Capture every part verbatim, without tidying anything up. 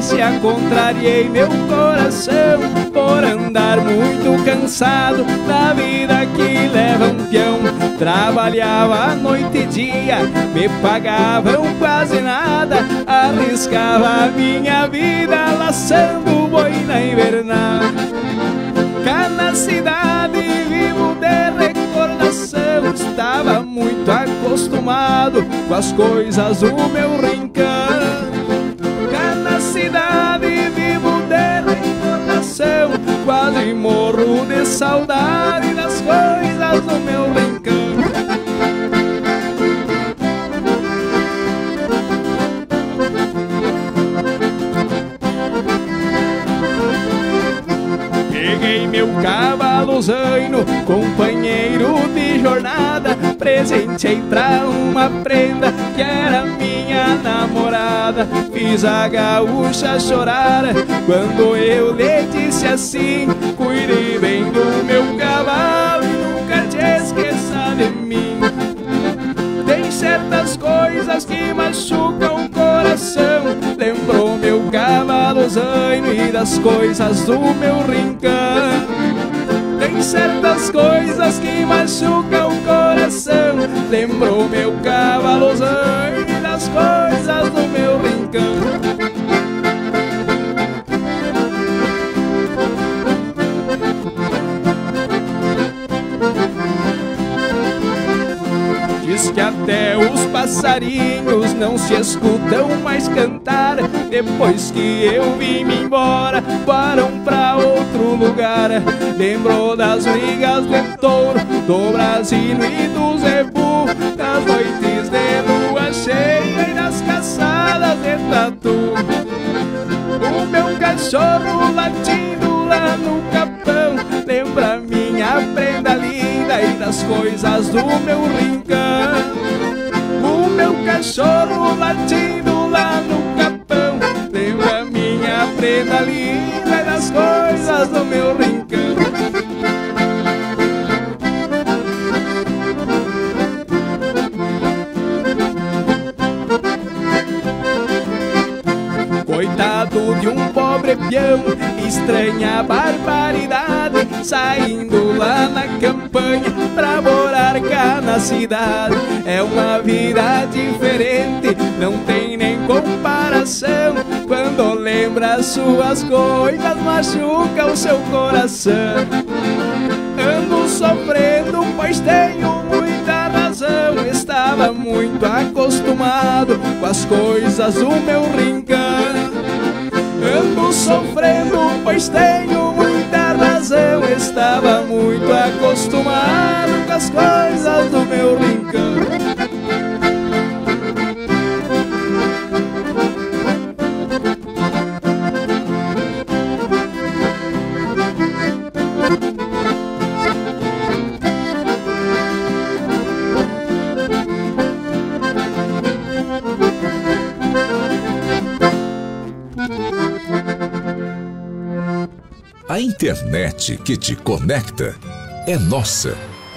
Se a contrariei meu coração por andar muito cansado da vida que leva um peão. Trabalhava noite e dia, me pagavam quase nada, arriscava a minha vida laçando boi na invernada. Cá na cidade vivo de recordação, estava muito acostumado com as coisas do meu rincão. Cá na cidade vivo de recordação, quase morro de saudade das coisas do meu rincão. Peguei meu cavalo zaino, companheiro de jornada, presentei pra uma prenda que era minha namorada. Fiz a gaúcha chorar quando eu lhe disse assim: cuide bem do meu cavalo e nunca te esqueça de mim. Tem certas coisas que machucam o coração. Lembrou meu cavalo zaino e das coisas do meu rincão. Tem certas coisas que machucam o coração. Lembrou meu cavalo zaino e das coisas do meu rincão. Diz que até os passarinhos não se escutam mais cantar. Depois que eu vim me embora, foram pra outro lugar. Lembrou das brigas de touro, do brasino e do zebu, das noites de lua cheia e das caçadas de tatu. O meu cachorro latindo lá no capão lembra minha prenda linda e das coisas do meu rincão. O meu cachorro latindo lá no capão lembra minha prenda linda e das coisas do meu rincão. Coitado de um pobre peão, estranha barbaridade, saindo lá na campanha pra morar cá na cidade. É uma vida diferente, não tem nem comparação. Quando lembra suas coisas, machuca o seu coração. Ando sofrendo, pois tenho muita razão. Estava muito acostumado com as coisas do meu rincão. Ando sofrendo, pois tenho muita razão. Estava muito acostumado com as coisas do meu rincão. A internet que te conecta é nossa.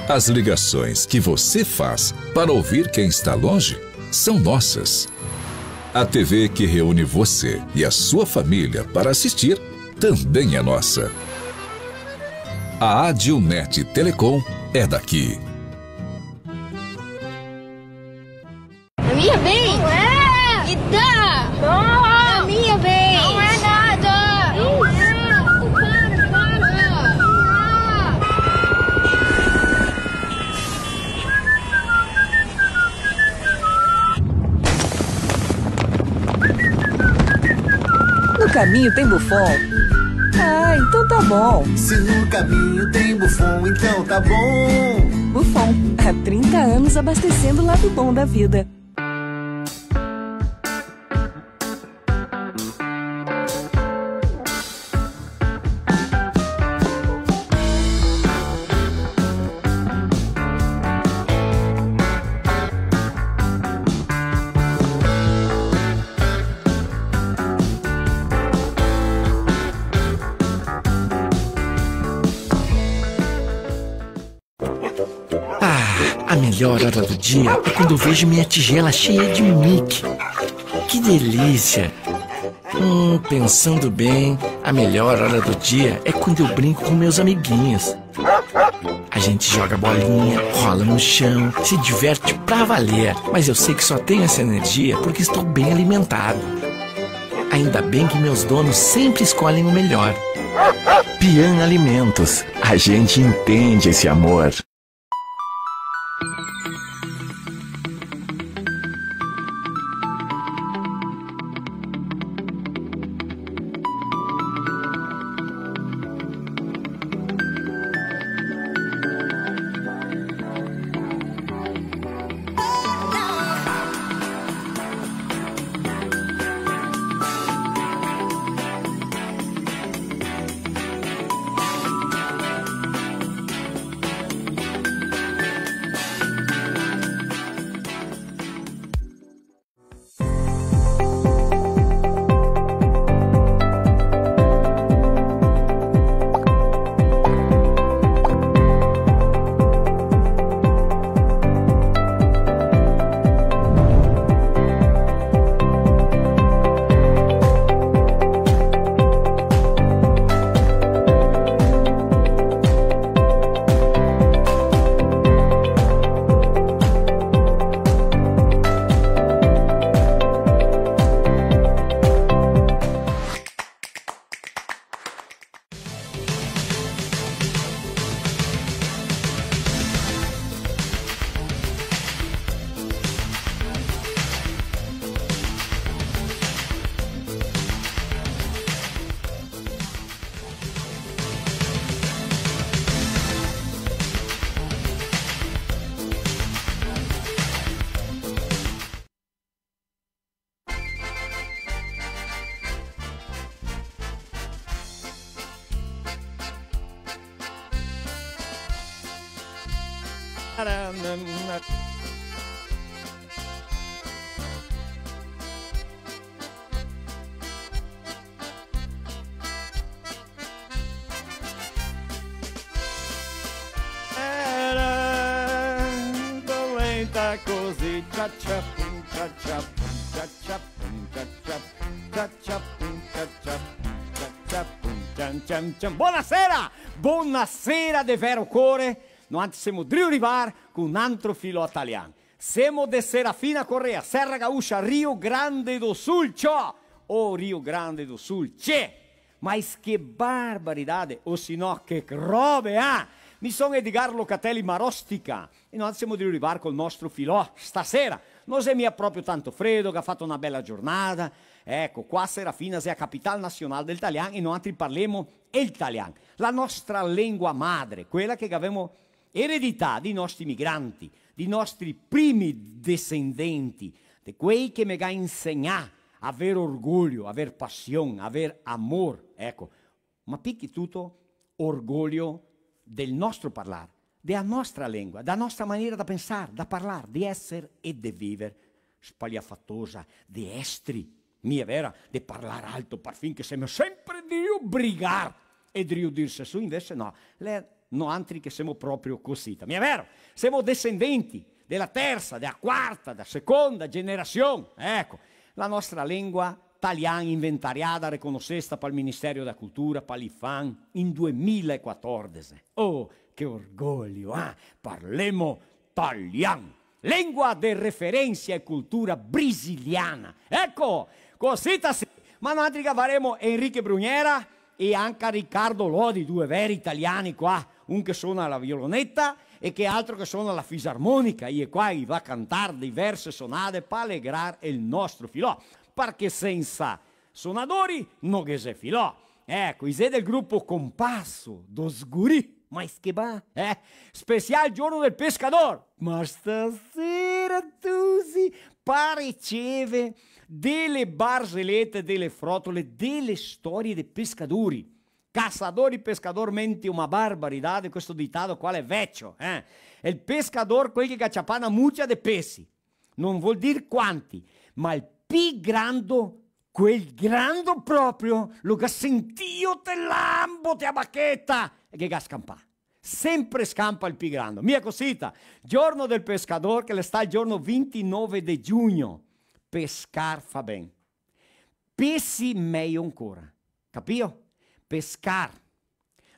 As ligações que você faz para ouvir quem está longe são nossas. A T V que reúne você e a sua família para assistir também é nossa. A Adilnet Telecom é daqui. A minha vez? Não é! Me dá! Não! A minha vez! Não é nada! Não é! Para, para! No caminho tem Buffon? Ah, então tá bom. Se no caminho tem Buffon, então tá bom. Buffon, há trinta anos abastecendo o lado bom da vida. Ah, a melhor hora do dia é quando eu vejo minha tigela cheia de Mickey. Que delícia! Hum, pensando bem, a melhor hora do dia é quando eu brinco com meus amiguinhos. A gente joga bolinha, rola no chão, se diverte pra valer. Mas eu sei que só tenho essa energia porque estou bem alimentado. Ainda bem que meus donos sempre escolhem o melhor. Pian Alimentos, a gente entende esse amor. Era dolenta così, cia cia pum, cia cia pum, cia cia pum, cia cia pum, cia cia pum, cia cia pum, cia cia pum, cian, cian, cian. Bonasera! Bonasera de vero core! Noantri semo drio rivar co un antro filò talian. Semo de Serafina Corrêa, Serra Gaúcha, Rio Grande do Sul, ciò! Oh, Rio Grande do Sul, tchê! Ma che barbaridade, o se no che robe, ah! Mi son Edgar Locatelli Marostica e noantri semo drio rivar col nostro filò stasera. No xe mia proprio tanto fredo, che ga fato na bela giornada. Eco, qua a Serafina xe a capital nasional del talian e noantri parlemo el talian, la nostra lengua madre, quela che gavemo eredità dei nostri migranti, dei nostri primi desendenti, de quei che me ga insegnà a aver orgolio, a aver pasion, a aver amor, eco, ma pi che tuto orgolio del nostro parlar, dea nostra lengua, da nostra manera da pensar, da parlar, de eser e de viver. Spaliafatosa de estri, mia vera, de parlar alto, parfin che semo sempre drio brigar e drio dirse su, invese no, l'è noantri che semo proprio cosita. Mia vero? Semo desendenti de la tersa, de la quarta, de la seconda generasion. Eco, la nostra lengua talian inventariada, reconosesta pal Ministerio da Cultura, pa l'IPHAN, in duemilaquatordese. Oh, che orgolio, ah! Parlemo talian! Lengua de referensia e cultura brasiliana. Eco, cosita sì. Ma noantri gavaremo Enrique Brugnera e anca Riccardo Lodi, due veri taliani qua, un che sona la violoneta e che altro che sona la fisarmonica, e qua i va a cantar diverse sonade pa alegrar el nostro filò, parché sensa sonadori no ghe xe filò. Eco, i xe del grupo Compasso, dos Guri. Ma che ba, eh? Special giorno del pescador. Ma stasera, tusi, pa riceve dele barzelete, dele frotole, dele storie de pescadori. Caçador e pescador mente uma barbaridade, questo ditado qua l'è vecio, eh? El pescador, quel che ga ciapà na mucia de pesi. No vol dir quanti, ma el pi grando, quel grando proprio, lo ga sentìo te lambo, te a bacheta, e che ga scampà. Sempre scampa el pi grando. Mia cosita, giorno del pescador, che l'è stà el giorno vintinove de giugno. Pescar fa ben. Pesi mejo ancora, capìo? Pescar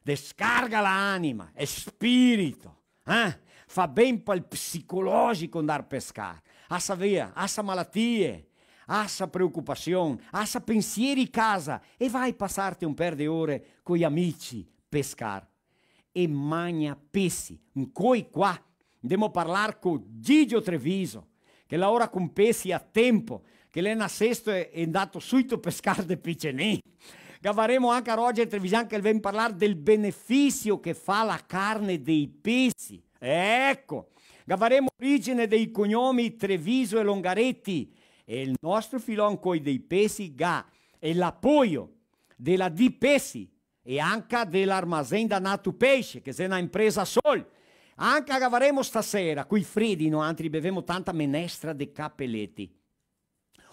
descarga la anima, el spirito, eh? Fa ben pal psicologico ndar pescar. Asa via, asa malatie, asa preocupasion, asa pensieri casa e vai pasarte un per de ore coi amici pescar. E magna pesi, ncoi qua, ndemo parlar co Gigio Treviso, che laora con pesi a tempo, che l'è nasesto e, e ndato suito pescar de picenin. Gavaremo anca Roger Trevisan che el vien parlar del benefisio che fa la carne dei pesi. Eco, gavaremo origine dei cognomi Treviso e Longareti. E el nostro filò ncoi dei pesi ga e l'apoio de la Di Pesi, e anca de l'armazén da Nato Peixe, che xe na impresa sol. Anca gavaremo stasera, coi fredi, noantri bevemo tanta menestra de capeleti.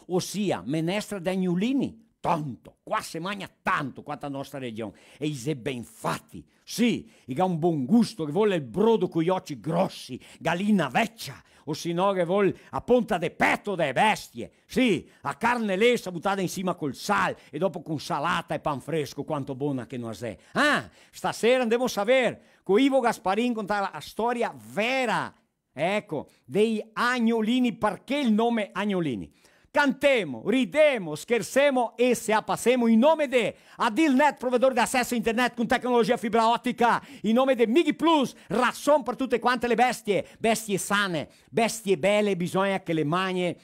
Osia, menestra de agnolini. Tanto, qua se magna tanto, qua ta nostra region. E i xe ben fati. Sì, i ga un bon gusto, che vol el brodo coi oci grosi, galina vecia, o se no che vol a ponta de peto de bestie. Sì, a carne lesa butada in sima col sal e dopo con salata e pan fresco, quanto bona che no xe. Ah, stasera ndemo saver co Ivo Gasparin contar la storia vera, eco, dei agnolini, parché el nome agnolini. Cantemo, ridemo, schersemo e se a pasemo in nome de Adilnet, provedor de aceso a internet con tecnologia fibra otica, in nome de Mig Plus, rason par tute quante le bestie, bestie sane, bestie bele, bisogna che le magne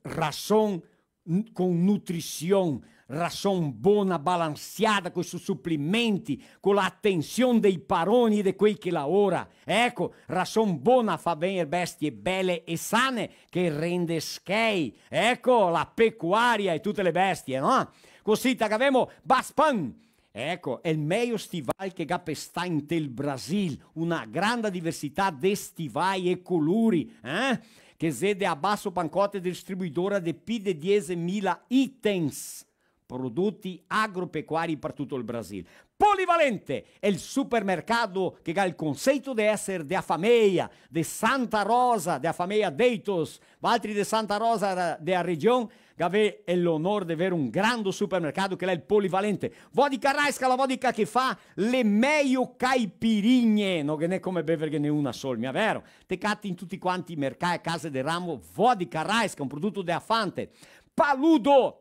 rason n-, con nutrision, rason bona, balansiada, coi su suplimenti, co la atension dei paroni e de quei che laora. Eco, rason bona fa ben e bestie bele e sane, che rende schei. Eco, la pecuaria e tute le bestie, no? Cosita, gavemo Baspan, eco, el mejo stival che ga pe stà inte el Brasil, una granda diversità de stivai e colori, eh? Che xe de Abasso Pancotte, distribuidora de pi de diesemila items, prodoti agropecuari par tuto el Brasil. Polivalente, el supermercado che ga el conceito de eser de a fameia, de Santa Rosa, de a fameia Deitos, valtri de Santa Rosa de a region, gavè l'onor de ver un grando supermercado che l'è el Polivalente. Vodka Raiska, la vodka che fa le mejo caipirinhe, no ghe n'è come beverghene una sol, mia vero? Te cati in tuti quanti i mercai, case de ramo, vodka Raiska, un prodoto de a Fante. Paludo,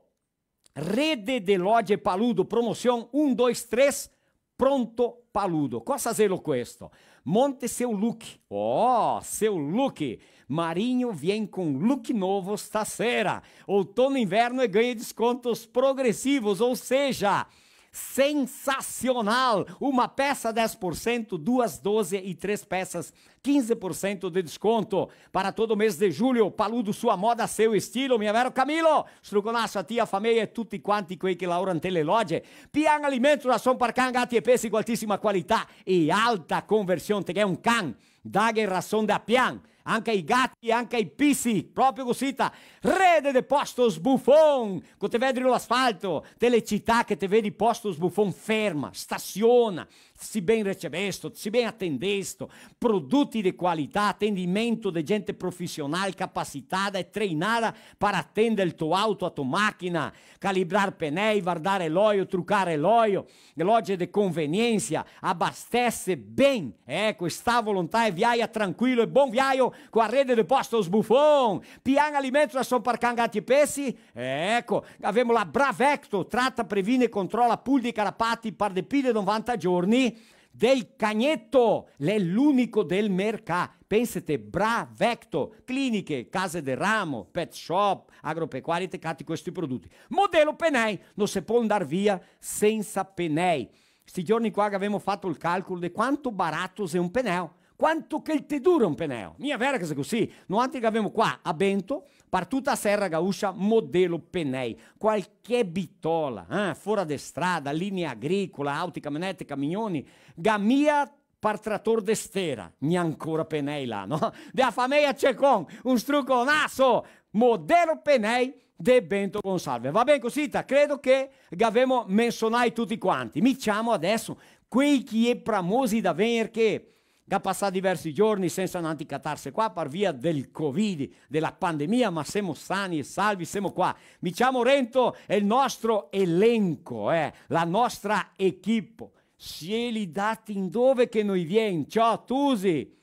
rede de loje Paludo, promosion un, dois, três, pronto Paludo. Cosa xelo questo? Monte seu look. Oh, seu look. Marinho vien com look novo stasera. Outono e inverno e ganhe descontos progressivos, ou seja, sensacional. Uma peça dez por cento, duas doze e três peças quinze por cento de desconto. Para todo mês de julho, Paludo, sua moda, seu estilo, mia vero Camilo? Struconasso a ti, a fameia e tuti quanti quei che laora inte le loje. Pian Alimentos, rason par can, gati e pesi co altisima qualità e alta conversion, te ghè un can, daghe rason da Pian, anca i gati, anca i pisi, proprio cosita. Rede de Postos Buffon, co te vedi l'asfalto, te le cità che te vedi Postos Buffon, ferma, stasiona, si ben recebesto, si ben atendesto, prodoti de qualità, atendimento de gente profisional, capacitada e treinada para atender el to auto, a to machina, calibrar penei, vardar l'oio, trucar l'oio, loje de conveniência, abastece ben, eco, sta a volontà e viaia tranquilo e bon viaio co a rede de Postos Buffon. Pian Alimentos, rason par can, gati e pesi, eco, gavemo la Bravecto, trata, previne e controla pulzi e carapati par de pi de novanta giorni, del cagneto, l'è l'unico del mercà. Pensete, Bravecto, cliniche, case de ramo, pet shop, agropecuarie, te cati questi prodoti. Modelo Penei, no se pol ndar via sensa penei. Sti giorni qua che gavemo fato el calcolo de quanto barato xe un peneo, quanto che el te dura un peneo. Mia vera che xe cusì? Noantri che gavemo qua a Bento, par tuta a Serra Gaúcha, Modelo Penei. Qualche bitola, eh, fora de strada, linea agricola, auti, camionete, camignoni, ga mia par trator de stera, gnancora penei là, no? De a fameia Cecon, un struconasso, Modelo Penei de Bento Gonçalves. Va ben cosita? Credo che gavemo mensonai tuti quanti. Mi ciamo adeso quei che i è pramosi da vegner che che ga pasà diversi giorni sensa nantri catarse qua par via del Covid, de la pandemia, ma semo sani e salvi, semo qua. Mi ciamo Rento e el nostro elenco, eh, la nostra equipe, sieli dati indove che no i vien, ciò, tusi.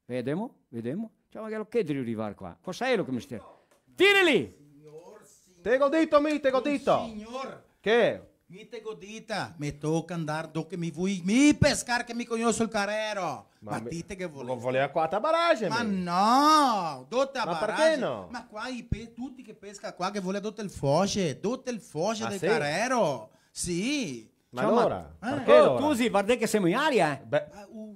Vedemo, vedemo. Ciò, ma che lo che drio rivar qua? Cosa xe lo che me stia... Tirili! Te go dito, mi, te go dito. Signor, Che? Mi te go dita, me toca andar do che mi vui, mi pescar che mi cognoso el carero. Ma, ma ti te che volevi? Voleva qua a barrage, Ma mi. No, dote a Ma barrage. Perché no? Ma qua i pe-, tuti che pesca qua che vole dote el foge, dote el foge Ah, del sì? Carero. Sì. Ma Ciò, alora, eh? Perché Oh, alora? Tusi, varda che semo in aria, eh. Beh,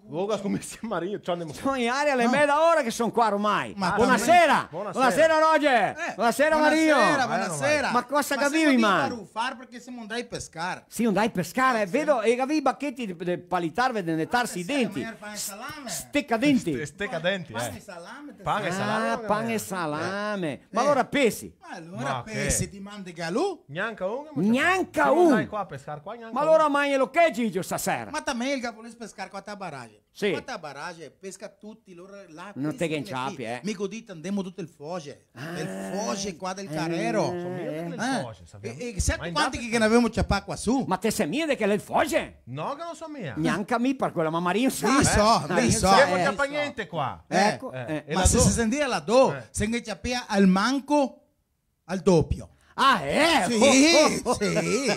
Luca, come si Mario? Ciò, andemo. Semo in aria, l'è meda ora che son qua ormai. Ma Bonasera. Bonasera. Bonasera, Roger. Eh, Bonasera, Mario. Bonasera, bonasera. Ma cosa Ma che semo gavevi in dita man? Rufar perché semo andai pescar. Sì, andai pescar, eh, vedo, e gavevi i bacheti de, de palitar, de netarse i denti. Stasera me fai salame. Stecadenti. Ste-, stecadenti, Pane e eh. Salame, te Pane e sa. salame, Ah, no? pane e salame. Ma Eh. alora pesi. Ma alora Ma che? Pesi ti mandi galù? Gnanca un. Gnanca Semo un. Andai qua a pescar qua, gnanca Ma un. Alora magna lo che, Gigio, stasera? Ma ta me el ga volesse pescar qua ta barrage. Sì. Qua ta barrage, pesca tuti, lora là. No pesi te ghe ne inciapi, fi-, eh. Mi go dito, andemo dote el foge. El foge qua del Carero. Somiglia che Eh. nel foge, sappiamo. E, e senti Ma quanti intanto che, che ne avemo ciapà qua su? Ma te se mia de che l'è el foge? No, che no so mia. Gnanca mi, par quela, ma Mario sa. Mi so, Mario mi so. sa. Che vo Eh. ciapà gnente qua. Eh, Eco, Eh, eh. e Ma là se do- se sentia là do, Eh. se ne ciapea al manco al dopio. Ah, eh? Sì, Oh, oh, oh. Sì,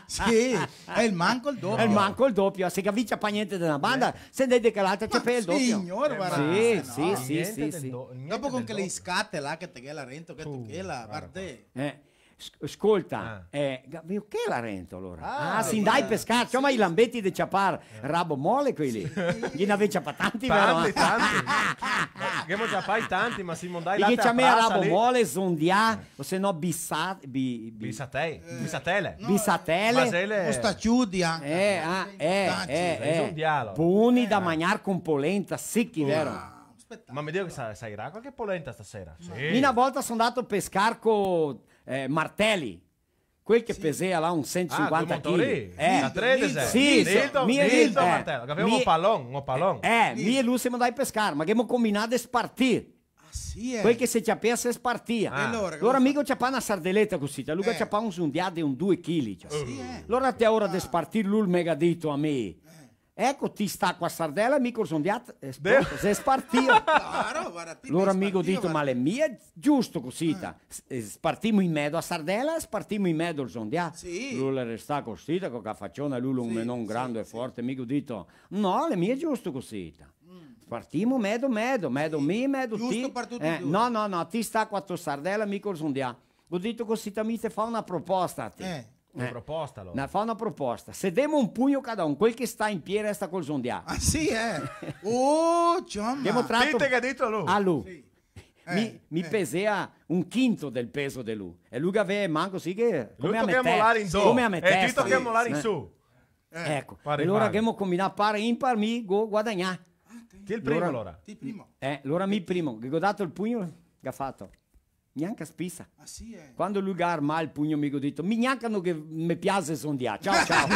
sì, el manco al dopio. El manco el dopio, se capì, ciapà gnente de na banda, se de, de che l'altra ciapà el dopio. Signor, Eh, varda. Sì, No. sì, sì, Gnente sì, del sì. do-, gnente Dopo con del quele dopio. scate là che te ghe là rento, che Uh, te ghe là, varda. Varda. Eh, s-, scolta, Ah. eh, ga-, veo che là rento alora? Ah, Ah, sì, sì. Ndai pescar, ciò, ma i lambeti de ciapar rabo mole quei lì. Ghe n'avè ciapà tanti, vero? Tanti, tanti. Eh, che mo ciapai tanti, ma semo ndai E là che te ciamea Prasa rabo lì. Mole, zondià, o se no bisa-, bi-, bi-, Bisatei. Bisatele. bisatele. Masele. Mustaciudi anca. Eh, ah, eh, Tanti. eh, eh. Zondialo. Boni da magnar con polenta, sichi, vero? Ah, spetacolo. Ma me dico che sa-, sairà qualche polenta stasera? Sì. Mi na volta son ndato pescar co, eh, Martelli, quel che pesea là un sento e sinquanta chili. Ah, quel montauri? Eh. Da tredici? Sì, Nildo, mi e Nildo Nildo, eh. Martello, che avevamo Mi-, un pallon, un pallon. Eh, mi e lu semo ndai pescar, ma che ghemo combinà de spartir. Ah, sì, eh. Quel che se ciapea se spartia. Ah. E alora, Alora cosa mi go ciapà na sardeleta cosita, lu ga Eh. ciapà un zondià de un due chili, ciò. Sì, eh. Alora te ora de spartir, lu me ga dito a mi: "Eco, ti sta co a sardela, mi col zondià, eh, De- se spartia." Claro, varda, ti Alora te mi go spartia, dito: "Ma varda. l'è mia giusto cosita. S-, eh, spartimo in medo a sardela, spartimo in medo el zondià." Sì. Lu l'è restà cosita, co ca faciona, lu l'è un Sì, menon sì, grando e sì. forte, mi go dito: "No, l'è mia giusto cosita. Spartimo medo, medo, medo mi, medo ti." Giusto par tuti Eh, due. "No, no, no, ti sta co a to sardela, mi col zondià." Go dito cosita: "Mi te fao na proposta a ti." Eh. Una proposta, alora. Na, fa na proposta. Se demo un pugno cada un, quel che sta in pie resta col zondià. Ah, sì, eh. Oh, ciò, ma. Ghemo trato... Ti te ga dito lu? A lu. Sì. Mi, Eh, mi eh. pesea un quinto del peso de lu. E lu gavea man cusì che... Lu come a me toca te-, molar in do. come a me E ti testa. toca molar in Eh. su. Eh. Eco. Pari, E alora pari. Ghemo combinà par impar, mi go guadagnà. Ti el primo, alora. Ti primo. Eh, alora mi primo, che go dato el pugno, che ga fato? Gnanca spisa. Ah, sì, eh. Quando lu ga armà el pugno, mi go dito: "Mi gnanca no che me piase zondià. Ciao, ciao."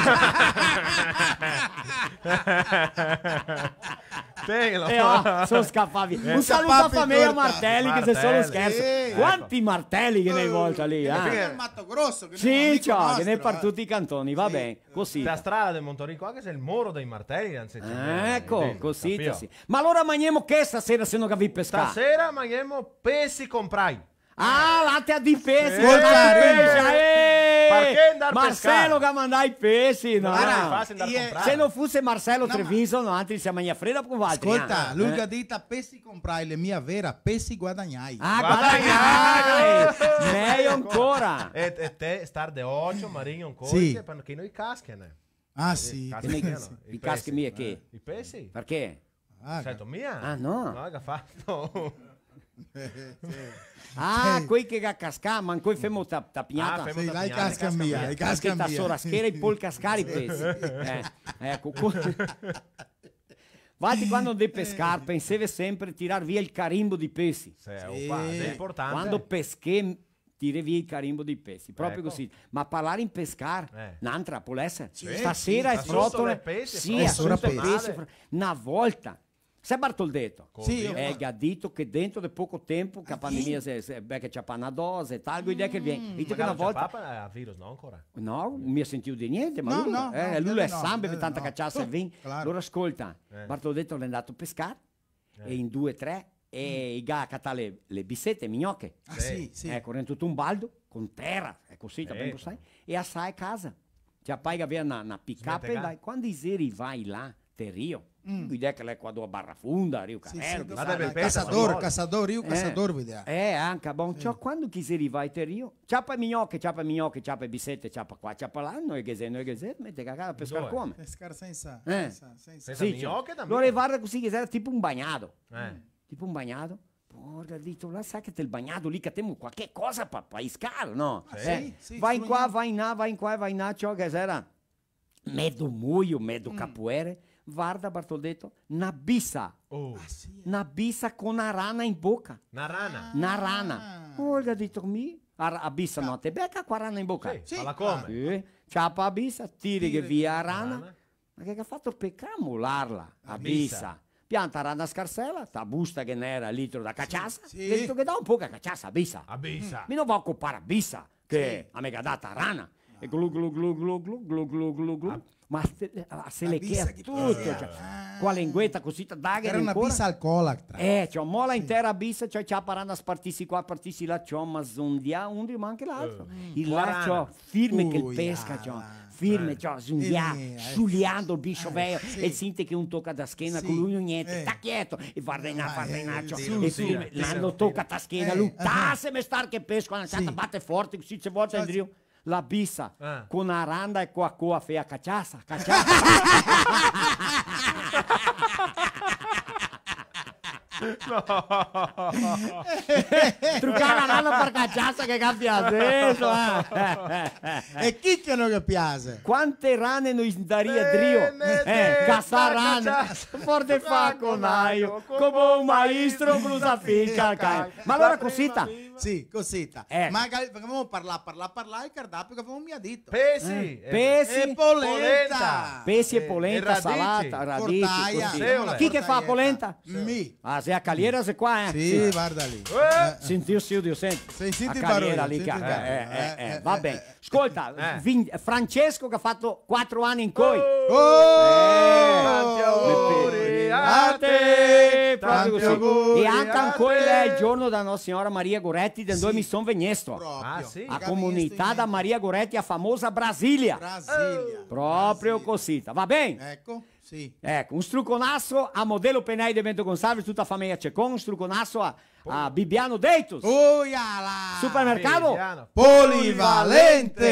Tenilo. E ah, son scapà via. Un saluto a Scapà, fameia corta. Martelli, che xe solo Martelli. scherzo. Sì. Quanti Martelli che n'è in volta lì, Che eh? ne el Mato Grosso, che ne Sì, l'amico ciò, nostro, che n'è par eh. tuti i cantoni, va ben, così. La strada del Montorin qua che xe el moro dei Martelli, anzi, Eco, così, capìo? Sì. Ma alora magnemo che stasera, se no gavì pescà? Stasera magnemo pesi comprai. Ah, là te a dì pesi, Sì. là te a dì Scolta, pesi, Remo. eh! Parché ndar Marcelo pescar? Che ga mandà i pesi, no? No, Varda, xe facile ndar ie- comprar. Se no fuse Marcelo No, ma Treviso, noantri se magna freda co valtri, Scolta, eh? lu Eh. Ga dito pesi comprai, l'è mia vera, pesi guadagnai. Ah, Guadagnai! guadagnai! Mejo ancora! E, e te star de ocio, Marino, ancora, Sì. Parché no i casca, né? Ah, sì. Eh, Che ne, casca, no? I caschi mia che? I pesi? Parché? Ah, Certo, mia? Ah, no. No, che ga fato? Ah, quei che ga cascà, ma ancoi femo ta, ta pignata. Ah, femo Sì, ta là i pignata, casca casca mia, mia. i casca Che ta mia. sora schera e pol cascar i pesi. Eh, eco, co-, valtri quando ndè pescar, penseve sempre tirar via el carimbo dei pesi. Sì, opa, xe importante. Quando pesché, tirè via el carimbo dei pesi, proprio Eco. Cusì. Ma parlar in pescar, Eh. n'antra, pol eser? Sì, Stasera sì, e assunto frotole, del pesi, sì, frotole. assunto Stasera pesi, pesi. fro-, na volta, Sa Bartoldeto? Sì, eh, el ga dito che dentro de poco tempo, che la pandemia se, se, beh, che ciapa na dose e tal, go idea che vien. Mm. Dito che na volta... Ma no ciapa, eh, virus, no, ancora? No, mi go sentìo de gnente, ma no, lu, no, eh, no, lu le no, sanbe, eh, tanta no. Caciasa e vin. Claro. Alora scolta, eh, Bartoldeto l'è ndà a pescar, eh, e in due, tre, e i ga catà le, le bisete, mignoche. Ah, sì, sì. Eco, rento tuto un baldo, con tera, e cusì, eh, ben cusì, e asà casa. Ciapai che gavea na, na pick-up, dai, quando i xe rivai là, te Rio, mm, i dise che l'è qua do Barra Fonda, Rio Carrero, sì, sì, chissà, dove, Casador, Casador, Rio Casador, vedea. Eh, anca, bon, ciò, quando che i xe rivai te Rio, ciapa mignoche, ciapa mignoche, ciapa bisete, ciapa qua, ciapa là, no ghe xe, no ghe xe, mete cagà, pescar come? Pescar sensa, eh, sensa, sensa. Sensa mignoche, ciò. Alora varda cusì che gera tipo un bagnado. Eh. Tipo un bagnado. Porca, dito, là, sa che tel bagnado lì catemo qualche cosa pa, pa iscar, no? Sì. Eh, sì, sì, va in qua, va in là, va in qua e va in là, ciò che gera medo moio, medo capoere, varda, Bartoldeto, na bisa. Oh. Ah, sì, eh. Na bisa co na rana in boca. Na rana? Na rana. Ah. Porca, dito, mi, a, a bisa no te beca co a rana in boca? Sì, sì, fa la come? Eh, ciapa a bisa, tira che via a rana. Rana. Ma che ga fato? Pecà molarla, a bisa. Pianta rana scarsela, ta busta che n'era litro da caciasa, sì, sì, e dito che dà un poco a caciasa, a bisa. A bisa. Mi no vo copar a bisa, che a me ga dà a rana. E glu, glu, glu. Ma se, se le chea tuto, ciò, co a lengueta cusì, ta daghe ancora. Era na bisa alcolica. Eh, ciò, mola in tera a bisa, ciò, ciapa rana, spartisi qua, spartisi là, ciò, ma zondia un, ma anca l'altro. Eh. E là, ciò, firme che el pesca, ciò. Firme, ciò, zunghea, eh, suliando el bicio veio, sì, e sente che un toca da schena, sì, co lu gnente, eh, sta chieto, e varda in là, varda in là, ciò, sì, e firme, sì, là, sì, lo toca da schena, eh, lu, eh, taseme star che pesco, na, sì, ciata, bate forte, cusì, se volta indrio, la bisa, eh, co na rana e co a coa fea caciasa, caciasa. No. Trucar la rana par caciasa che ga piaseso, eh. E chi che no ghe piase? Quante rane no i daria drio? Eh, casar rane. Forte fa con aio, come un maestro, brusa finca al caio. Ma alora cosita? Sì, cosita. Eh. Ma che, che gavemo parlà, parlà, parlà, e cardà, parché gavemo mia dito. Pesi. Eh, pesi. E polenta. Polenta. Pesi e polenta, e radici. Salata, radici, portaia. Cosita. Chi che fa polenta? Mi. Ah, xe a caliera, xe qua, eh? Sì, varda lì. Eh. Senti, io sì, io sento. Sì, senti a caliera lì, senti, eh, eh, eh, va ben. Scolta, Francesco che ga fato quatro ani incoi. Oh! Eh, tanti auguri a te, proprio così. Tanti auguri a te. E anca incoi l'è el giorno dela Nostra Signora Maria Goretti, de dove mi son vegnesto. Proprio. Ah, sì? A comunità da Maria Goretti, a famosa Brasilia. Brasilia. Proprio cosita, va ben? Eco. Sì. Eco, un struconaso a Modelo Penei de Bento Gonçalves, tuta a fameia Cecon, un struconaso a, a Bibiano Deitos. Uiala! Supermercado? Bibiano. Polivalente!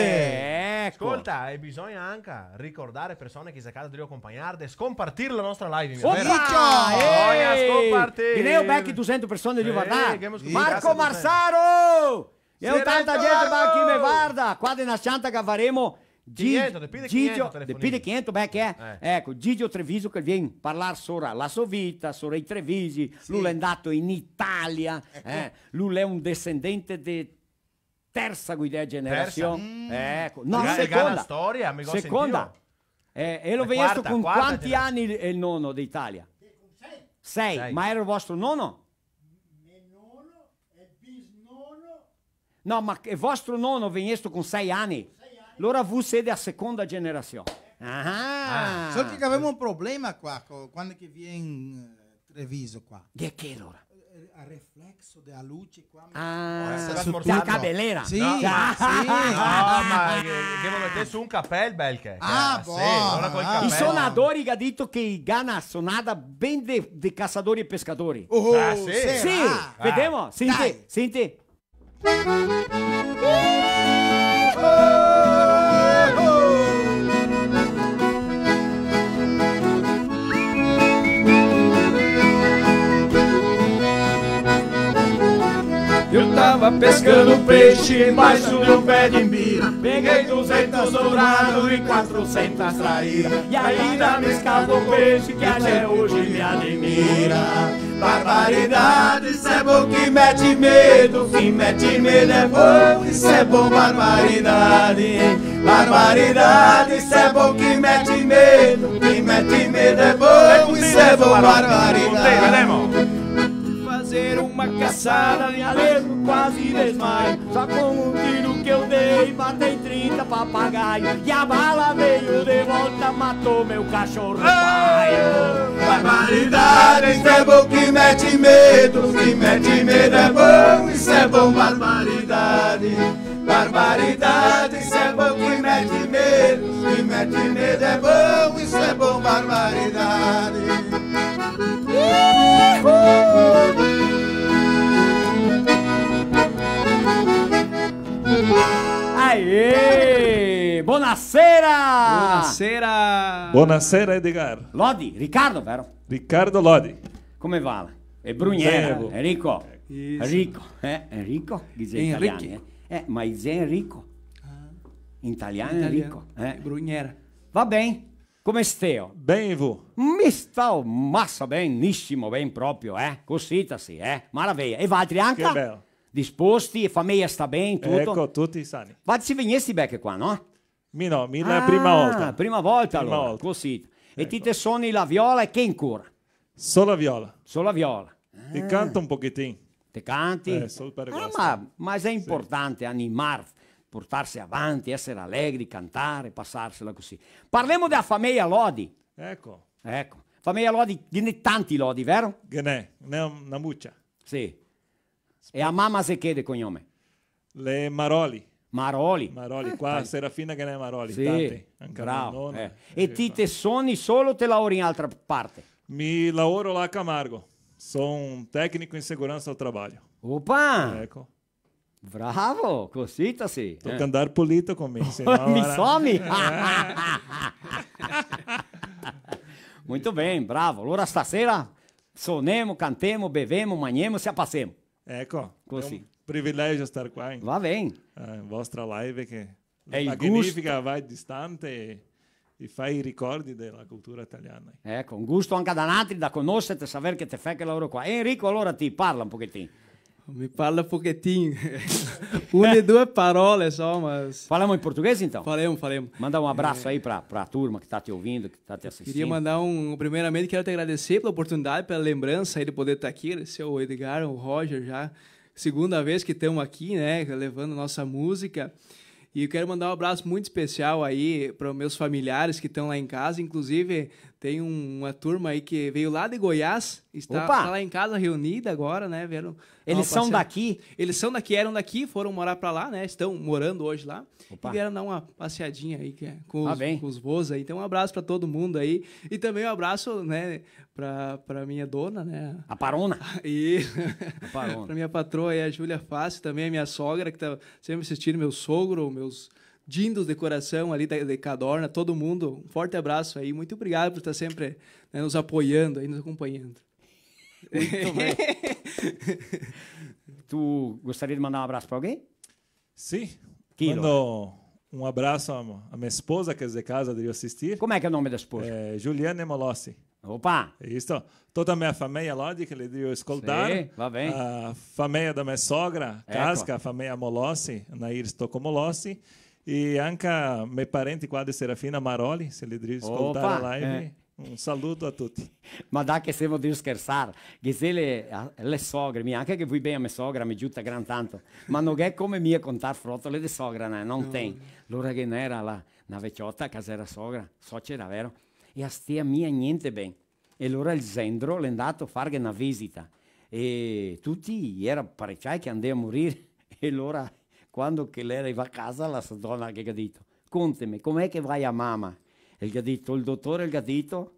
Eco. Scolta, e bisogna anca ricordar persone che xe a casa drio acompagnar de scompartir la nostra live, mia vera? Opa! Bisogna scompartir! Che ne ho becchi dusento persone drio vardar. Marco Marsaro! E tanta gente va che me varda, qua de na s-cianta che faremo Gi-, quinhentos, de pì de Gigio, quinhentos telefonini. De pì de quinhentos, beh, che xe? Eh. Eco, Gigio Treviso che vien parlar sora la so vita, sora i Trevisi, sì, lu l'è ndato in Italia, eco, eh, lu l'è un descendente de tersa, go idea, generasion. Tersa? Mm. Eco, no, seconda. Ga na storia, mi go sentìo. Seconda. Eh, e lo vegnesto quarta, con quarta quanti ani el, el nono de Italia? Sei. Sei. Ma era el vostro nono? Me nono e bisnono. No, ma el vostro nono vegnesto con sei ani? Sei ani. Lora vu sede a seconda generasion. Ah. Ah. Sol che gavemo un problema qua, co-, quando che vien, eh, Treviso qua. Che, che lora? Eh, a reflexo dela luce qua. Ah, su la cabelera. Sì, sì. No, ma che, che vo meter su un capel, bel che. Ah, sì, bon, lora col capel. I sonadori che ga dito che i ga na sonada ben de, de casadori e pescadori. Oh, ah, sì? Sì, vedemo, senti, senti. Eu tava pescando peixe embaixo de um pé de imbira. Peguei duzentos dourado e quatrocentas traíra. E ainda me escapou peixe que até hoje me admira. Barbaridade, isso é bom que mete medo, que mete medo é bom, isso é bom, barbaridade. Barbaridade, isso é bom que mete medo, que mete medo é bom, isso é Barbaridade. Vedemo. Fazer uma caçada, me alento, quase desmaio. Só com um tiro que eu dei, matei trinta papagaio. E a bala veio de volta, matou meu cachorro paio. Barbaridade, isso é bom que mete medo, que mete medo é bom, isso é bom, barbaridade. Barbaridade, isso é bom que mete medo, que mete medo é bom, isso é bom, barbaridade. Aê! Bonasera! Bonasera! Bonasera, Edgar. Lodi, Ricardo, vero? Ricardo Lodi. Come va? E Brugnera, Enrico. Isso. Enrico, eh? Enrico? Dice Henrique. Italiano, eh? Eh, ma dice Enrico. Ah. In italian, in italian Enrico, eh? Brugnera. Va ben. Come steo? Ben, e vu? Mi stao masa ben, nisimo ben proprio, eh? Cosita sì, eh? Maraveia. E valtri anca? Che bel. Disposti, e fameia sta ben, tuto? Eco, tuti sani. Valtri sì vegnesti belche qua, no? Mi no, mi la prima volta. Ah, prima volta alora, cosita. Eco. E ti te soni la viola e che ancora? Solo la viola. Solo la viola. E canto un pochetin. Te canti? Eh, solo par... Ah, ma, ma xe inportante animar, portarse avanti, eser alegri, cantar, pasarsela cusì. Parlemo dea fameia Lodi. Eco. Eco. Fameia Lodi, ghe n'è tanti Lodi, vero? Ghe n'è, ghe n'è na mucia. Sì. E a mama xe che de cognome? L'è Maroli. Maroli? Maroli, ah, qua dai. Serafina ghe n'è Maroli, sì, tante, anca bravo, la nona, eh. E ti te soni solo o te laori in altra parte? Mi laoro là a Camargo. Son tecnico in seguransa do trabalho. Opa! Eco. Bravo, cosita sì. Toca andar pulito con mi, se no... Mi ora somi! Eh. Muito bem, bravo. Alora stasera sonemo, cantemo, bevemo, magnemo, se a pasemo. Eco, così. Xe un privilegio star qua in, va ben, eh, in vostra live che xe magnifica, va distante e, e fa i ricordi dela cultura italiana. Eco, un gusto anca da nantri, da conoserte, saver che te fè che laoro qua. E Enrico, alora ti parla un pochetin. Mi parla un pochetin. Une, due parole, insoma. Falemo in portoghese, então? Falemo, falemo. Manda un abraso aí pra, pra turma que tá te ouvindo, que tá te assistindo. Queria mandar um, primeiramente quero te agradecer pela oportunidade, pela lembrança aí de poder estar aqui, agradecer ao Edgar, ao Roger já, segunda vez que estamos aqui, né, levando nossa música. E eu quero mandar um abraço muito especial aí para os meus familiares que estão lá em casa. Inclusive, tem um, uma turma aí que veio lá de Goiás, está, opa, tá lá em casa reunida agora, né? Vieram dar uma passeada. Eles são daqui? Eles são daqui, eram daqui, foram morar para lá, né? Estão morando hoje lá. Opa. E vieram dar uma passeadinha aí, que é, com os, ah, bem, com os vôs aí. Então, um abraço pra todo mundo aí. E também um abraço, né, pra, pra minha dona, né? A parona? Isso. A parona. Pra minha patroa aí, a Júlia Fassi, também a minha sogra, que tá sempre assistindo, meu sogro, meus dindos de coração ali da, de Cadorna, todo mundo. Um forte abraço aí. Muito obrigado por estar sempre, né, nos apoiando aí, nos acompanhando. Muito bem. Tu gostaria de mandar um abraço pra alguém? Sì. Chi lo... Mando un abraso a, a me sposa che xe de casa de asistir. Come che xe el nome dela sposa? Eh, Giuliane Molossi. Opa! Isto. Tota me fameia Lodi che le drio scoltar. Sì, va ben. A fameia da me sogra, eco, Casca, fameia Molossi, Nair Stocco Molossi. E anca me parenti qua de Serafina Maroli, se le drio scoltar, opa, la live. Eh. Un saluto a tuti. Ma dai che semo drio schersar, che xe le, a, le sogre, mi anca che vui ben a me sogra, me giuta gran tanto, ma no gh'è come mia contar frotole de sogra, né? No ten. Lora ghe n'era la, na veciota, che xera sogra, socera, vero? E a stea mia gnente ben. E lora el zendro l'è ndato a farghe na visita, e tuti i era pareciai che andea a morir, e lora, quando che l'è rivà a casa, la so dona ghe ga dito: "Conteme, come che va a mama?" El ga dito: "El dotore el ga dito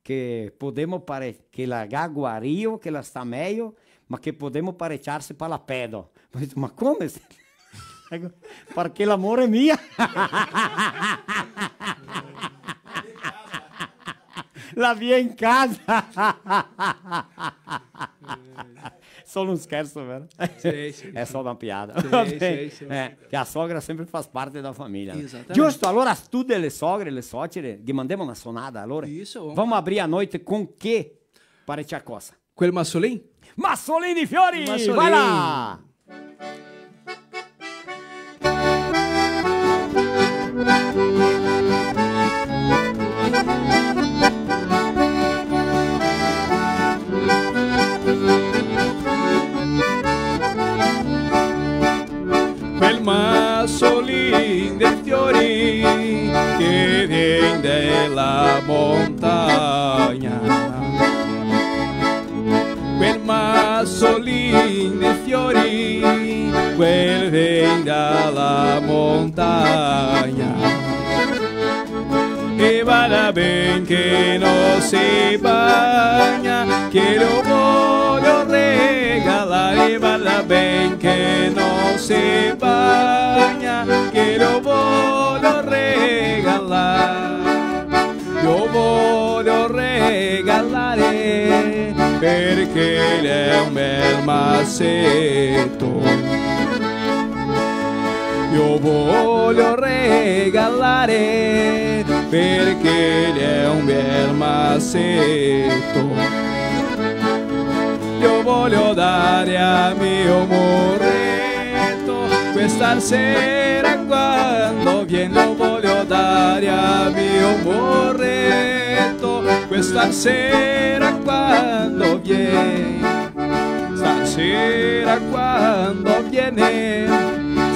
che podemo pare-, che la ga guario, che la sta mejo, ma che podemo pareciarse pa la pedo." Ma go dito: "Ma come?" Eco, parché l'amore mia. La vien in casa. Solo un scherso, vero? Sì, sì, sì. Xe solo na piada. Sì, va ben. Sì, sì. Eh, che la sogra sempre fa parte dela fameia, no? Esatamente. Giusto, alora, tu dele sogre, le socere, ghe mandemo na sonada, alora. Isso. Vamo abrir a noite com che pareciacosa? Quel Massolin? Massolin di Fiori! Massolin. Vai là! de la montagna. Quel masolin de fiori, quel vien da la montagna. E varda ben che no se bagna, che lo voio regalar. E varda ben che no se bagna, che lo voio regalar. Lo voio regalar, parché l'è un bel maseto. Lo voio regalar, parché l'è un bel maseto. Lo voio dar a mio moreto, questa sera quando vien. Lo voio dar a mio moreto, questa sera quando vien. Stasera quando vien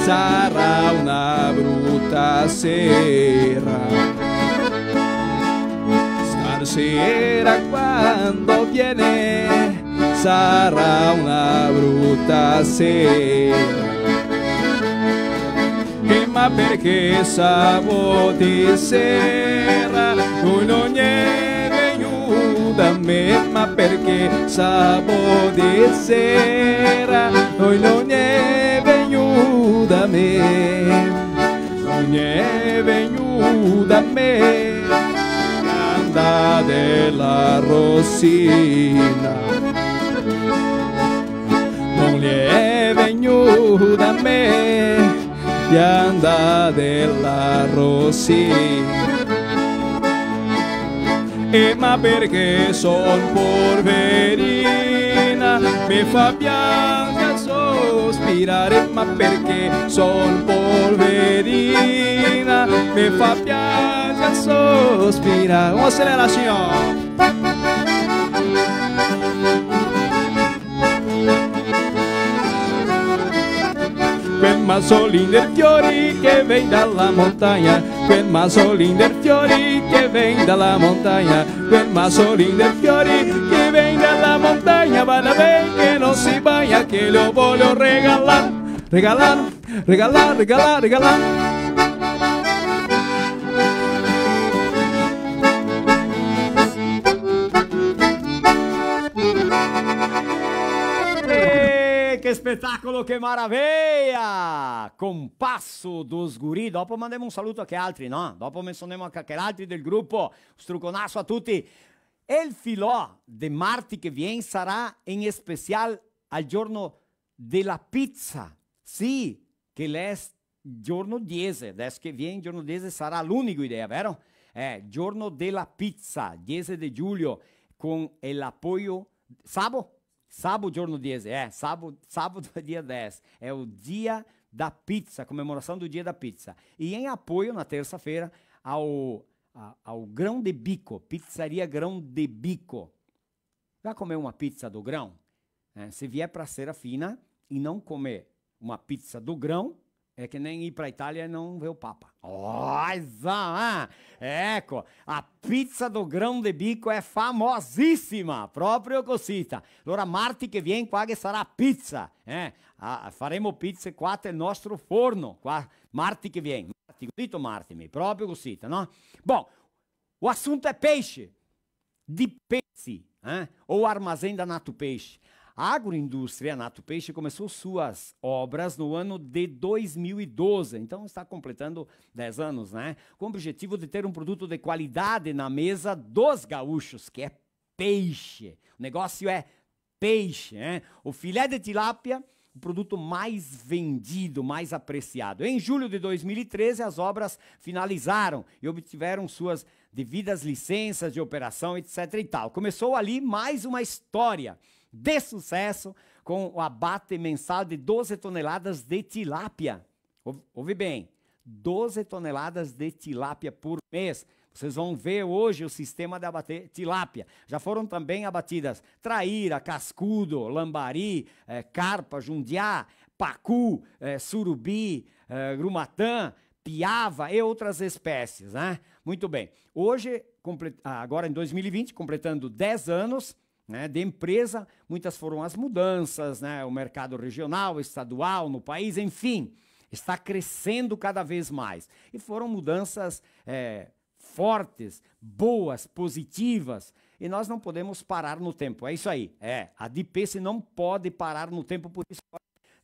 sarà una bruta sera. Stasera quando vien sarà una bruta sera. E ma parché sabo de sera, no, no l'è vegnuo da me? Ma parché sabo de sera, no, no l'è vegnuo da me? No l'è vegnuo da me, l'anda de la Rosina. No l'è vegnuo da me, l'anda de la Rosina. E ma parché son poverina, me fa piaser sospirar. Ma parché son poverina, me fa piaser sospirar. Vamos acelerar assim, ó. Quel masolin de fiori che vien da la montagna, quel masolin de fiori che vien da la montagna, quel masolin de fiori che vien da la montagna, varda ben che no se bagna, che lo voio regalar, regalar, regalar, regalar, regalar. Eh, che spetacolo, che maraveia! Compasso dos Guri. Dopo mandemo un saluto a che altri, no? Dopo mensionemo anca che altri del grupo. Struconasso a tuti. El filò de marti che vien sarà in special al giorno de la pizza. Sì, che l'è s-, giorno diese, deso che vien giorno diese sarà l'unico idea, vero? Eh, giorno de la pizza, diese de giugno, con el apoio, sabo? Sabo giorno diese, eh, sabo, sabo dia dez, é o dia da pizza, comemoração do dia da pizza. E em apoio, na terça-feira, ao, a, ao Grão de Bico, Pizzaria Grão de Bico. Já comeu uma pizza do Grão? Eh, se vier pra Serafina e não comer uma pizza do Grão, é que nem ir pra Itália e não ver o Papa. Osa, ah! Eco, a pizza do Grão de Bico é famosissima, proprio cosita. Allora marti che vien qua che sarà pizza, eh? Ah, faremo pizze qua nel nostro forno, qua, marti che vien. Marti, go dito marti, mi, proprio cosita, no? Bon, o assunto é peixe. De Peixe, né? Ou Armazém da Nato Peixe. A agroindústria Nato Peixe começou suas obras no ano de dois mil e doze, então está completando dez anos, né? Com o objetivo de ter um produto de qualidade na mesa dos gaúchos, que é peixe. O negócio é peixe, né? O filé de tilápia, o produto mais vendido, mais apreciado. Em julho de dois mil e treze, as obras finalizaram e obtiveram suas devidas licenças de operação, et cetera e tal. Começou ali mais uma história de sucesso com o abate mensal de doze toneladas de tilápia. Ou-, ouve bem, doze toneladas de tilápia por mês. Vocês vão ver hoje o sistema de abater tilápia. Já foram também abatidas traíra, cascudo, lambari, eh, carpa, jundiá, pacu, eh, surubi, eh, grumatã, piava e outras espécies, né? Muito bem. Hoje, comple-, ah, agora em dois mil e vinte, completando dez anos, né, de empresa, muitas foram as mudanças, né, o mercado regional, estadual, no país, enfim, está crescendo cada vez mais. E foram mudanças, é, fortes, boas, positivas, e nós não podemos parar no tempo. É isso aí, é, a Dipese não pode parar no tempo, por isso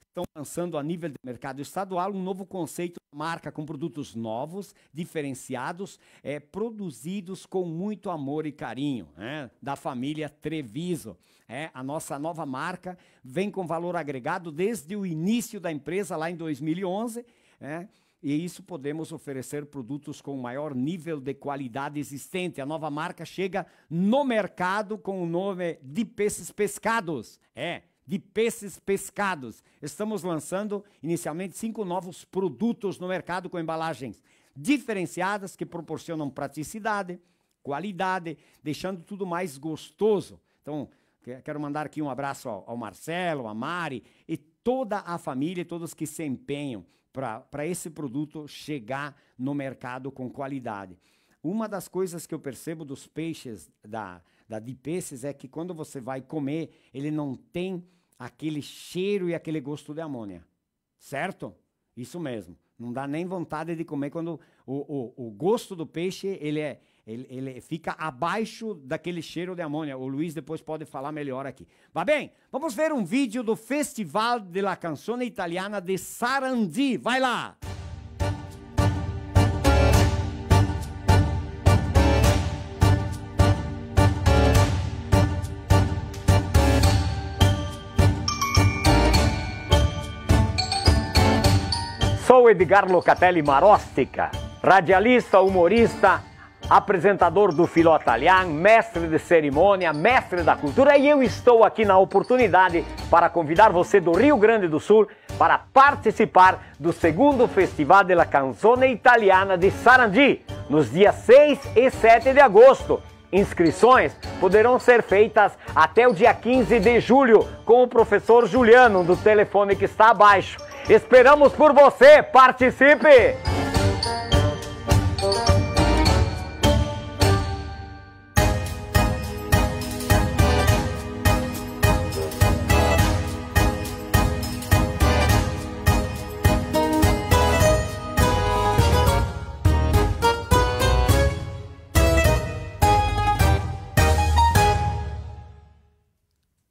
estão lançando a nível de mercado estadual um novo conceito de marca com produtos novos, diferenciados, é, produzidos com muito amor e carinho, né? Da família Treviso. É, a nossa nova marca vem com valor agregado desde o início da empresa, lá em dois mil e onze, né? E isso podemos oferecer produtos com o maior nível de qualidade existente. A nova marca chega no mercado com o nome Dipese Pescados. É, Dipese Pescados. Estamos lançando inicialmente cinco novos produtos no mercado com embalagens diferenciadas que proporcionam praticidade, qualidade, deixando tudo mais gostoso. Então, que-, quero mandar aqui um abraço ao, ao Marcelo, a Mari e toda a família, todos que se empenham pra, pra esse produto chegar no mercado com qualidade. Uma das coisas que eu percebo dos peixes da, da Dipese é que quando você vai comer, ele não tem aquele cheiro e aquele gosto de amônia. Certo? Isso mesmo. Não dá nem vontade de comer quando o, o, o gosto do peixe, ele é, ele, ele fica abaixo daquele cheiro de amônia. O Luiz depois pode falar melhor aqui. Va ben? Vamos ver um vídeo do Festival della Canzone Italiana de Sarandi. Vai lá! Sou Edgar Locatelli Marostica, radialista, humorista, apresentador do Filó Talian, mestre de cerimônia, mestre da cultura, e eu estou aqui na oportunidade para convidar você do Rio Grande do Sul para participar do segundo Festival della Canzone Italiana de Sarandi, nos dias seis e sete de agosto. Inscrições poderão ser feitas até o dia quinze de julho com o professor Juliano, do telefone que está abaixo. Esperamos por você! Participe!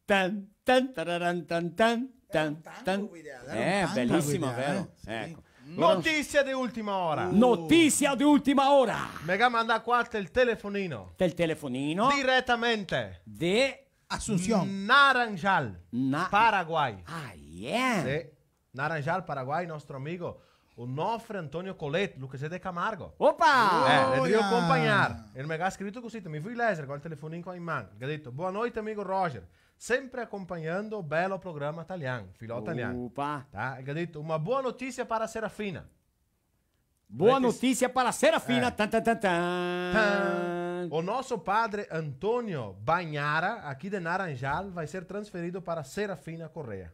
Tan, tan, tararan, tan, tan, tan, tan. Era un tango quella, era un tango quella, eh? Eh, belisima, vero? Sì. Eco. Notisia de ultima ora. Notisia de ultima ora. Me ga mandà qua tel telefonino. Tel telefonino. Diretamente. De Asunción. Naranjal, Na- Paraguai. Ah, yeah. Sì. Naranjal, Paraguai, nostro amigo Onofre Antonio Colet, lu che xe de Camargo. Opa! Eh, el drio compagnar. El me ga scrito cusì, mi vui lezer, col telefonin qua in man. El ga dito: "Boa noite, amigo Roger. Sempre acompanhando o belo programa Talian, Filò Talian." Opa! Tá? El ga dito: "Uma boa notícia para Serafina." Boa notícia para Serafina. Eh. Tan, tan, tan, tan. Tan. O nosso padre Antonio Bagnara, aqui de Naranjal, vai ser transferido para Serafina Corrêa.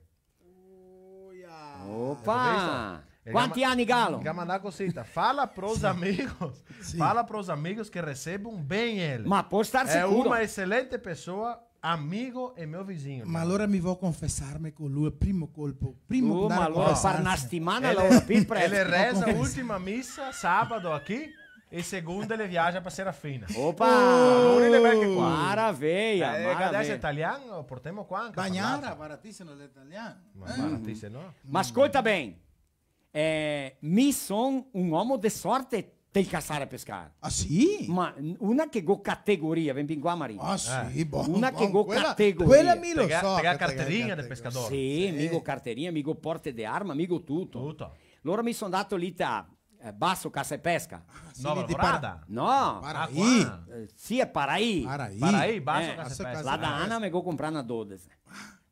Opa! Opa! Quanti ani galo? Ga mandà cosita: "Fala pros amigos, sì, fala pros amigos que recebam bem ele. Ma pol star sicuro. É uma excelente pessoa, amigo e meu vizinho." Ma alora mi vo confesarme co lu, el primo colpo, primo... Oh, ma alora par na setimana la ora pi presto. Ele reza a última missa sábado aqui e segunda ele viaja pra Serafina. Opa! Alora ele vien qua. Maraveia, eh, maraveia. Adeso italiano, portemo qua anca. Bagnara, baratisimo l'italiano. Ma baratisimo, no? Ma scolta ben, eh, mi son un omo de sorte tel casar e pescar. Ah, sì? Ma n-, una che go categoria, vien qua, Marin. Ah, sì, bon, bon. Una che go categoria. Quela mi lo so. Te ga, te ga carteirinha de pescador? Sì, mi go carteirinha, mi go porte de arma, mi go tuto. Tuto. Alora mi son ndato lì a, eh, Basso Caça e Pesca. Ah, sì, Nova Lavorada? No. Paraí. Ah, qua. Eh, sì, a Paraí. Paraí. Paraí, Basso Caça e Pesca. Là da Ana me go comprà na dodese.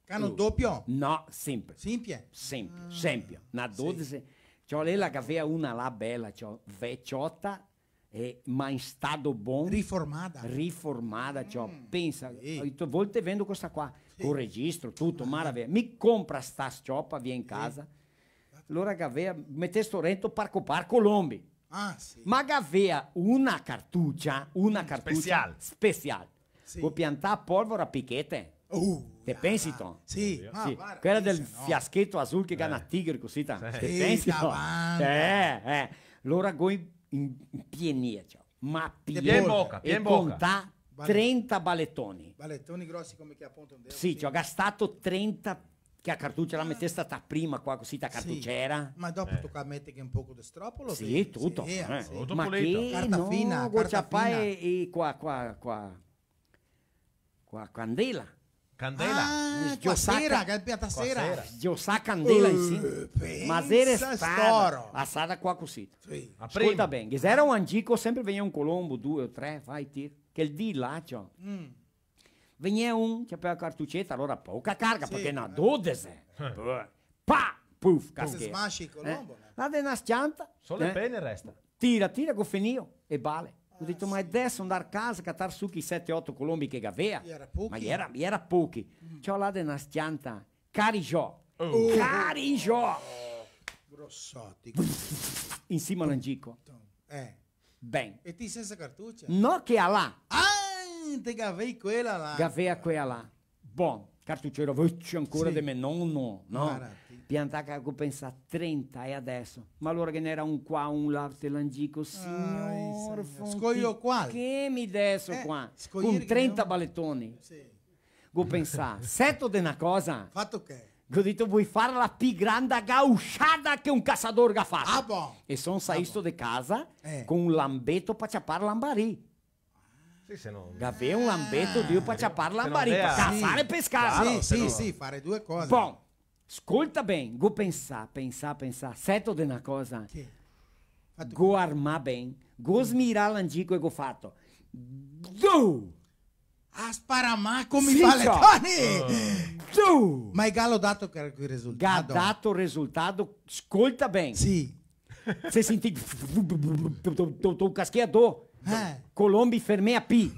Cano dopio? No, simpio. Simpio? Simpio, simpio. Na dodese. Ciò, lei la gavea una là bela, ciò, veciota, eh, ma in stato bon. Riformada. Riformada, ciò, pensa, sì. Volte vendo questa qua, sì, col registro, tuto, maraveia. Mi compra sta sciopa, vien in casa. Alora gavea, mete sto rento par copar colombi. Ah, sì. Ma gavea una cartucia, una cartucia special. Special. Sì. Co piantà polvora pichete. Uh, te pensi, ah, to? Sì, sì. Ma varda, quela del fiascheto azul che ga na tigre cusì, ta? Sì. Te pensi, to? Davanti. Eh, eh. Lora go in, in, inpienìa, ciò. Ma pien boca, pien boca. E contà trenta baletoni. Baletoni grosi come che apunto un dedo. Sì, ciò, ga stà trenta che a cartucia la metesta ta prima qua, cusì, ta cartucera. Ma dopo toca meterghe un poco de stropolo, sì, tuto, sì, eh. Tuto pulito. Ma che carta fina, no, go ciapà e, e qua, qua, qua, qua, candela. Candela. Ah, qua sera, che pianta sera. Qua sera. Giosa candela in sima. Ma sera pensa storo. Asada qua cusì. Sì. Scolta ben, che se era un angico, sempre vegnea un colombo, due o tre, fai tir. Che el dì là, ciò. Mm. Vegnea un, ciapea la cartuceta, alora poca carga, sì, parché na dodese. Eh. Pa! Puf, caschea. Smasci el colombo, eh? La de na s-cianta. Solo le pene resta. Tira, tira, go finìo, e bale. Go dito, ma deso ndar casa, catar su chi sete, oto colombi che gavea. Iera pochi. Ma iera, iera pochi. Mm. Ciò, la de na s-cianta. Carijò. Oh. Carijò. Grosoti. In sima l'angico. Eh. Ben. E ti sensa cartucia? No che a là. Ah, te gavei quela là. Gavea quela là. Bon, cartucera vecia ancora de me nono, no? Varda ti. Piantà che go pensà trenta e adeso. Ma alora ghe n'era un qua, un là, te l'angico, signor, scoio qual? Che mi deso qua? Con trenta baletoni. Sì. Go pensà, seto de na cosa? Fato che? Go dito, voi far la pi granda gausciada che un casador ga fato. Ah, bon. E son saisto de casa con un lambeto pa ciapar lambarì. Sì, se no... Gavea un lambeto, drio, pa ciapar lambarì, pa casar e pescar. Claro, sì, sì, fare due cose. Bon, scolta ben, go pensà, pensà, pensà, seto de na cosa? Che? Go armà ben, go smirà l'angico e go fato. Du! A sparamaco, mi... Sì, baletoni! Ciò. Tu! Ma i galo dato che, che risultato? Ga dato risultato, scolta ben. Sì. Se senti, tu, tu, tu, tu, caschea do. Eh. Colombi fermea pi.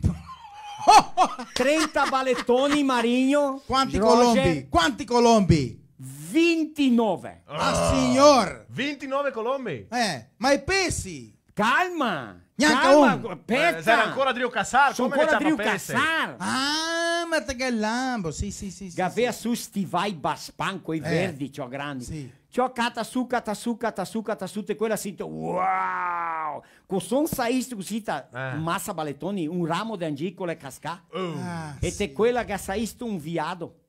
Trenta baletoni, Marigno. Quanti colombi? Quanti colombi? Vintinove. Ah, signor! Vintinove colombi? Eh, ma i pesi? Calma! Gnanca calma, un. Speta! Eh, se era ancora drio casar, come che ciapa pese? Son ancora drio casar. Ah, ma te che lambo, sì, sì, sì, sì. Gavea su stivai baspan, quei verdi, ciò, grandi. Sì. Ciò, cata su, cata su, cata su, cata su, te quela sento, wow! Co son saisto cusì, ta, masa baletoni, un ramo de angico l'è cascà. Ah, sì. E te quela ga saisto un viado.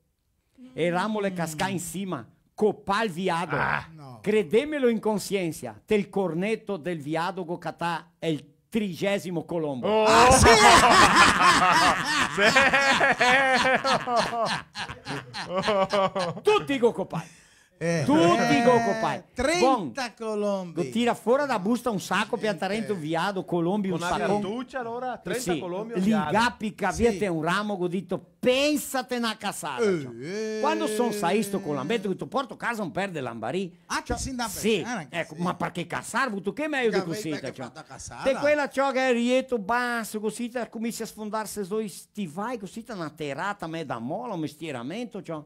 E ramo l'è cascà in sima, copà el viado. Ah. No. Credemelo in consiensa, tel corneto del viado go catà el trigesimo colombo. Oh. Ah, sì! Sì. Tuti go copai. Eh. Tuti go copai. Trenta colombi. Bon. Go tirà fora da busta un saco, piantà rento un viado, colombi, un sacon. Con na cartucia, alora, trenta colombi, un viado. Sì. L'ingapi che gavea te un ramo, go dito, pensa te na casada, ciò. Eh. Quando son saisto co l'ambeto, go dito, porto casa un per de lambarì. Ah, ciò, te si ndà a pescar anca, sì, eco, ma parché casar, vuto che mejo de cusì, ciò. Te quela, ciò, che el rieto baso, cusì, ta, cominsia a sfondarse zo i stivai, cusì, ta, na terata, me da mola, un mestieramento, ciò.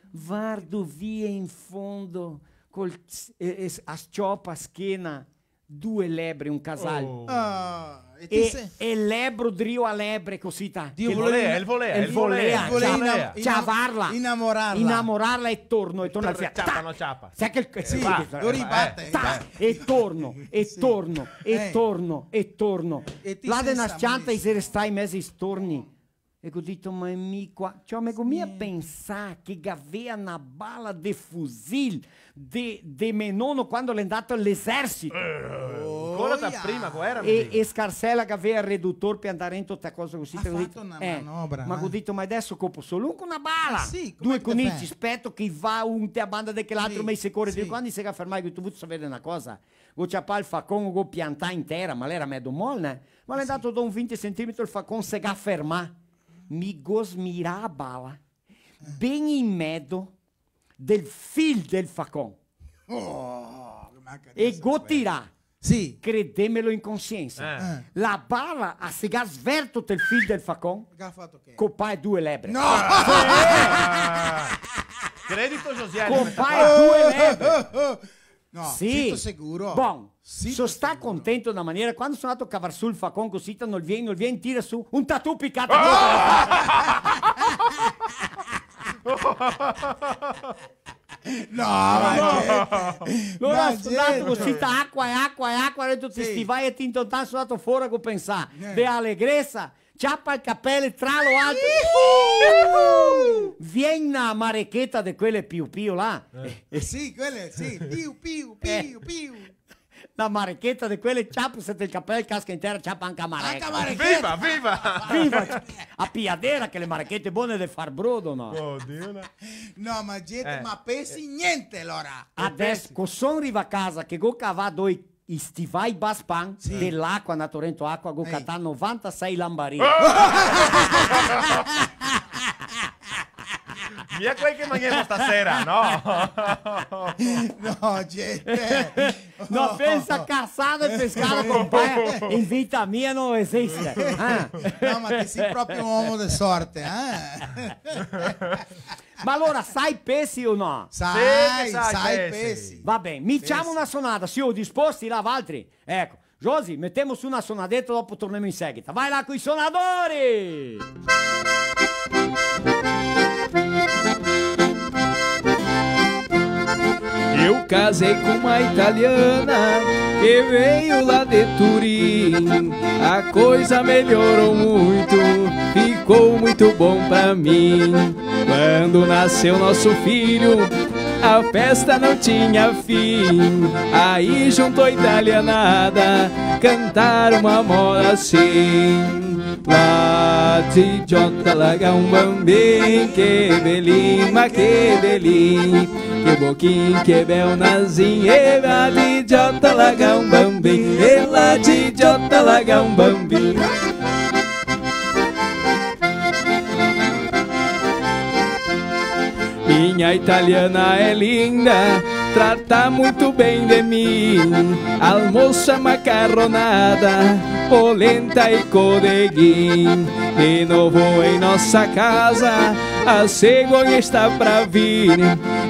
Vardo via in fondo, col s-, e, e s-, a s-ciopa, schena, due lebre, un casal. Oh. Ah, e ti... E, se e lebro drio a lebre, cusì, ta. Dio voleva, el volea, el volea, el volea, el volea, ciavarla. Inamorarla. Inamorarla e torno, e torno al fiato. Ciapa, no ciapa. Sa che el... Sì, eh, va, lo ribate, ta, eh, e torno, e torno, e torno, e torno. E ti... Là de na s-cianta i xe restai mezi storni. E go dito, ma mi qua, ciò, me go mia pensà che gavea na bala de fusil de, de me nono quando l'è ndà a l'esercito. Eh, ancora da prima guera, e, e Scarsela gavea el redutor par ndar rento ta cosa cusì, te go dito, na manovra, ma go dito, ma deso copo solo un co na bala. Eh, sì, come che te fè? Due conici, speto che va un te a banda de che l'altro, sì, me se core, sì, digo, quando se ga fermà, go dito, vuto saver na cosa? Go ciapà el facon, go piantà in tera, ma l'era medo mol, né? Ma l'è ndà do un vinti centimetri, el facon se ga fermà. Mi go smirà a bala ben in medo del fil del facon. Oh, che manca de... E go tirà. Sì. Credemelo in consiensa. Eh. Eh. La bala a se ga sverto del fil del facon. Ga fato che? Copà e due lebre. No! Credito, Josiane. Copà e due lebre. No, sì. Sito seguro. Bon, sito seguro. So stà contento na maniera, quando so ndà a cavar su el facon cusì, no el vien, no el vien, tira su un tatù picà. No, ma gente, alora ma so ndà gente. Cusì, ta acua e acua e acua, dentro ti stivai e ti intontan so ndà fora co pensà, eh, de alegresa, ciapa el capel, tralo alto. Iuhu! Vien na marecheta de quele piu piu là. Eh. Eh, sì, quele, sì, piu, piu, piu, piu. Na marecheta de quele, ciapa, se te el capel casca in tera, ciapa anca a mareca. Anca a marecheta. Viva, viva! Viva! A piadera, che le marechete bone de far brodo, no? Oddio, no. No, ma gente, eh, ma pensi gnente, alora. Adeso, co son rivà casa, che go cavà doi i stivai baspan, sì, de l'acua, ndà rento acua, go catà novantasei lambari. Mia quel che magnemo stasera, no? No, gente. No, pensa casada e pescado, compare, in vita mia no esiste, eh? No, ma ti si proprio un omo de sorte, eh? Ma alora, sai pesi o no? Sai, sì che sai, sai pesi. Pesi. Va ben, mi ciamo na sonada, sio disposti là, valtri? Eco, Josi, metemo su na sonadeta, dopo tornemo in seguita. Vai là coi sonadori! Eu casei com uma italiana que veio lá de Turim. A coisa melhorou muito, ficou muito bom pra mim. Quando nasceu nosso filho, a festa não tinha fim. Aí juntou a italianada, cantaram uma moda assim. Là de Jota larga un bambin, che belin, ma che belin, che boquin, che bel nasin, e là de Jota larga un bambin, e là de Jota larga un bambin. Minha italiana é linda, trata muito bem de mim. Almoço é macarronada, polenta e codeguim. De novo em nossa casa, a cegonha está pra vir.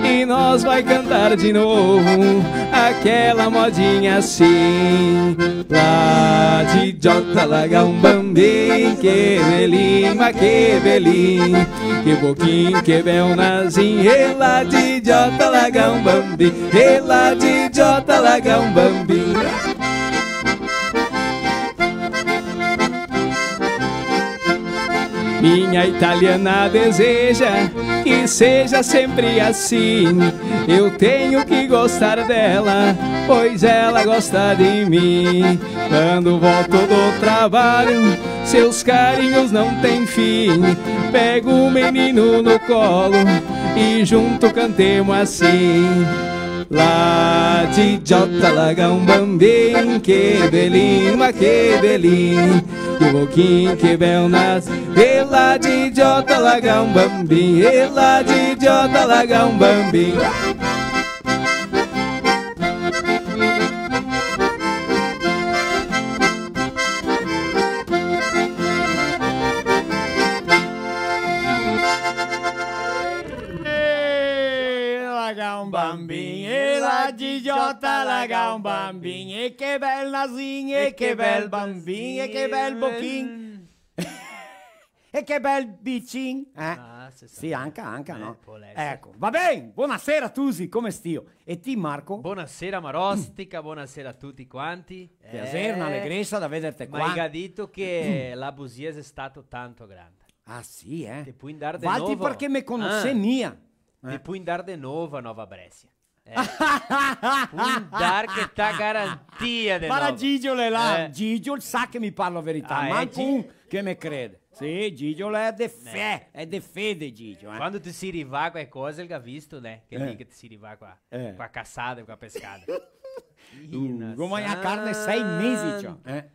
E nós vai cantar de novo aquela modinha assim. Là de Jota larga un bambin, che belin, ma che belin, che boquin, che bel nasin, e là de Jota larga un bambin, e là de Jota larga un bambin. Minha italiana deseja que seja sempre assim. Eu tenho que gostar dela, pois ela gosta de mim. Quando volto do trabalho, seus carinhos não têm fim. Pego o menino no colo e junto cantemos assim. Là de Jota larga un bambin, che belin, ma che belin, che boquin, che bel nas. E là de Jota larga un bambin, e là de Jota larga un bambin. Eh, larga un bambin, e là de Jota larga un bambin, e che bel nasin, e che bel bambin, e che bel bochin. E che bel bicin, eh? Ah, se sa. Sì, anca, anca, eh, no? Pol èsar. Eco, va ben, bonasera, Tusi, come stio? E ti, Marco? Bonasera, Marostica, bonasera a tuti quanti. Piaser, eh, na alegresa da vederte qua. Ma i ga dito che la busia xe stato tanto granda. Ah, sì, eh? Te pol ndar de novo. Valtri parché me conosé mia. Eh. Te pol ndar de novo a Nova Bréscia. Eh. Pol ndar che te ga garantia de novo. Varda Gigio l'è là. Eh. Gigio sa che mi parlo verità, ah, eh, manco un che me crede. Sì, Gigio l'è de fe-, eh, l'è de fede, Gigio, eh. Quando te si rivà qua e cose, el ga visto, né? Che lì che te si rivà qua, eh, qua casada, qua pescada. Uh, go magnà carne sei mesi, ciò, eh.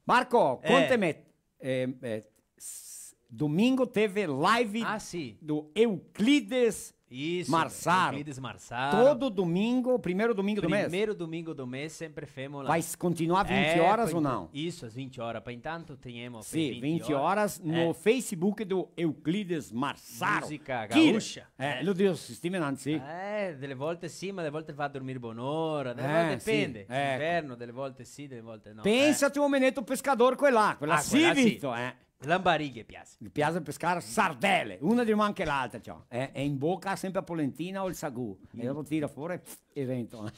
Marco, eh, conteme, eh, eh, s-, domingo teve live, ah, sì, do Euclides Isso, Marsaro. Euclides Marsaro. Todo domingo, primeiro domingo do mês? Primeiro domingo do mês, sempre femo la... Vai s-, continuar vinte horas ou não? Isso, às vinte horas. Pra entanto, tenhamos sì, vinte horas no Facebook do Euclides Marsaro. Música gaúcha. Eh, lo digo, sistema, sì. Eh, delle volte sì, ma delle volte va a dormir bonora, delle volte depende. Sì, eco. Inverno, delle volte sì, delle volte no. Pensa ti, o meneto pescador, quela, quela sì, quela sì. Vito, eh. Lambarighe piase. Ghe piase pescar sardele, una de man che l'altra, ciò. Eh, e in boca sempre a polentina o el sagù. E dopo tira fora e dentro.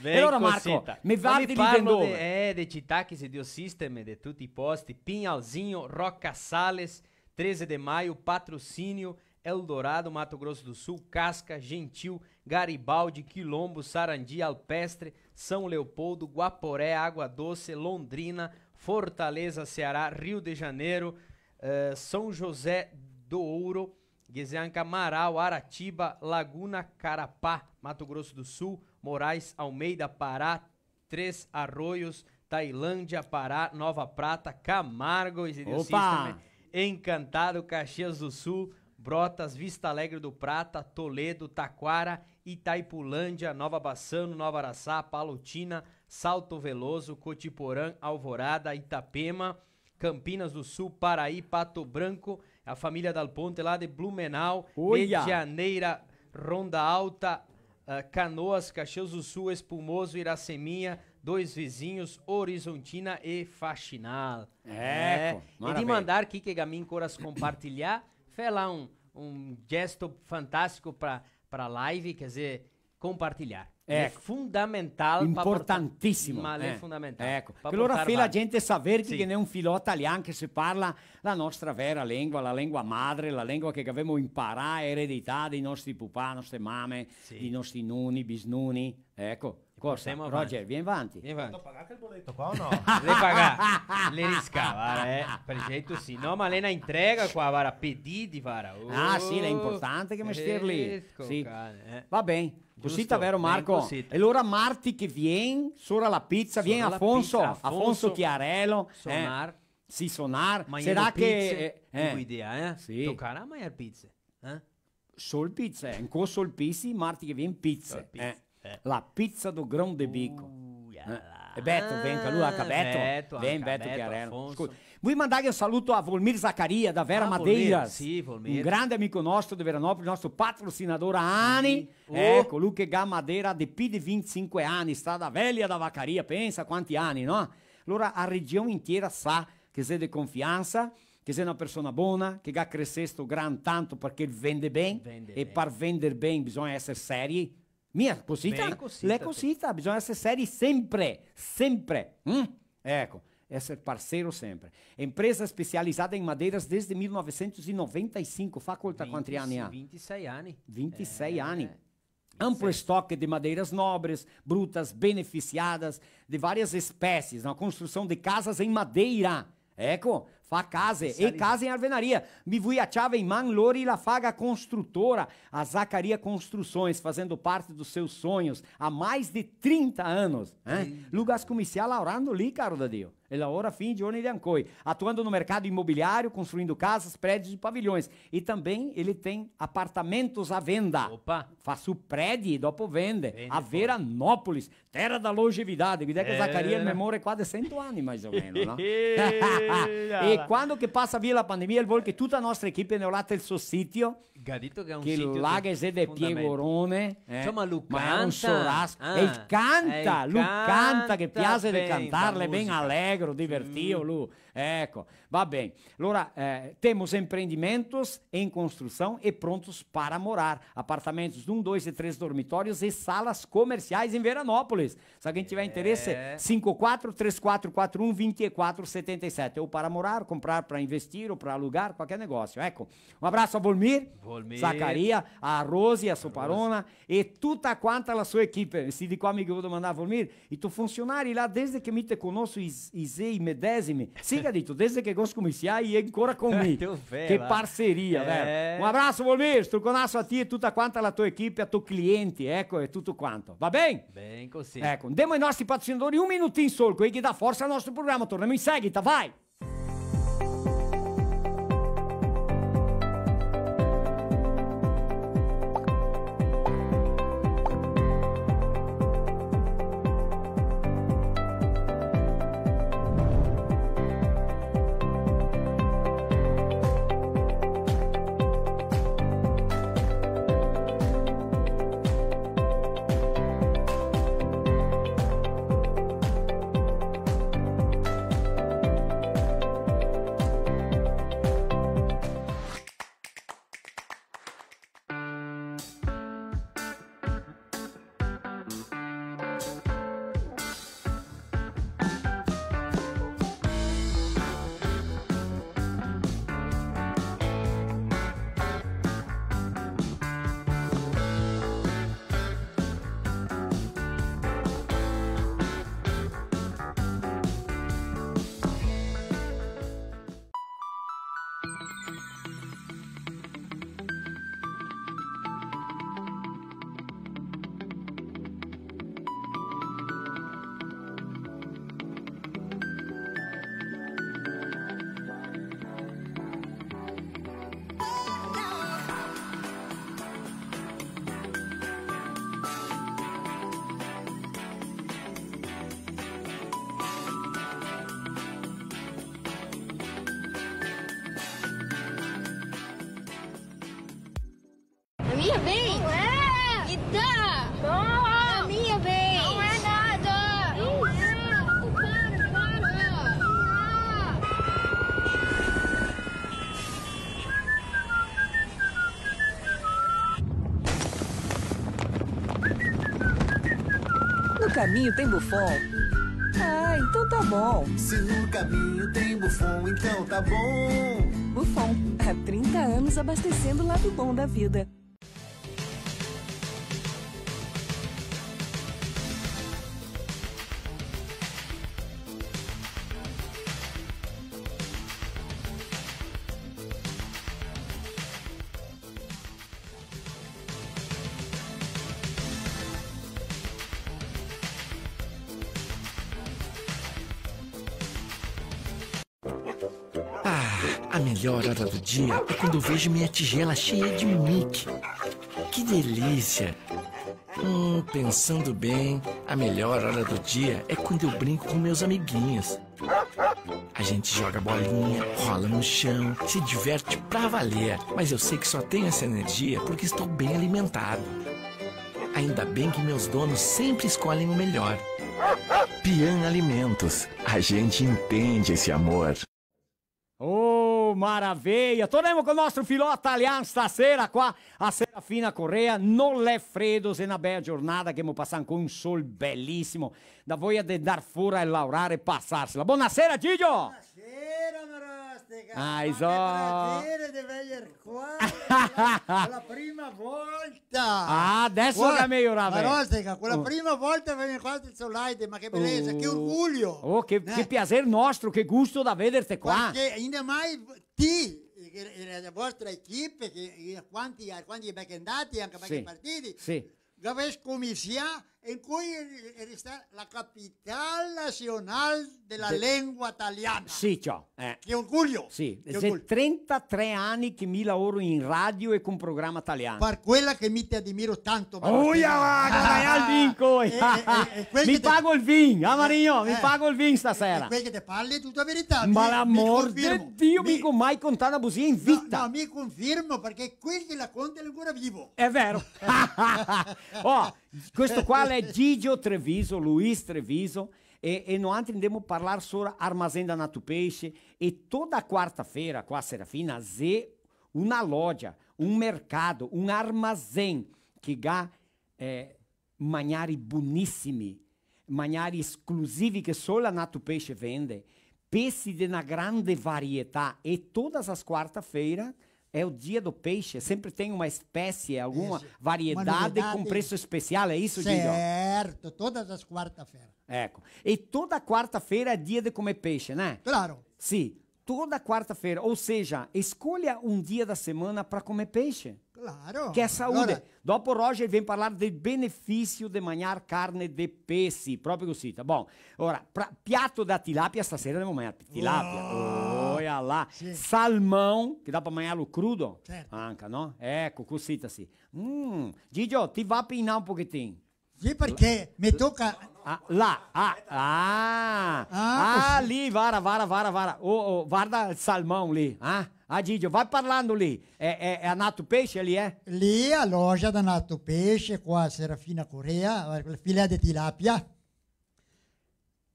E alora, Marco, me vardi lì dove? De, eh, de cità che se drio sisteme, de tuti i posti, Pinhalzinho, Roca Sales, Treze de Maio, Patrocínio, Eldorado, Mato Grosso do Sul, Casca, Gentil, Garibaldi, Quilombo, Sarandi, Alpestre, São Leopoldo, Guaporé, Água Doce, Londrina, Fortaleza, Ceará, Rio de Janeiro, eh, São José do Ouro, ghe xe anca Marau, Aratiba, Laguna Carapá, Mato Grosso do Sul, Moraes, Almeida, Pará, Três Arroios, Tailândia, Pará, Nova Prata, Camargo, Isidro Sistema, Encantado, Caxias do Sul, Brotas, Vista Alegre do Prata, Toledo, Taquara, Itaipulândia, Nova Bassano, Nova Araçá, Palotina, Salto Veloso, Cotiporã, Alvorada, Itapema, Campinas do Sul, Paraí, Pato Branco, a família Dal Ponte lá de Blumenau, Medianeira, Ronda Alta, eh, Canoas, Caxias do Sul, Espumoso, Iraceminha, Dois Vizinhos, Horizontina e Faxinal. Eco, eh, e de mandar chi che ga ancora scompartilià, fè là un, un gesto fantastico pra, pra live, quer dizer, compartilhar. Eco. L'è fundamental, importantissimo, ma l'è fondamentale. Eco. Che alora fè la gente saver che ghe n'è un filò talian che se parla la nostra vera lengua, la lengua madre, la lengua che gavemo imparà, eredità dai nostri pupà, nostre mame, dai nostri noni, bisnoni. Eco. Cosa? Roger, vien vanti. Vien vanti. Devo pagar quel boleto qua o no? L'è pagà, l'è riscà, vara, eh. Par esenpio sì. No, ma l'è na entrega qua, vara, pedidi, vara. Ah, sì, l'è importante che mestier lì. Sì. Va ben. Cosita, vero, Marco? E alora marti che vien, sora la pizza, vien Afonso, Afonso Chiarello, eh? Sonar. Sì, sonar. Sarà che, eh, eh. Idea, eh? Sì. Tocarà magnar pizze, eh? Sol pizze, ancò sol pizzi, marti che vien pizze, eh. La pizza do Grão de Bico. E Beto, vien anca lu, anca Beto. Vien Beto Chiarello. Scusa. Vui mandar un saluto a Volmir Zaccaria, da Vera Madeiras. Sì, Volmir. Un grande amico nostro de Veranópolis, nostro patrocinador a ani. Eco, lu che ga Madeira de pi de vintisinque ani, Strada Velha da Vacaria, pensa quanti ani, no? Alora a region intiera sa che xe de confiansa, che xe na persona bona, che ga cresesto gran tanto parché vende ben, e par vender ben bisogna eser seri. Mia cosita? L'è cosita, bisogna eser seri sempre, sempre. Mm? Eco, eser parceiro sempre. Empresa especializada em madeiras desde mil novecentos e noventa e cinco. Fa conta quanti ani ha? Vintisei ani. Vintisei ani. Amplo estoque de madeiras nobres, brutas, beneficiadas, de várias espécies, na construção de casas em madeira. Eco, fa case, e case in alvenaria. Mi vui a ciave in man lori la Faga Construtora, a Zaccaria Construções, fazendo parte dos seus sonhos há mais de trinta anos, eh? Lu ga scominsià laorando lì, caro da Dio. E laora fin i giorni de ancoi, atuando no mercado imobiliário, construindo casas, prédios e pavilhões. E também ele tem apartamentos à venda. Opa! Fa su predi e dopo vende. Vende a Veranópolis, terra da longevidade. Guida che Zaccaria el me more qua de sento ani, mais o meno, no? E quando che pasa via la pandemia, el vol che tuta la nostra equipe ne late el so sitio, Ga dito che xe un sitio là che xe de Piegorone, eh, insoma, lu canta. Ma xe un soraso. Ah, e el canta, eh, el lu canta, che piase de cantar, l'è ben alegro, divertio, lu. Eco, va ben. Alora, eh, temos empreendimentos em construção e prontos para morar. Apartamentos de um, dois e três dormitórios e salas comerciais em Veranópolis. Se alguém tiver interesse, cinco quatro três quatro quatro um vinte e quatro setenta e sete. Ou para morar, comprar, para investir ou para alugar, qualquer negócio. Eco. Un abraso a Volmir, Volmir. Zaccaria, a Rosi, a so parona, e tuta quanta la so equipe. Se de qua mi ghe vodo mandar a Volmir, i to funsionari là, desde che mi te conoso, i, i xe i medesimi. Sì, ga dito, desde che go scominsià, i xe ancora con mi. Che parceria, vero? Un abraso, Volmir, struconaso a ti e tuta quanta la to equipe, a to clienti, eco, e tuto quanto. Va ben? Ben, cosita. Eco, ndemo ai nostri patrocinadori, un minutin sol, quei che dà forsa al nostro programa, tornemo in seguita, vai! Minha vez! Não é! Me dá! Não! A minha vez! Não é nada! Não é! Para, para! No caminho tem Buffon? Ah, então tá bom. Se no caminho tem Buffon, então tá bom. Buffon, há trinta anos abastecendo o lado bom da vida. Ah, a melhor hora do dia é quando eu vejo minha tigela cheia de Mickey. Que delícia! Hum, pensando bem, a melhor hora do dia é quando eu brinco com meus amiguinhos. A gente joga bolinha, rola no chão, se diverte pra valer. Mas eu sei que só tenho essa energia porque estou bem alimentado. Ainda bem que meus donos sempre escolhem o melhor. Pian Alimentos, a gente entende esse amor. Oh, maraveia! Tornemo col nostro filò talian stasera qua a Serafina Corrêa. No l'è fredo, xe na bea giornata che ghemo pasà co un sol belisimo. Da voia de ndar fora e laorar e pasarsela. Bonasera, Gigio! Bonasera, Marostica! Ah, ma che piaser de veder qua, la, la prima volta! Ah, deso che xe mejo, Marostica, quela prima volta vegno qua sul Laide, ma che belesa, che orgoglio! Oh, che, che piaser nostro, che gusto da vederte qua! Parché inda mai ti, e, e la vostra equipe, che, e quanti, quanti che ndati, anca qualche partiti, sì. Che gavè scominsià, e incoi xe, xe restà la capital nasional de la lengua taliana. Sì, ciò, eh. Che orgoglio! Sì, che orgoglio. Xe trentatré ani che mi laoro in radio e con programa talian. Par quela che mi te admiro tanto, Marostica. Oia, va, che vai al vinco! Eh, eh, eh, eh, mi pago el vin, ah, Marino, mi pago el vin stasera. E quel che te parli xe tuta verità. Ma l'amor de Dio, mi go mai contà na busia in vita. No, no, mi confirmo, parché quel che la conta l'è ancora vivo. Xe vero. Oh, questo qua l'è Gigio Treviso, Luis Treviso, e, e noantri ndemo parlar sora Armazém da Natupeixe, e toda quarta-feira, qua a Serafina, xe una loja, un mercato, un armazém che ga, eh, magnari bonisimi, magnari esclusivi che sola Natupeixe vende, pesi de na grande varietà, e todas as quarta-feira é o dia do peixe, sempre tem uma espécie, alguma variedade com preço especial, é isso, Gigio? Certo, todas as quarta-feira. Eco, e toda quarta-feira é dia de comer peixe, né? Claro. Sì, toda quarta-feira, ou seja, escolha um dia da semana pra comer peixe. Claro. Che xe saúde. Alora, dopo Roger vien parlar del beneficio de magnar carne de pesi, proprio cusì, tá bom? Ora, pra, piato da tilapia, stasera ndemo magnar tilapia. Oh, oia là. Sì. Salmão, che dà par magnarlo crudo. Certo. Anca, no? Eco, cusì, sì. Mm. Gigio, ti va pi in là un pochetin. Sì, parché me toca... Ah, là, ah, ah. Ah, cusì. Lì, vara, vara, vara, vara. Oh, oh, varda el salmão lì, ah? Ah, Gigio, va parlando lì. Xe, xe, xe a Natupeixe lì, eh? Lì, a loja da Natupeixe, qua Serafina Corrêa, el filé de tilapia.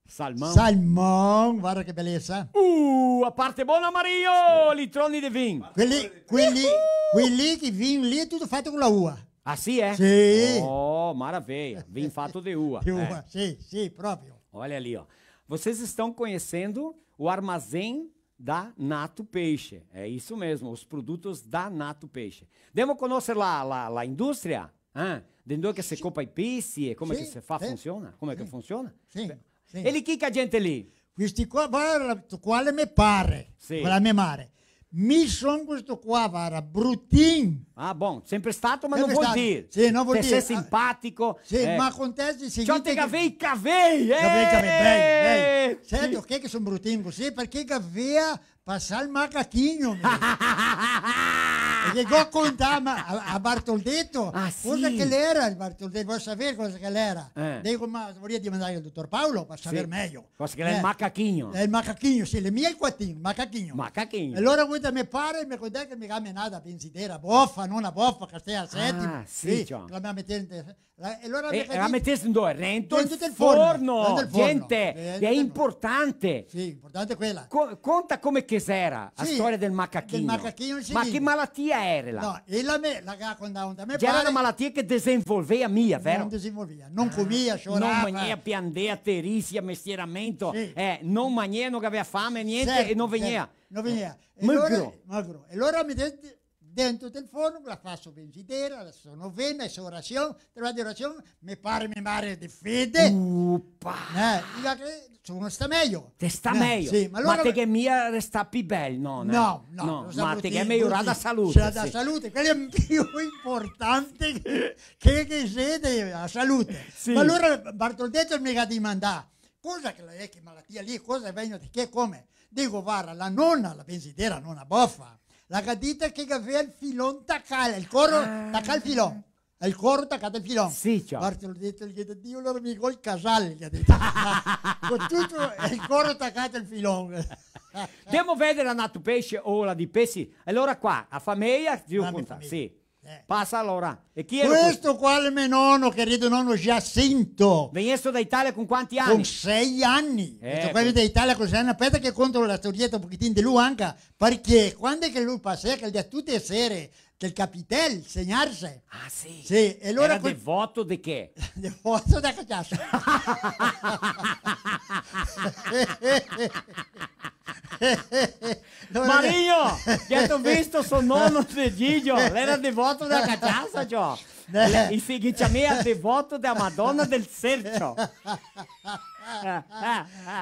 Salmão. Salmão, varda che belesa. Uh, a parte bona, Mario! Litroni de vin. Quei, quei, quei che vin lì xe tuto fato co la ua. Ah, sì, eh? Sì. Oh, maravilha. Vin fato de ua. De ua, eh. Sì, sì, proprio. Olha ali, ó. Vocês estão conhecendo o armazém da Natupeixe. É isso mesmo, os produtos da Natupeixe. Ndemo conoser la, la, la industria? Eh? De ndove che se copa i pesi e come che se fa, funsiona? Come che funsiona? Sì, sì. E lì chi che a gente lì? Questi qua, varda, sto qua l'è me pare, sì, quela me mare. Mi son questo qua, varda, brutin. Ah, bon, sempre stato, ma no vol dir. Sì, no vol dir. Te si simpatico. Sì, ma acontese el seguinte. Ciò, te gavei i cavei, eh! Gavei i cavei, bei, bei. Senti, che, che son brutin cusì, parché gavea pasà el macachin, mi. Parché go contà, ma a, a Bartoldeto, ah, sì, cosa che l'era el Bartoldeto, vol saver cosa che l'era. Eh. Digo, ma voria dimandar al dotor Paolo par saver mejo. Cosa che l'è el macachigno? L'è el macachigno, sì, l'è mia el quatin, macachigno. Macachigno. E alora, guarda, me pare, me contà che me ga menà da benzidera, bofa, no na bofa, che stea a Setimo. Ah, sì, ciò. Che la me ga meter inte La, e alora... E, e la meteste dove? Rento el forno, rento el forno, gente, l'è importante. Sì, importante quela. Co-, conta come che xera la storia del macachigno. Del macachigno, sì. Ma che malatia era? No, e la me, la ga contà da me pare. Gera na malatia che desenvolvea mia, vero? No desenvolvea, no comea, ciorava. No magnea, piandea, terisia, mestieramento, eh, no magnea, no gavea fame, gnente, e no vegnea. Certo, certo, no vegnea. E alora, magro. Magro. E alora me dite, dentro del forno, la faso benzidera, la so novena, la so orasion, tre ore de orasion, me pare, me pare de fede. Upa! Eh, digo che so stà mejo. Te stà mejo. Sì, ma alora... Ma te ghè mia restà pi bel, no, eh? No, no, no, ma te ghè mejorà la salute, sì. La salute, quela xe pi importante che, che, che xe de, la salute. Sì. Ma alora Bartoldeto me ga dimandà, cosa che la xe che malatia lì, cosa vegno de che, come? Digo, varda, la nona, la benzidera, nona bofa, la ga dita che gavea el filon tacà, el coro tacà al filon. El coro tacà al filon. Sì, ciò. Bartoldeto el ga dito, Dio, alora mi go el casal, el ga dito. Co tuto el coro tacà al filon. Demo vedere a n'atro pese o la di pesi. Alora qua, a fameja, zio, conta, sì. Eh. Pasa alora. E chi xe questo? Qua l'è me nono, querido nono Giacinto. Vegnesto da Italia con quanti ani? Con sei ani. Eh, questo qua vien da Italia con sei ani. Speta che conto la storieta un pochetin de lu anca, parché quando che lu pasea, che el dea tute e sere del Capitel, segnarse. Ah, sì? Sì, e alora... Era devoto de che? Devoto da cachaça. Alora... Mario, che te go visto so nono de Gigio, l'era devoto dela cachaça, ciò. Eh. E se ghe ciamea devoto dela Madona del Sercio.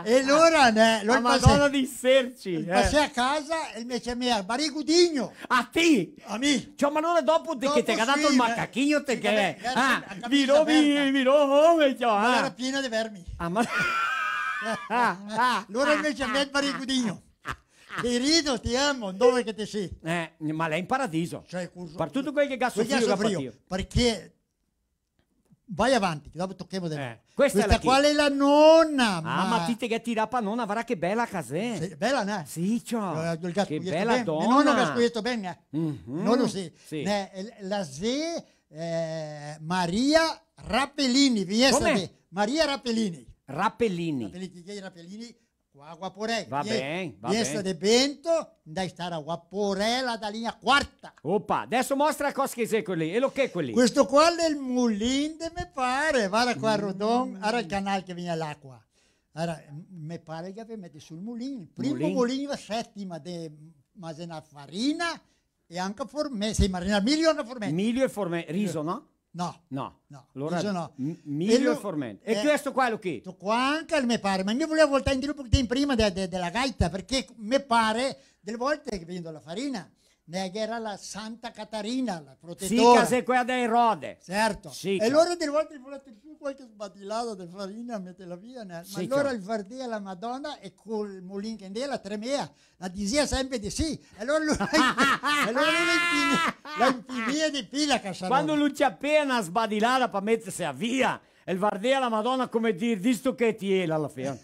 E alora, né, la Madona dei Serci, eh. Pasea a casa e me ciamea Barigudigno. A ti? A mi. Ciò, ma alora dopo de che te ga dato el macachigno, te che... Ah, virò, virò, come, ciò, ah. Ma l'era piena de vermi. Ah, ma... Alora invese a me el Barigudigno. Querido, ti amo, dove che te si? Eh, ma l'è in paradiso. Cioè, curso. Par tuto quel che ga sofrio, ga patìo. Parché, vai avanti, che dopo tochemo de novo. Eh, questa qua l'è la nona, ah, ma ti te ghè tirà pa nona, varda che bela che xe. Sì, bela, né? Sì, ciò. Eh, che bela dona. Me nono che ga scoiesto ben, eh. Mhm. Nono sì. Sì. Né, la xe, eh, Maria Rapellini, vien de Maria Rapellini. Rapellini. Rapellini, che i Rapellini Qua a Guaporé, va ben, va ben. Fiesta de Bento, ndai star a Guaporé, la da linea quarta. Opa, deso mostra cosa che xe quel lì, e lo che xe quel lì? Questo qua l'è el mulin de me pare, varda qua, rodon, ara el canal che vien l'acua. Ara, m-, me pare che gavea meso su el mulin, el primo mulin, mulin a Setima de masenar farina e anca forme-, sì, masenar milio e anca formento. Milio e forme-, riso, no? No. No. No, alora, riso no. M-, milio e formento. E questo qua l'è chi? Sto qua anca me pare, ma mi voleva voltar indrio un pochetin prima de, de, dela gaita, parché me pare, dele volte che vendo la farina, né, che gera la Santa Catarina, la protetora. Sì, che xe quela de Erode. Certo. Sì, e alora dele volte el voleva tir su qualche sbadilada de farina, meterla via, né? Ma sì, alora el vardea la Madona e col mulin che ndea la tremea. La disea sempre de sì, e alora lu, e alora lu la impini-, la impinia de pi la casarola. Quando lu ciapea na sbadilada par metersela via, el vardea la Madona come dir, "Disto che ti ela la fea."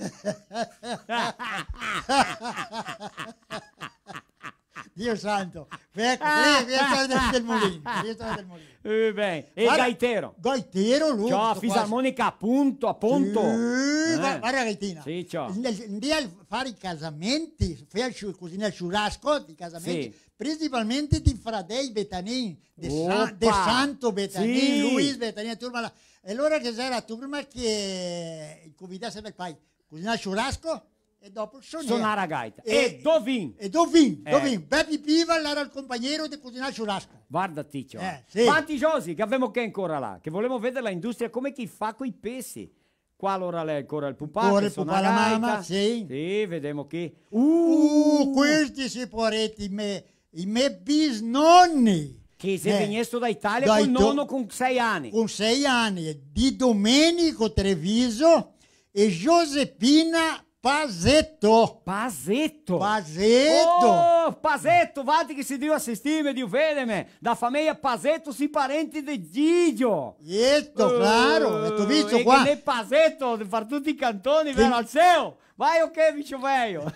Dio santo. Eco, sì, sì, sì, del mulin, sì, sì, del mulin. Eh, ben. E el gaitero? Gaitero, lu, ciò, sto qua. Fisarmonica, apunto, apunto. Sì, eh, va-, varda la gaitina. Sì, ciò. Ndea, ndea far i casamenti, fea el ciu-, cusinea el ciurasco, i casamenti, sì, principalmente dei fradei Betanin, de Sa-, de Santo Betanin, sì, Luis Betanin, turma là. E alora che gera la turma che i convidava sempre el pai, cusinea el ciurasco, e dopo el sonea. Sonar la gaita. E, e Dovin. E Dovin, eh, Dovin. Bepi Piva l'era el conpagnero de cusinar el ciurasco. Varda ti, ciò. Eh, sì. Quanti giorni che gavemo che ancora là? Che volemo veder la industria, come che i fa coi pesi. Qua alora l'è ancora el pupà, ancora che el sona pupà, la gaita. Mama, sì. Sì, vedemo chi. Uh, uh, questi sì, poareti, me, i me bisnoni. Che xe, eh, vegnesto da Italia col nono con sei ani. Con sei ani, di Domenico Treviso e Giuseppina Paseto. Paseto? Paseto. Oh, Pazeto, valtri che sì drio asistime, drio vedeme, da fameja Pazeto, sì parenti de Gigio. Eto, claro, e te go visto qua. E che l'è Pazeto, de par tuti i cantoni, vero, Alceo? Vai o che, bicio veio?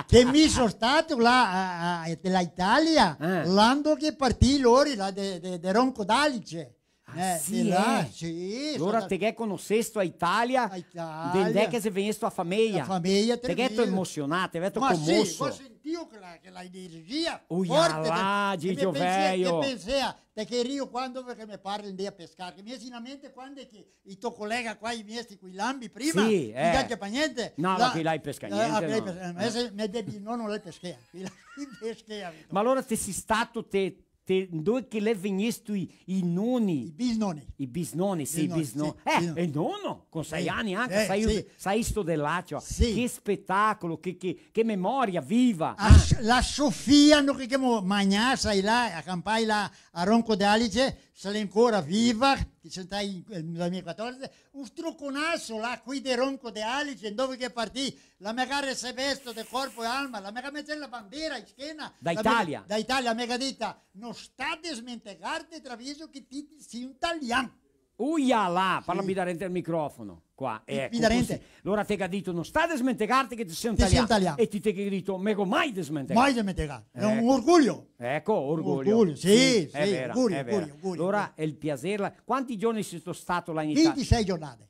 Che mi so stato là, a, a, de la Italia, eh, l'ano che partì lori là de, de, de Ronco d'Alice. Ah, eh, sì, de là, eh? Sì, alora te ghè conosesto a Italia, a Italia, de ndè che xe vegnesto a fameja. La fameja, te ghè emosionà, te ghè comoso. Ma sì, go sentìo che la, che la energia forte, là, che Gigio veio. Che pensea, che pensea, te che rio quando che me parli de pescar, che me vien in mente quando che i to colega qua, i miesti coi lambi prima, sì, eh, no, ma quei là i pesca gnente, no? Eh, me debi, no, no i peschea, quei là i peschea, capito? Ma alora te si stato, te, te, ndove che l'è vegnesto i, i noni? I bisnoni. I bisnoni, sì, i bisnoni. Eh, e nono, con sei ani anca, eh, sì. Saisto de là, ciò. Sì. Che spetacolo, che, che, che memoria viva, eh? La Sofia, no, che, che mo magnà, sai là, a campai là, a Ronco de Alice, se l'è ancora viva, che se sta in, eh, duemilaquatordici, un struconaso là, quei de Ronco de Alice, ndove che partì, la me ga recebesto de corpo e alma, la me ga metesto la bandera in schena, da Italia. Da Italia, la me ga dita, "No sta desmentegarte, Treviso, che ti, ti si un talian." Uia là, parla pi darente al microfono, qua, eco, pi darente. Cusì. Alora te ga dito, "No sta desmentegarte che te si un talian." Te si un talian. E ti te ga dito, "Me go mai desmentegà." Mai desmentegà. Xe un orgoglio. Eco, orgoglio. Orgoglio, sì, sì, vera, orgoglio, vera. Orgoglio, orgoglio. Alora, xe el piaser là. Quanti giorni sito stato là in Italia? Vintisei giornate.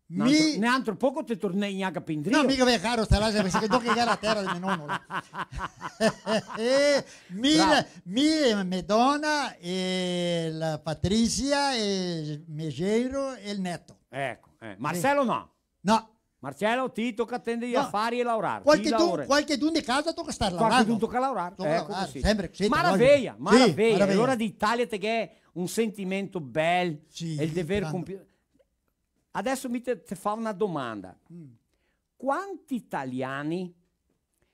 Neantro, neantro poco te tornei gnanca pi indrio. No, mica, beh, caro, sta là, se, se, che gera la tera de me nono, là. Eh, mi, bravo. Mi, me dona, e la Patrizia, e me genro, e el neto. Eco, eh. Sì. Marcelo no? No. Marcelo, ti toca tender i afari e laorar. Qualchedun, qualchedun de casa toca star laorando. Qualchedun toca laorar. Toca laorar, eco, cusì. Sempre cusì, te vojo. Maraveja, maraveja. Sì, maraveja. Alora de Italia te ghè un sentimento bel, sì, el de aver compi-, adeso mi te, te fao na domanda. Mm. Quanti italiani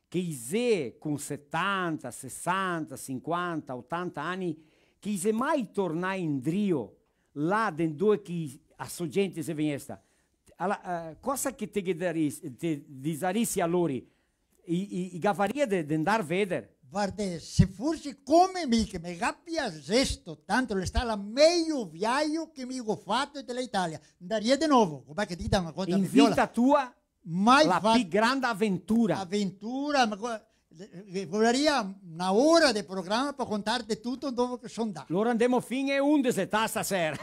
che i xe con setanta, sesanta, sinquanta, otanta ani, che i xe mai tornai indrio là de ndove che i, a so gente xe vegnesta? Ala-, eh, cosa che te ghe daris-, te disarisi a lori? I, i, i gavaria de, de ndar veder? Varda, se fose come mi, che me ga piasesto tanto, l'è sta la mejo viajo che mi go fato de la Italia, ndaria de novo, come che dita na cosa. In vita tua, mai fato la pi granda aventura. Aventura, ma co-, eh, voleria na ora de programa par contarte tuto dove che so ndà. Alora ndemo fin e undese, ta, stasera.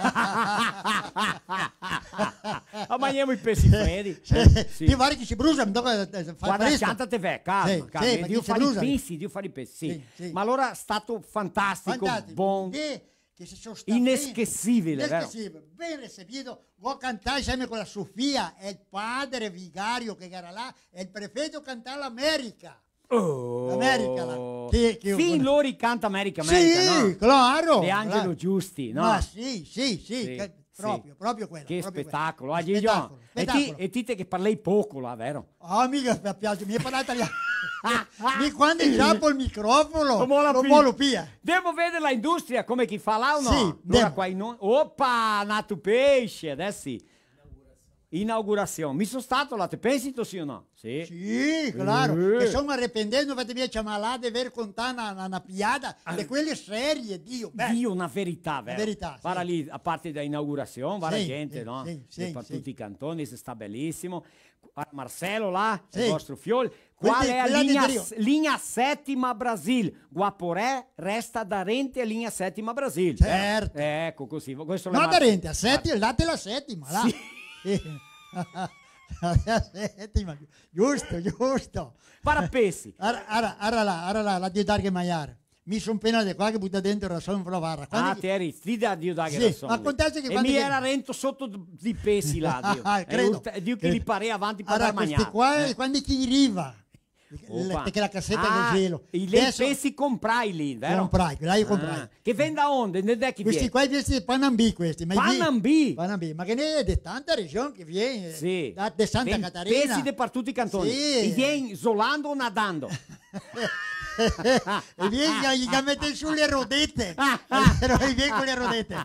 Ma magnemo i pesi fredi. Sì, eh, sì. Ti varda che se brusa, mi toca, eh, far presto. Varda, ciantete, calma, sì, calma. Sì, parché se brusa. Drio far i pesi, drio far i pesi, sì. Sì, sì. Ma alora xe stato fantastico, fantastico, bon. Sì. Che se so stà ben, inesquecível, vero? Inesquecível, ben recebido. Go cantà insieme co la Sofia, el padre vigario che gera là, e el prefeto cantà l'America. Oh. L'America là. Che, che fin lori canta America, America, sì, no? Claro, De Angelo, claro. Giusti, no? Ma sì, sì, sì, sì, che, sì, proprio, proprio quela, che proprio quela. Spetacolo, ah, Gigio? Spetacolo, spetacolo. E ti, e ti te che parlei poco là, vero? Ah, mi che me piaxe, mi parlo italiano. Mi quando ciapo el microfono, no molo pì. Demo veder la industria come che i fa là o no? Sì, alora demo. Qua in on-, opa, nato pese, adeso sì. Inaugurasion. Mi so stato là, te pensito sì o no? Sì. Sì, claro. Eh. Che so arependendo, fate mia ciamar là de ver contà na, na, na piada, ah, de quele serie, Dio, beh. Dio, na verità, vero? Na verità, sì. Varda lì, a parte da inaugurasion, varda gente, no? Sì, sì, sì. De par tuti i cantoni, xe sta belisimo. Varda, Marcelo là, sì, el vostro fiol. Qual xe la linea, linea setima Brasil? Guaporé resta darente a linea setima Brasil, vero? Certo. Eco, cusì, questo l'è... No, darente, a seti-, là te la setima, là. Sì. Sì. A setima, giusto, giusto. Para pesi. Ara, ara, ara là, ara là, là, de darghe magnar. Mi son pena de qua che buta dentro rason, però varda, quando... Ah, che te eri ti da, Dio, daghe rason. Sì, ma acontese che... E quando mi che gera rento soto d-, di pesi là, Dio. Ah, credo. E Dio che li parea avanti par dar magnar. Ara, questi qua, eh, quando che i riva, opa, le, che la caseta del gelo. Ah, i, i pesi comprai lì, vero? Comprai, là i comprai. Ah, che vien da onde? Ndè che vien? Questi qua i vien de Panambi, questi, ma i vien... Panambi? Panambi, ma che ghe n'è de tanta region che vien, eh, sì, da, de Santa Catarina. Vien pesi de par tuti i cantoni. Sì. I vien zolando o nadando? E vien, ghe, ghe mete su le rodete. Alora, e vien co le rodete.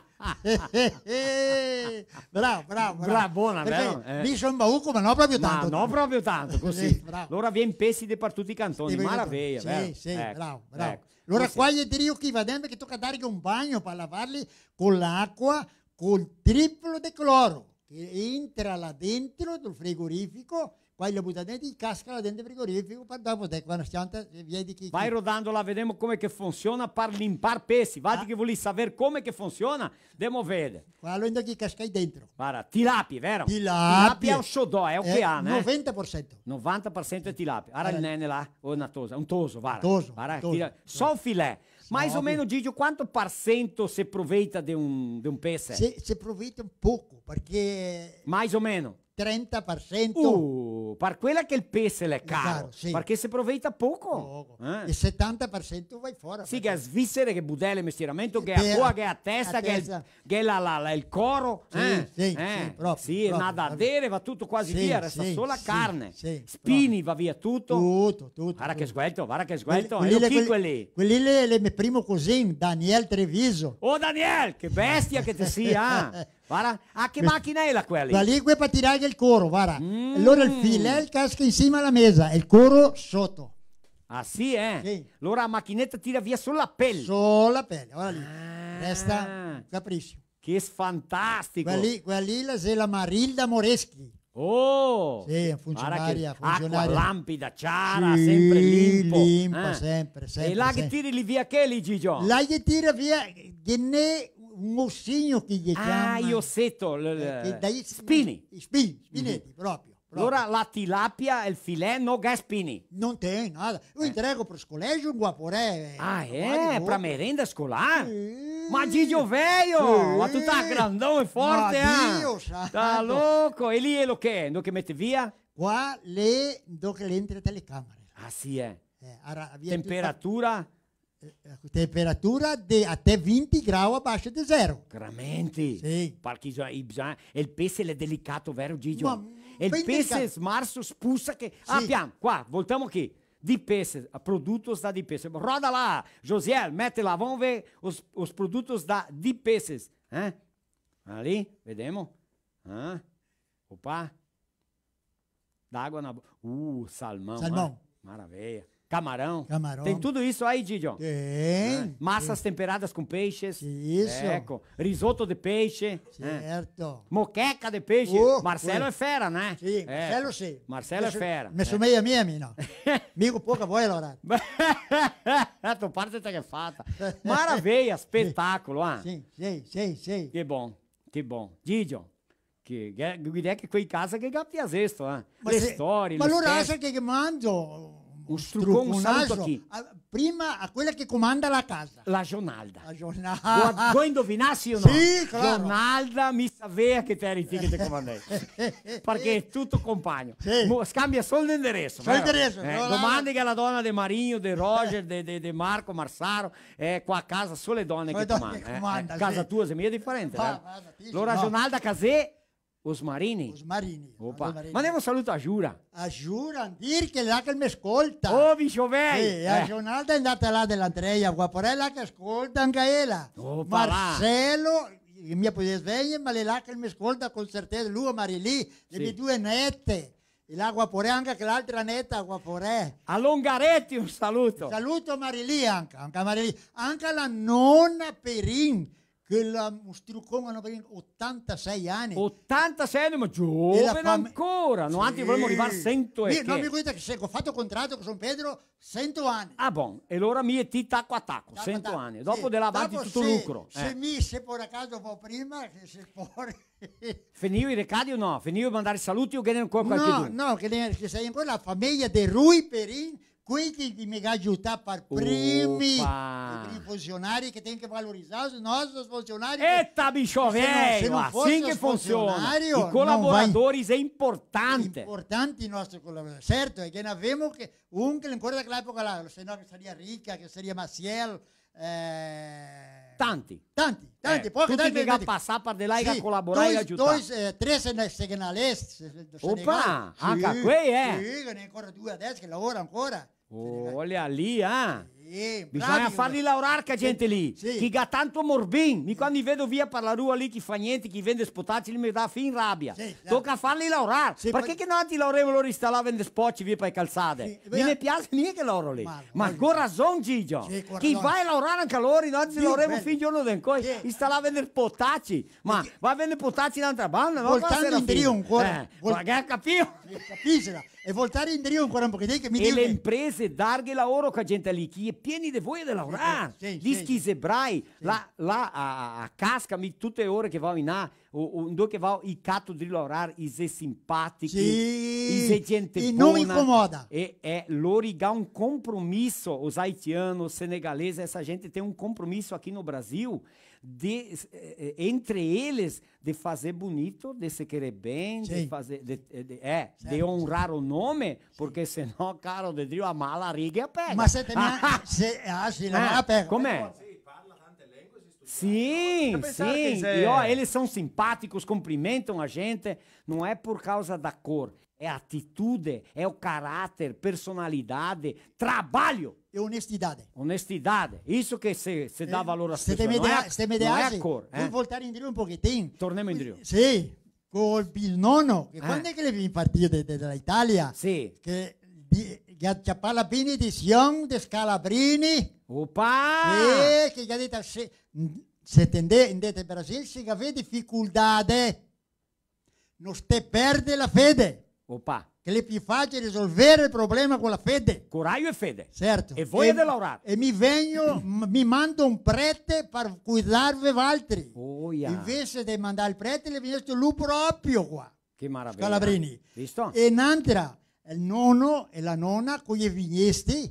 Bravo, bravo, bravo. Bra-, bona, parché, vero? Eh. Mi son bauco, ma no proprio tanto. Ma no proprio tanto, cusì. Sì, bravo. Alora vien pesi de par tuti i cantoni, sì, maraveia, sì, vero? Sì, eco, bravo, bravo. Eco. Alora cusì. Qua ghe diria che va ben che toca darghe un bagno par lavarli co l'acua, col triplo de cloro, che entra là dentro del frigorifico, qua lo buta dentro, e casca là dentro el frigorifico, par dopo, dai, quando schianta, vedi che... Vai rodando là, vedemo come che funsiona par limpar pesi. Valtri che volì saver come che funsiona, demo veder. Qua lo inda che casca dentro. Varda, tilapie, vero? Tilapie. Tilapie xe o sciodò, xe o che, eh, né? Novanta par sento. Novanta par sento xe tilapie. Varda el nene là, o na tosa, un toso, varda. Toso, varda, toso, tira, toso. Só filé. Mais o menos, Gigio, quanto par sento se proveita de un, de un pese? Se, se proveita un poco, parché... Mais o menos. Trenta par sento. Uh, par quela che el pese l'è caro, caro, sì. Parché se proveita poco. Poco. Eh? E setanta par sento va fora, sì, parché che xe svisere, che budele, mestieramento, che xe a coa, che xe a testa, che xe el, che xe la, la, la, el coro, sì, eh? Sì, eh, sì, proprio, sì, proprio, nadadere, va tuto quasi via, resta sola carne. Sì, sì, proprio. Spini, va via tuto. Tuto, tuto, tuto. Varda che sguelto, varda che sguelto. Queli, queli, e chi, queli, queli lì, l'è me primo cusin, Daniel Treviso. Oh, Daniel, che bestia che te sia, ah! Varda, ah, che machina xe la quela lì? Quela lì xe par tirar el coro, varda. Mm. Alora el filé el casca in sima a la mesa, el coro soto. Ah, sì, eh? Sì. Alora la machineta tira via solo la pel. Solo la pel, varda lì. Ah. Resta un capricio. Che fantastico! Quela lì, quela lì la xe la Marilda Moreschi. Oh! Sì, funsionaria, varda che funsionaria. Acua lampida, ciara, sì, senpre limpo, limpo, eh. Senpre, senpre, senpre. E là che tiri via che lì, Gigio? Là che tira via, ghe n'è un osigno che ghe ciama. Ah, i oseto, l-, l-, eh, che dai spini. Spini, spineti, proprio. Proprio. Alora la tilapia, el filé, no ga spini. No ten nada. Lo entrego pros colegio, un guaporé, eh, ah, eh, par merenda scolar? Sì. Ma Gigio veio! Sì. Ma ti te si grandon e forte, eh? Ma Dio santo! Sta loco! E lì xe lo che? Dove che mete via? Qua l'è dove che l'entra telecamere. Ah, sì, eh. Eh, ara-, via tuta... Temperatura? Eh, eh, temperatura de, até vinti grau abaixo de zero. Veramente? Sì. Parché i bisogna, e el pese l'è delicato, vero, Gigio? Ma, e el pese smarso spusa che... Sì. Ah, pian, qua, voltamo qui. Di peses, a produtos da Di Peses. Roda là, Josiel, mete là, vamos ver os, os produtos da Di Peses, eh? Ali, vedemo. Ah, opa. D'água na bo-, uh, salmão, salmão, eh? Maravilha. Camarão. Camarão. Tem tudo isso aí, Gigio? Tem. Eh? Massas temperadas com peixes. Isso. Eco. Risoto de peixe. Certo. Eh? Moqueca de peixe. Oh, Marcelo é fera, né? Sì, eh, Marcelo sì. Marcelo é fera. Me someia a mi, a mi, no. Amigo, poca boia, Lorato. A tua parte tá que fata. Maravilha, espetáculo, ah. Sì, sì, sì, sì. Che bon, che bon. Gigio, che, che, che, che quei casa che ga piasesto, eh. Ma le se, storie, ma le alora spese. Sa che, che mando? Un strucon, un saluto a chi? A, prima a quela che comanda la casa. La Jonalda. La Jonalda. Go, go indovinà, sì o no? Sì, claro. Jonalda, mi savea che te eri ti che te comandei. Parché xe tuto compagno. Sì. Mo, scambia solo l'indereso, vero? Solo l'indereso, eh, Jonalda. Domandeghe a la dona de Marigno, de Roger, de, de, de Marco, Marsaro, eh, qua a casa solo le done che comanda, eh. Solo le done che comanda, sì. Casa tua xe mia diferente, vero? Ah, guarda, ti, no. Alora, Jonalda Casè, Os Marini? Os Marini. Opa. Os Marini. Mandemo un saluto a Jura. A Jura, dir che là che me scolta. Oh, bicho vei! Sì, eh. A Jonalda xe ndata là de l'Andrea, Guaporé, là che scolta anca ela. Opa, là. Marcelo, che mia podea vegner, ma l'è là che me scolta con certesa, lu e Marilì, le mie due nete. E là Guaporé, anca che l'altra neta, Guaporé. A Longareti un saluto. Saluto Marilì anca, anca Marilì. Anca la nona Perin, che la, un strucon, no, parché otantasei ani. Otantasei ani, ma giovane ancora, no? Sì. Noantri volemo rivar sento e che. Mi, no, mi go dito che se go fato contrato con San Pedro, sento ani. Ah, bon, e alora mi e ti taco a taco, sento ani. Taco a taco, sì. Dopo de là avanti tuto lucro, eh. Se mi, se par caso vo prima, se, se pol. Finìo i recadi o no? Finìo de mandar saluti o ghe n'è ancora qualchedun? No, no, che ne, che xe ancora la fameia de Rui Perin, quei che, che me ga aiutà par primi, i primi funsionari, che ten che valorizar i nostri funsionari. Eta, bicho, se no, se no fose i funsionari, i colaboradori xe importante. Importanti i nostri colaboradori. Certo, e che n'avemo che, un che ancora da quela epoca là, se no che saria Rica, che saria Maciel, eh, tanti. Tanti, tanti, eh, pochi, tuti che ga pasà par de là, che ga colaborà, che ga aiutà. Dois, eh, tre sene-, senegalesi, se-, senegalesi. Opa, anca quei, eh. Sì, ghe n'è ancora due adeso che lavora ancora. Oh, olha ali, ah. Sì, bisogna farli laorar che gente lì, sì, che ga tanto morbin. Mi quando i vedo via par la rua lì, che fa gnente, che vende spotaci, lì me dà fin rabia. Sì, certo. Toca farli laorar. Sì, parché che no ti laoremo lori sta là a vender spoci via par le calsade? Sì, mi me piaxe mia che laoro lì. Ma, ma co rason, Gigio. Sì, co rason. Che i vae laorar anca lori, no ti laoremo fin giorno de ancoi. Sì. I sta là a vender spotaci. Ma va a vender spotaci in l'altra banda, no? Voltando indrio ancora. Eh, vol- ma che capio? Sì, capisela. E voltar indrio ancora un pochetin che mi digo che... E le imprese, darghe laoro a sta gente lì, che i è pieni de voia de laorar. Sì, sì, sì. Dischi i xe brai, là, là a, a, a Casca, mi tute le ore che vao in là, o, o, ndove che vao, i cato drio laorar, i xe simpatichi, sì, i xe gente bona. E no incomoda. E, e lori i ga un compromiso, os haitianos, senegalese, essa gente tem um compromisso aqui no Brasil, de, eh, eh, entre eles, de fazer bonito, de se querer bem, de fazer, de, eh, de, é, de honrar o nome, porque senão, caro, de drio a mala riga e a pega. Ma se te me... se, ah, sì, la mala pega. Come? Sì, sì, e ó, eles são simpáticos, cumprimentam a gente, não é por causa da cor, é atitude, é o caráter, personalidade, trabalho. E onestidade. Onestidade. Isso que se, se dá valor às pessoas, não é, não é a cor, é. Vol voltar indrio un pochetin. Tornemo indrio. Sì, col bisnono, che quando xe che l'è vegnuo partìo de, de, de la Italia, sì, che di, che ga ciapà la benedision de Scalabrini. Opa! Sì, che ga dito, se, se te ndè, ndè in Brasil, se gavè dificultade. No sté perde la fede. Opa. Che l'è pì facile risolver el problema co la fede. Corajo e fede. Certo. E voia de laorar. E mi vegno, m-, mi mando un prete par cuidarve valtri. Oia. Invese de mandar el prete, l'è vegnesto lu proprio qua. Che maraveia. Scalabrini. Visto? E n'antra, el nono e la nona, co i è vegnesti,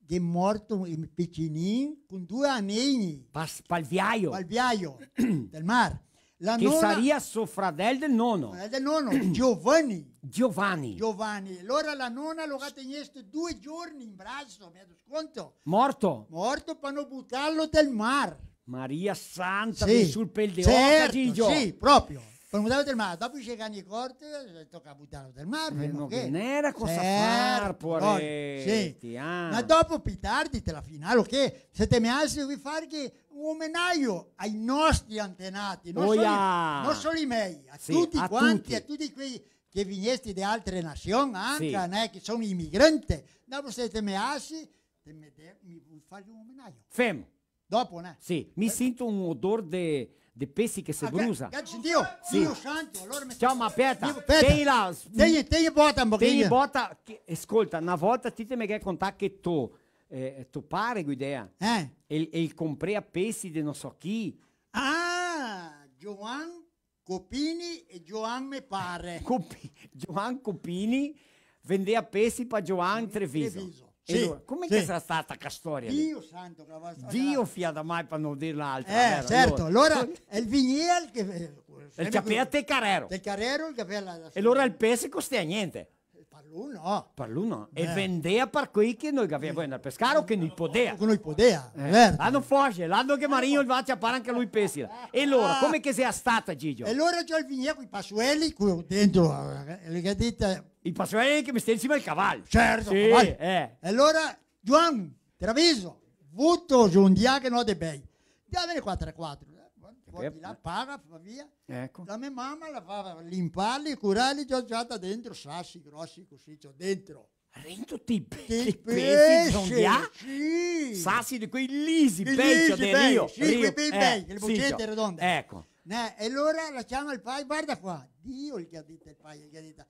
che l'è morto un picinin con due anei. Pas-, pal viaio. Pal viaio del mar. La nona... Che saria so fradel del nono. Fradel del nono, Giovanni. Giovanni. Giovanni. Alora la nona lo ga tegnesto due giorni in braso, me do sconto. Morto? Morto par no butarlo del mar. Maria Santa, sì, sul pel de oca, certo, Gigio. Sì, proprio. Par no butarlo del mar, dopo i se ga accorto, eh, toca butarlo del mar, eh, no, che ghe n'era cosa far, poareti, ah. Ma dopo, pì tardi, te la finalo, che se te me ase, voi far che un omenajo ai nostri antenati, no solo i, no solo i mei, a tuti quanti, a tuti quei che vegnesti de altre nasion, anca, né, che son imigranti. Dopo, se te me ase, te me de-, mi voi far un omenajo. Fermo. Dopo, né? Sì, mi sinto un odor de, de pesi che se brusa. Ah, che, che sentìo? Sì. Dio santo, alora me... Ciò, ma speta, digo, speta. Tegni là, s-, tegni, tegni bota un pochetin. Tegni bota, che, scolta, na volta ti te me ghe contà che to, eh, to pare, Guidea, eh, el, el comprea pesi de no so chi. Ah, Giovan Copini e Gioan me pare. Copi-, Gioan Copini vendea pesi pa Gioan Treviso. Treviso. E sì, alora, come che sarà stata sta storia lì? Dio santo, che la va a... Dio fià da mai, par no dir l'altra, eh, vero? Certo, alora, el vignea che, eh, el ciapea te carero. Te carero, el ciapea la, la... E alora el pese costea gnente. Par lu no. Par lu no. E vendea par quei che no i gavea voia ndar pescar o che no i podea. Che no i podea, eh, certo. Là no foge, là no che Marino va a ciapar anca lu i pesi là. E alora, come che xe stata, Gigio? E alora già el vignea coi pasueli, co dentro, eh, el ga dito... I pasueli che me stè in sima al caval. Certo, sì, caval. Eh. E alora, Gioan, Treviso, vuto zondià che no de bei. Dame quatro e quatro, eh, va di là, paga, va via. Eco. La me mama la fava limparli, curarli, ciò, ciò, dentro sasi grosi cusì, ciò, dentro. Rento ti pe-, ti pesi, sì. Sasi de quei lisi, bei, ciò, de rio, sì, rio, quei bei, eh, che le bocete redonde. Eco. Né, e alora la ciama el pai, varda qua. Dio, el ga dito el pai, el ga dito,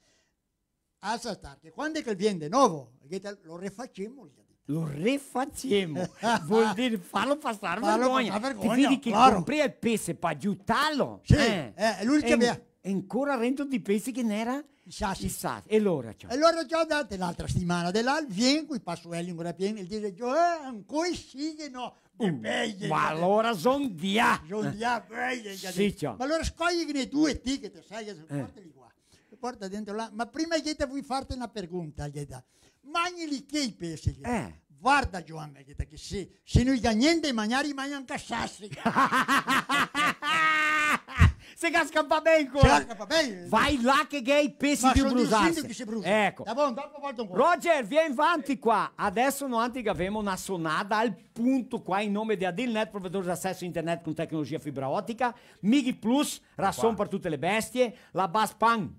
Asa star, che quando che el vien de novo, el ga dito, lo refacemo, el ga dito. Lo refacemo. Vol dir farlo pasar vergogna. Farlo pasar vergogna, claro. Te vedi che el comprea el pese par giutarlo? Sì, eh, eh, lu el ciapea. E ancora rento ti pesi che n'era? I sasi. I sasi. E alora, ciò? E alora, ciò, date l'altra setimana de là, vien coi pasueli ancora pieni, el dixe, ciò, eh, ancoi sì che no. Uh, ma alora zondià. Zondià, beh, sì, ciò. Ma alora scoglighene due ti che te sa che se portali qua. Te porta dentro là. Ma prima che te voi farte na pergunta, che te... Magneli che i pesi? Eh. Varda, Gioan, che te, che se, se no i ga gnente de magnar, i magna anca sasi. Te ga scampà ben, ancora. Te ga scampà ben. Vai là che ghe xe i pesi de brusarse. Ma son drio sindaco che se brusa. Eco. Tá bom, dopo volto ancora. Roger, vien vanti qua. Adeso noantri gavemo na sonada al punto qua in nome de Adilnet, provedor de aceso a internet con tecnologia fibra otica, Mig Plus, rason par tute le bestie, la Baspan,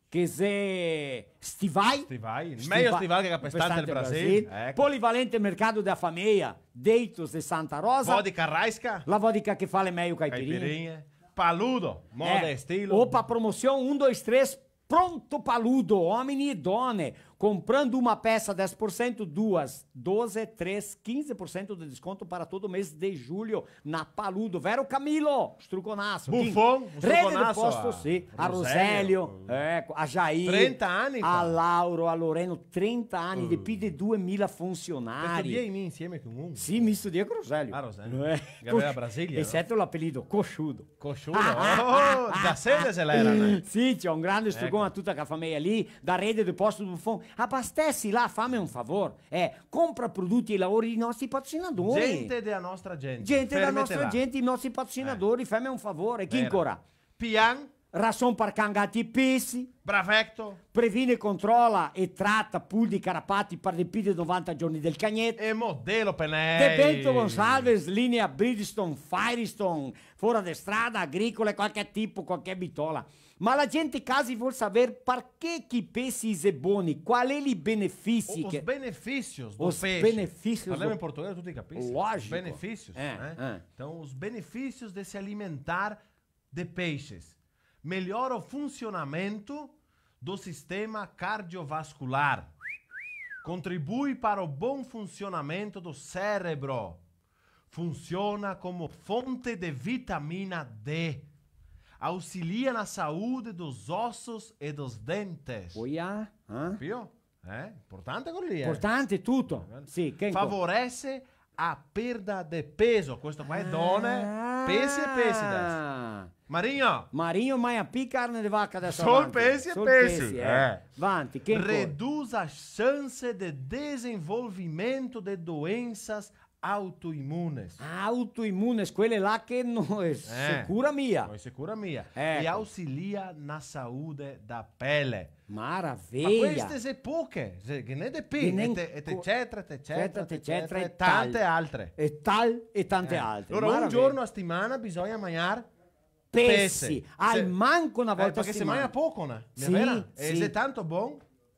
che xe stivai. Stivai, el mejo stival che ga prestante el Brasil. Eco. Polivalente Mercado da Família, Deitos de Santa Rosa. Vodka Raiska. La vodka che fa le mejo caipirinhe. Caipirinhe. Paludo, moda e estilo. Opa, promosion um, dois, três, pronto Paludo, omini e done. Comprando uma peça, dez por cento, duas, doze, três, quinze por cento de desconto para todo mês de julho na Paludo. Vero, Camilo? Struconaso. Buffon, un struconaso. Rede de Posto, sì. A Roselio, eco, a Jair, trenta ani fa. A Lauro, a Loreno, trenta ani, de pi de duemila funsionari. Te studiei insieme con un? Sì, mi studiei con Roselio. A Roselio. Eh, che gaveva Brasilia, no? Eseto l'apelido, Coxudo. Coxudo, oh, da Sede se l'era, né? Sì, ciò, un grande strucon a tuta ca fameia lì, da Rede de Posto Buffon. Abastesi là, fame un favor, eh, compra prodoti e laori dei nostri patrocinadori. Gente dea nostra gente. Gente dea nostra gente, i nostri patrocinadori, fame un favor. E chi ancora? Pian. Rason par can, gati e pesi. Bravecto. Previne, controla e trata pulzi, carapati par de pi de novanta giorni del cagneto. E Modelo Penei. De Bento Gonçalves, linea Bridgestone, Firestone, fora de strada, agricole, qualche tipo, qualche bitola. Ma la gente casi vol saver parché che i pesi i xe boni, qual xe i benefisi. Os benefícios do peixe. Os benefícios. Parlemo in portoghese, tuti capisi. Lógico. Os benefícios, eh, né? Então, os benefícios de se alimentar de peixes. Melhora o funcionamento do sistema cardiovascular. Contribui para o bom funcionamento do cérebro. Funciona como fonte de vitamina D. Auxilia na saúde dos ossos e dos dentes. Oia, eh? Capio? Eh? Importante quel lì, eh? Importante tuto. Eh? Sì, che ancora? Favorece a perda de peso. Questo qua xe done. Ah. Pesi e pesi deso. Marinho. Marinho, magna pi carne de vaca deso. Sol avanti. Pesi e pesi, eh. Avanti, che ancora? Reduz a chance de desenvolvimento de doenças autoimunes. Autoimunes, quele là che no se cura mia. No se cura mia. Eco. E auxilia na saúde da pele. Maraveia. Ma queste xe poche, xe, ghe n'è de pi, ghe n'è e te, e te co-, cetra, te cetra, cetra, te cetra, e tante altre. E tal-, e tante altre. Alora, un giorno a setimana bisogna magnar pesi. Pesi. Almanco na volta a setimana. Parché se magna poco, no? Sì, vera? E sì. Xe tanto bon.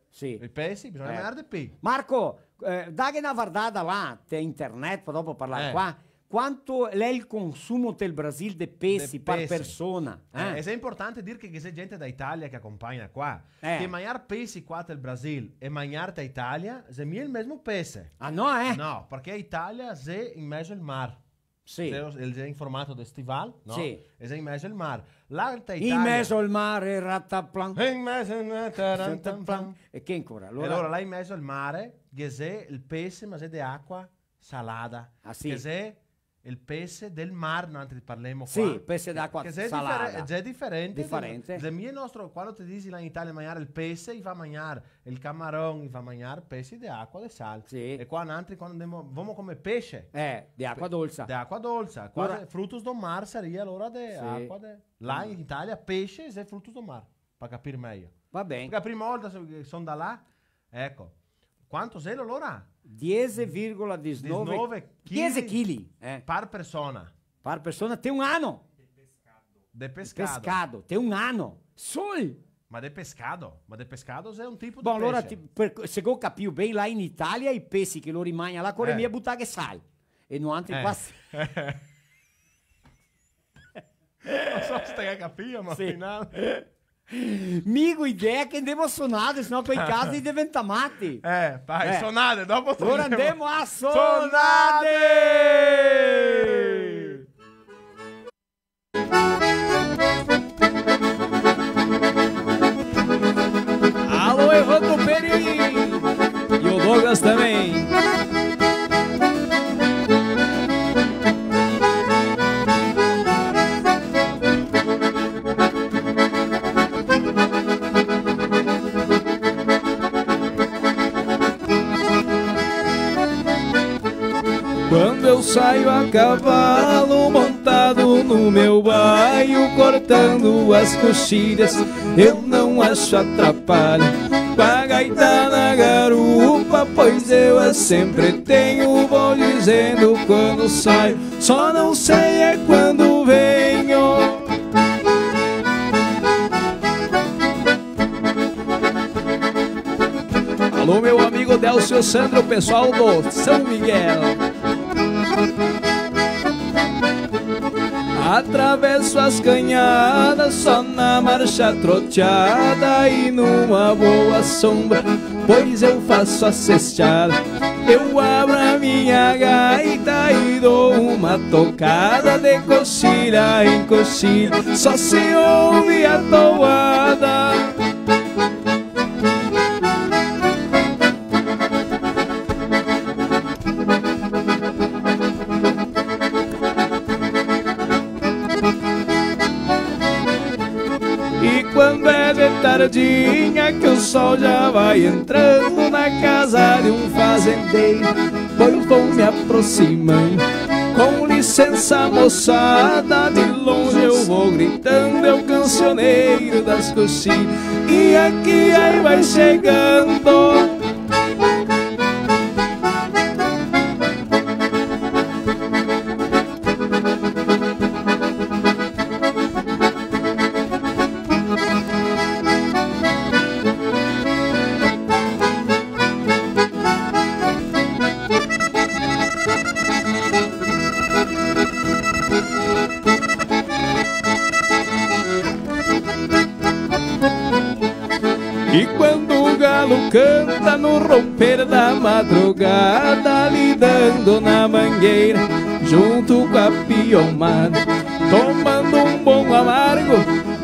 Sì. I pesi, bisogna magnar de pi. Marco, eh, daghe na vardada là, te internet, po dopo parlar qua. Quanto l'è el consumo tel Brasil de pesi par persona? De pesi. Eh, eh? E xe importante dir che, che ghe xe gente da Italia che acompagna qua, eh, che magnar pesi qua tel Brasil e magnar te Italia, xe mia el mesmo pese. Ah, no, eh? No, parché Italia xe in mezo al mar. Sì. Xe, el xe in formato de stival, no? Sì. E xe in mezo al mar. Là te Italia. In mezo al mar, rataplan. In mezo al mar, rataplan. E che ancora? Alora... E alora là in mezo al mar, ghe xe el pese, ma xe de acua salada. Ah, sì? Che xe el pese del mar, noantri parlemo qua. Sì, pese d'acua salada. Che xe difere-, xe diferente. Diferente. Xe mia el nostro, quando te disi là in Italia magnar el pese, i fa magnar el camaron, i fa magnar pesi de acua, de sal. Sì. E qua noantri quando ndemo, vomo come pese. Eh, de acua dolsa. De acua dolsa. Qua frutos do mar saria alora de acua de... Là in Italia pese xe frutos do mar, par capir mejo. Va ben. Parché la prima volta che son da là, eco. Quanto xelo alora? Diese virgola disnove, disnove chili, diese chili, eh. Par persona. Par persona, te un ano. De pescado. Pescado, te un ano. Sol! Ma de pescado? Ma de pescado xe un tipo de pese. Bon, alora, ti, par, se go capìo ben, là in Italia i pesi che lori magna là, core mia butaghe sal. E noantri qua... No so se te ga capìo, ma al final... Mi go idea che ndemo sonade, se no quei casi deventa mati. Eh, dai, sonade, dopo tornemo. Alora ndemo a sonade! Sonade! Alô, Evandro Peri! E o Douglas também. No meu baio cortando as coxilhas, eu não acho atrapalho. Com a gaita na garupa, pois eu a sempre tenho. Vou dizendo quando saio, só não sei é quando venho. Alô, meu amigo Delcio Sandro, pessoal do São Miguel. Atravesso as canhadas só na marcha troteada e numa boa sombra, pois eu faço a cestada. Eu abro a minha gaita e dou uma tocada de coxilha em coxilha, só se ouve a toada. E quando é de tardinha que o sol já vai entrando na casa de um fazendeiro, pois vou me aproximando. Com licença, moçada, de longe eu vou gritando, é o cancioneiro das coxilhas. E aqui aí vai chegando. E quando o galo canta no romper da madrugada, lidando na mangueira, junto com a piomada, tomando um bom amargo,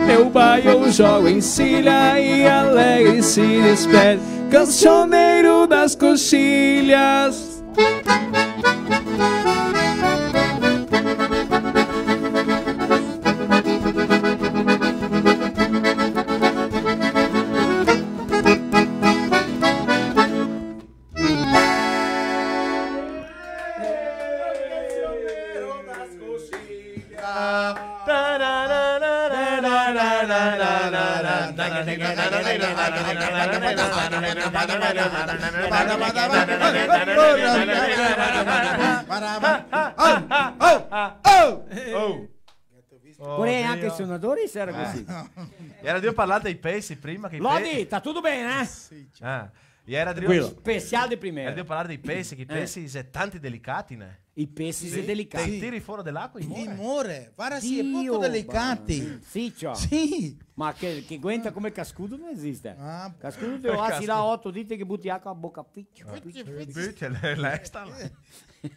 meu baio joga em cília e alegre se despede, cancioneiro das coxilhas. Oh, Corea, anca i sonadori era cusì. Era drio parlar dei pesi prima che i pe- Lodi, tá tudo bem, né? Ah, e era drio... Tranquilo. Special de primeira. Era drio parlar dei pesi, che i pesi xe tanti delicati, né? I pesi xe delicati. Te i tiri fora de l'acua, i more. I more. Varda, sì, xe poco delicati. Sì, ciò. Sì. Ma che, che aguenta come cascudo no esiste. Ah. Cascudo te lo lasi là oto dì che buti acua a boca, piccio, piccio, piccio. Piccio, le, le sta là.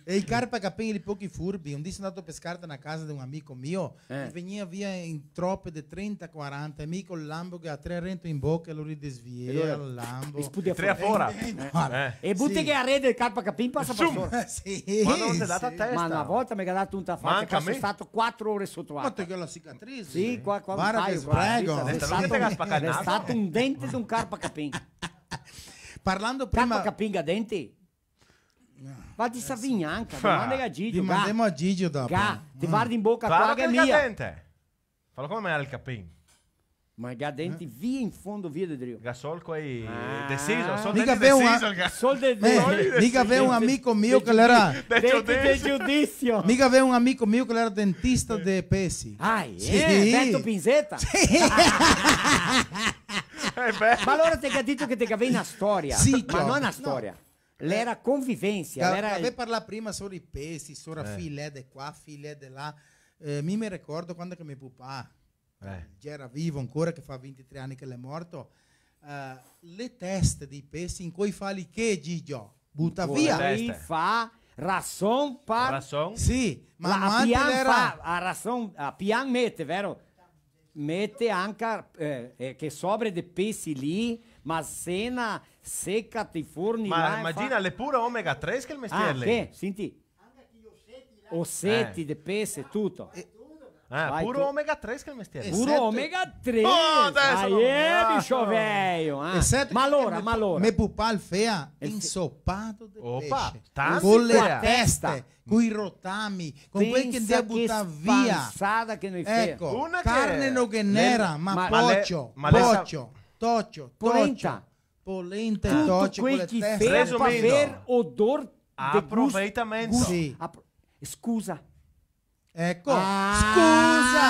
E i carpacapin, i pochi furbi, un dì so ndà a pescar te na casa de un amico mio, eh, e vegnea via in trope de trenta, quaranta, e mi col lambo che ga tre rento in boca, e lori desviea, e lori lambo. E sputea fora. Tre fora. Eh, eh. E bute che a rede del carpacapin pasa par sora. Sì. Ma no te ga dato a testa. Ma na volta me ga dato un tafacio, qua so stato quatro ore soto acua. Ma te ga la cicatrice? Sì, qua, qua. Varda che sbrego. Xe stato, xe stato un dente de un carpacapin. Parlando prima... Carpacapin ga denti? No. Ma ti sa gnanca, domanda a Gigio, ga. Dimandemo a Gigio dopo. Ga, te vardi in boca, claro che ga mia. Falo come magnar el capin. Ma ga denti via in fondo, via de drio. Ga sol quei de siso, sol de siso, ga. Sol de, eh, sol de siso. Mi gavea un amico mio che l'era... De giudizio. Mi gavea un amico mio che l'era dentista de pesi. Ah, sì. Eh, Beto Pinzetta. Sì. Eh, beh. Ma alora te ga dito che te gavevi na storia. Sì, ma no na storia. L'era convivensia, l'era... Gavè parlà prima sora i pesi, sora filè de qua, filè de là. Eh, mi me ricordo quando che me pupà, eh, gera vivo ancora, che fa vintitré ani che l'è morto, eh, le teste dei pesi, incoi fali che, Gigio? Buta via. Incoi fa rason par... Rason? Sì, ma la, noantri pian l'era fa, a rason, a pian mete, vero? Mete anca, eh, eh, che sobre de pesi lì, ma sena seca ti forni là e fa... Ma imagina, l'è pure omega tre che el mestier lì. Ah, che? Senti. Oseti de pese, tuto. E, Ah, vai, puro tu. Omega três che el mestiere. Puro omega três. Oh, adeso no. Aê, bicho veio, ah. Ma alora, ma alora. Me pupà el fea insopado de pesce. Opa, tanto. Con le teste, coi rotami, con quel che ndea butà via. Pensa che spansada che noi fea. Eco, carne no ghe n'era, ma pocio, pocio, tocio, polenta. Polenta e tocio con le teste. Tuto quel che fea par aver odor de gusto. Aproveitamento. Sì. Scusa. Eco, scusa!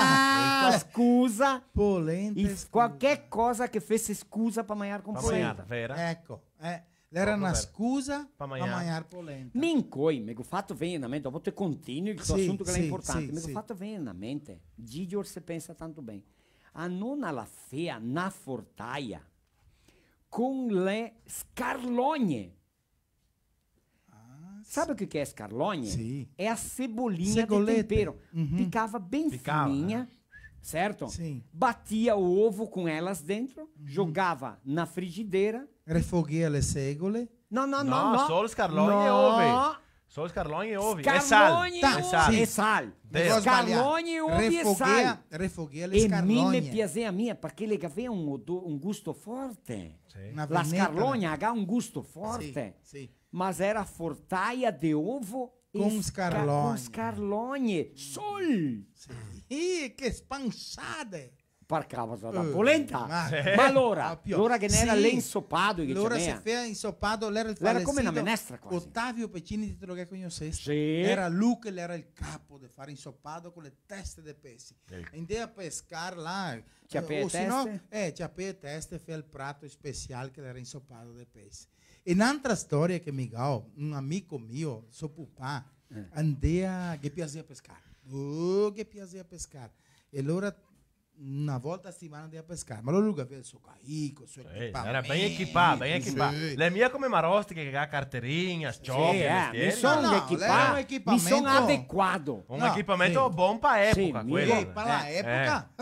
Scusa! Polenta e scusa. Qualche cosa che fese scusa pa magnar con polenta. Pa magnar, vera? Eco, eh, l'era na scusa pa magnar polenta. Mi incoi, me go fato vegner na mente, dopo te continui el to asunto che l'è importante, me go fato vegner na mente. Gigi, or se pensa tanto ben. A nona la fea na fortaia con le scarlogne. Ah, sabe o que que é escarlonha? Sim. É a cebolinha de tempero. Segolete. Uhum. Picava bem fininha, certo? Sim. Batia o ovo com elas dentro, jogava na frigideira. Refoguea le segole. Não, não, não, não. Solo scarlonha e ovo. Solo scarlonha e ovo. E sal. Scarlonha e ovo e sal. Scarlonha e ovo e sal. Refoguea, refoguea le scarlonhe. E mi me piasea a mia, parché le gavea un odor, un gusto forte. Sì. La scarlogna ga un gusto forte, sì, sì. Ma era fortaia de ovo e con sca-, scarlogne. Con scarlogne. Sol! Sì. Ih, che spansade! Par causa da polenta. Ma, ma alora, alora che n'era l'ensopado che ciamea. Alora se fea ensopado, l'era el falecido. L'era come na menestra quasi. Otavio Pecini, ti te lo ghe cognosesto. Sì. Era lu che l'era el capo de far ensopado con le teste de pesi. Eco. E ndea a pescar là, eh, o se no, eh, ciapea e teste, fea el prato special che l'era ensopado de pesi. E n'antra storia che mi go, un amico mio, so pupà, eh, andea, ghe piasea pescar. Oh, ghe piasea pescar. E alora na volta a setimana andea pescar. Ma alora lu gavea el so caico, el so equipamento. Era ben equipà, ben equipà. Sì. L'è mia come Marosti che ga carterinha, ciobia, sì, eh, mestieri. Mi son equipà, mi son adequado. Un equipamento bon pa epoca, quel. Sì, pa la epoca.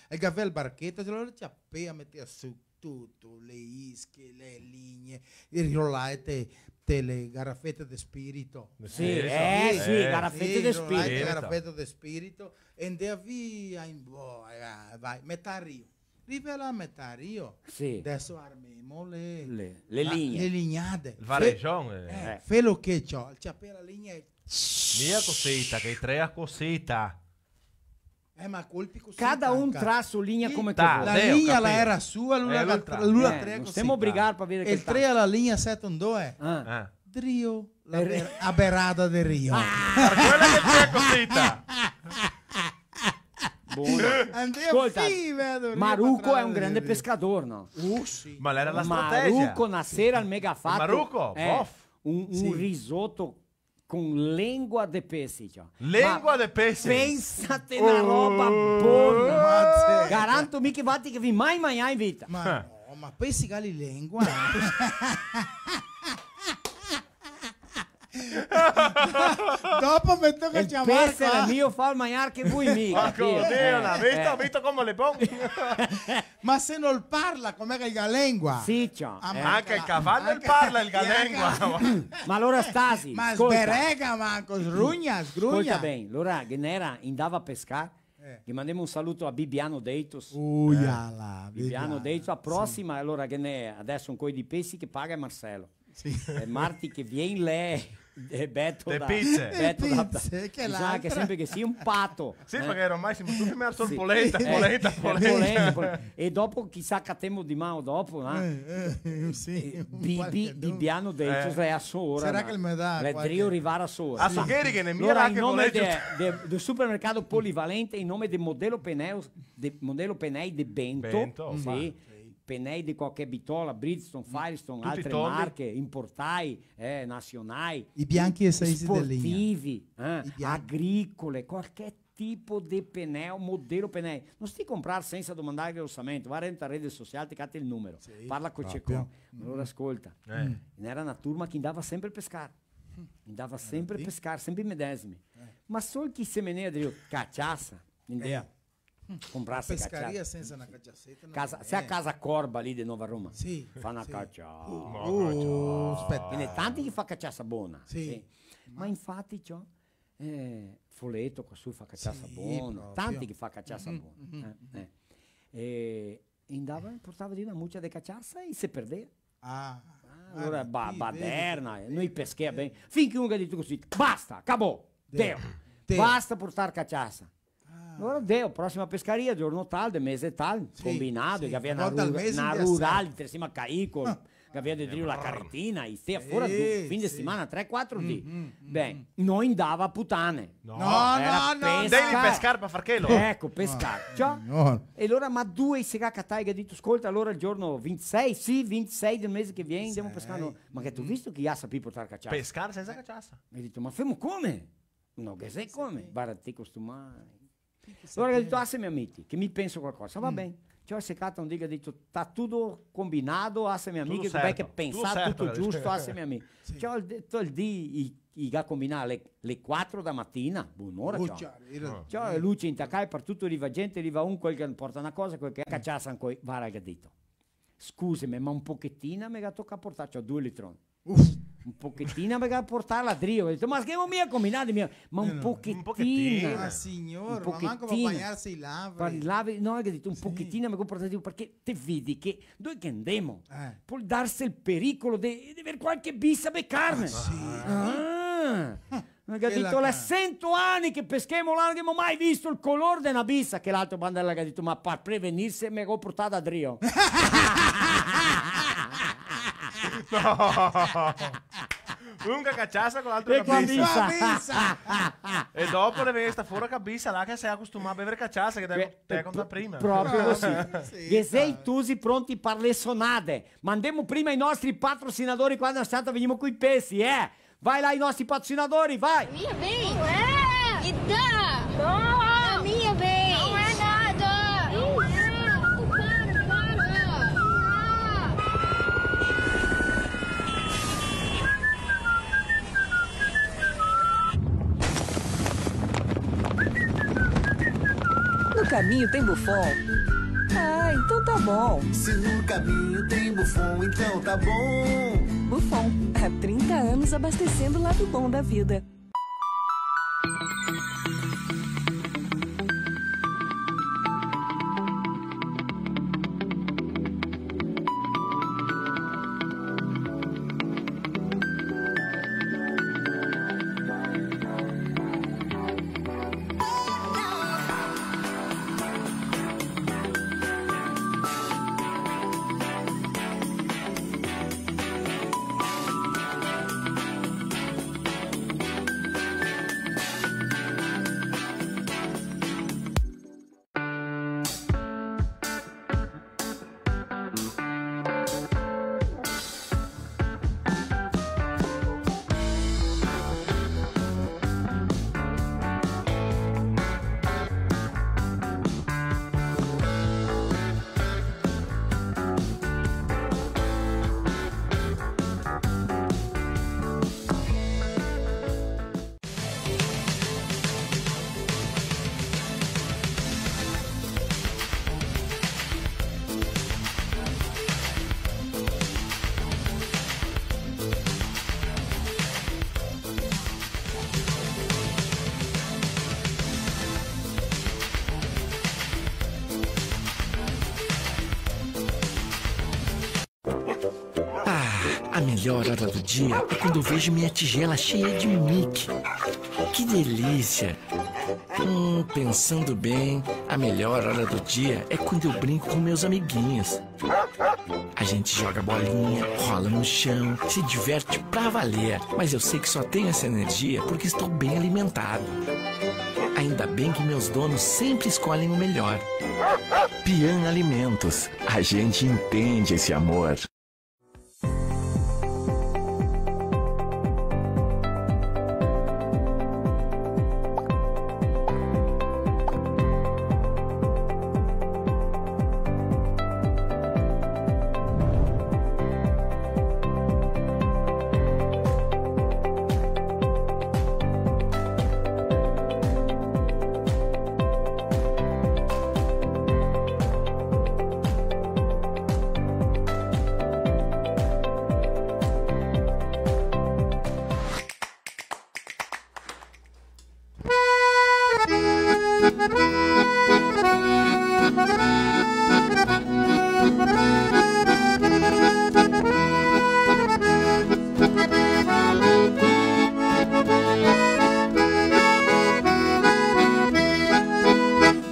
E gavea el barcheto, alora ciapea, metea su tuto, le ische, le ligne, e rolae te, te le garafete de spirito. Sì, eh, sì, garafete de spirito. Rolae te garafete de spirito, e ndea via in bo-, eh, vai, metà rio. Riva là a metà rio. Sì. Deso armemo le, le, le ligne. Le lignade. El varejon, eh. Eh, felo che ciò, ciapea la ligna e... Mia cosita, che i tre a cosita. Eh, ma colpi così. Cada un traso linha come che vol. La linha la era sua, lu la trea cosita. No stemo brigar par veder che el trea la linha seto ndove. Ah. Drio, la ber-, a berada de rio. Par quela che trea cosita. Bon. Scolta, Maruco è un grande pescador, no? Uh, sì. Ma l'era la strategia. Maruco na sera el me ga fato, Maruco, eh, bof, un, un risoto con lengua de pesi, ciò. Lengua de pesi? Ma pensate na roba bona. Garanto mi che vati che vi mai magnà in vita. Ma no, ma pesi che ga lengua? Dopo me toca ciamar qua. El pese l'è mio, fa magnar che vui mi, capito? Dio, eh, visto, eh, visto come l'è bon? Ma se no el parla, come che el ga lengua? Sì, ciò. Ah, eh. Ma anca el caval el parla, el ga lengua. Ma alora stasi, ma scolta. Sberega manco, srugna, sgrugna. Scolta ben, alora ghe n'era, i ndava a pescar, eh, ghe mandemo un saluto a Bibiano Deitos. Uiala, Bibiano Deitos, a prosima, alora ghe n'è, adeso un coi de pesi che paga è Marcelo. Sì. E marti che vien lì, e Beto da, Beto da, che l'altra. Bisogna che sempre che sia un pato, eh? Sì, parché ormai semo tuti meso polenta, polenta, polenta. E dopo chisà catemo de man dopo, eh? Eh, eh, sì, Bibiano Deitos l'è a so ora. Sarà che el me dà qualche... L'è drio rivar a so ora. A so che ghe n'è mia là che volè. Alora, in nome de, de, del supermercato Polivalente, in nome de Modelo Pneus, de Modelo Penei de Bento, Bento, sì. Penei de qualche bitola, Bridgestone, Firestone, tuti altre marche, importai, eh, nasionai. I bianchi e sesi de legna. Sportivi, eh, agricole, qualche tipo de peneo, Modelo Penei. No sti comprar sensa domandar orsamento, va dentro a rede sociale, te cati el numero, sì, parla co Cecon. Proprio. Alora scolta, eh, n'era na turma che ndava sempre pescar, ndava sempre pescar, sempre i medesimi. Eh. Ma sol chi se menea drio caciasa, ndea. Comprarse caciasa. Pescaria sensa na caciaseta no xe. Casa, se a Casa Corba lì de Nova Roma. Sì, fa na caciasa. Uh, uh, spetacolo. Ghe n'è tanti che fa caciasa bona. Sì. Sì. Ma infati, ciò, Eh, Foleto, qua su fa cachaça bona. Sì, proprio. Tanti che fa cachaça bona. Mhm, mhm. Eh, eh. E ndava, portava drio na mucia de cachaça e se perdea. Ah, ah, alora, ba-, baderna, eh, noi peschea ben. Fin che un ga dito cusì: "Basta, acabou, deu, deu. Basta portar cachaça." Ah. Alora deu, prossima pescaria, giorno tal, de mese tal, sì, combinado, sì, che gavea na, na rural, in sima Caico, che gavea de drio la caretina, e stea fora fin de setimana, tre, quatro dì. Ben, no ndava a putane. No, no, no, no. Ndei pescar par far chelo? Eco, pescar. Ciò? Signor. E alora, ma due se ga catà, che ga dito: "Scolta, alora el giorno vintisei, sì, vintisei del mese che vien, ndemo pescar." "No, ma che te ga visto che i sa pi portar cachaça?" Pescar sensa cachaça. Mi go dito: "Ma femo come?" "No ghe xe come, varda, te costumai." Alora go dito: "Aseme a mi, che mi penso qualcosa." "Va ben." Ciò, se cata un dì, go dito: "Sta tuto combinado, aseme a mi, che go pensà tuto giusto, aseme a mi." Sì. Ciò, el dì, el dì, i, i ga combinà le, le quatro da matina, bonora, ciò. Ciò, e luce intacà, par tuto riva gente, riva un, quel che porta na cosa, quel che cachaça ancoi, varda, go dito: "Scuseme, ma un pochetina me ga tocà portar, ciò, due litroni." Uf. "Un pochetina me ga portà là drio." Go dito: "Ma che gavemo mia combinà, mia, ma un pochetina." Un pochetina. Ah, signor, ma manco par bagnarse i lavi. Par i lavi, no, go dito, "Un pochetina me ga portà drio, parché te vedi che dove che ndemo, pol darse el pericolo de, de aver qualche bisa becarne." Ah, sì. Ah. Che la ga dito: "L'è sento ani che peschemo là, no gavemo mai visto el color de na bisa." Che l'altro bandela ga dito: "Ma par prevenirse me go portada drio." No. Un co la cachaça, co l'altro co la bisa. E dopo l'è vegnesta fora co la bisa là che se ga costumà a bever cachaça, che te, te conta prima. Proprio cusì. Sì, dai. Ghe xe i tusi pronti par le sonade. Mandemo prima i nostri patrocinadori, quando sta, vegnemo coi pesi, eh? Vai là, i nostri patrocinadori, vai! Minha vez! Não é! Me dá! Não! A minha vez! Não é nada! Não é! Para, para! No caminho tem Buffon? Ah, então tá bom. Se no caminho tem Buffon, então tá bom. Buffon, há trinta anos abastecendo o lado bom da vida. Ah, a melhor hora do dia é quando eu vejo minha tigela cheia de Mickey. Que delícia! Hum, pensando bem, a melhor hora do dia é quando eu brinco com meus amiguinhos. A gente joga bolinha, rola no chão, se diverte pra valer. Mas eu sei que só tenho essa energia porque estou bem alimentado. Ainda bem que meus donos sempre escolhem o melhor. Pian Alimentos, a gente entende esse amor.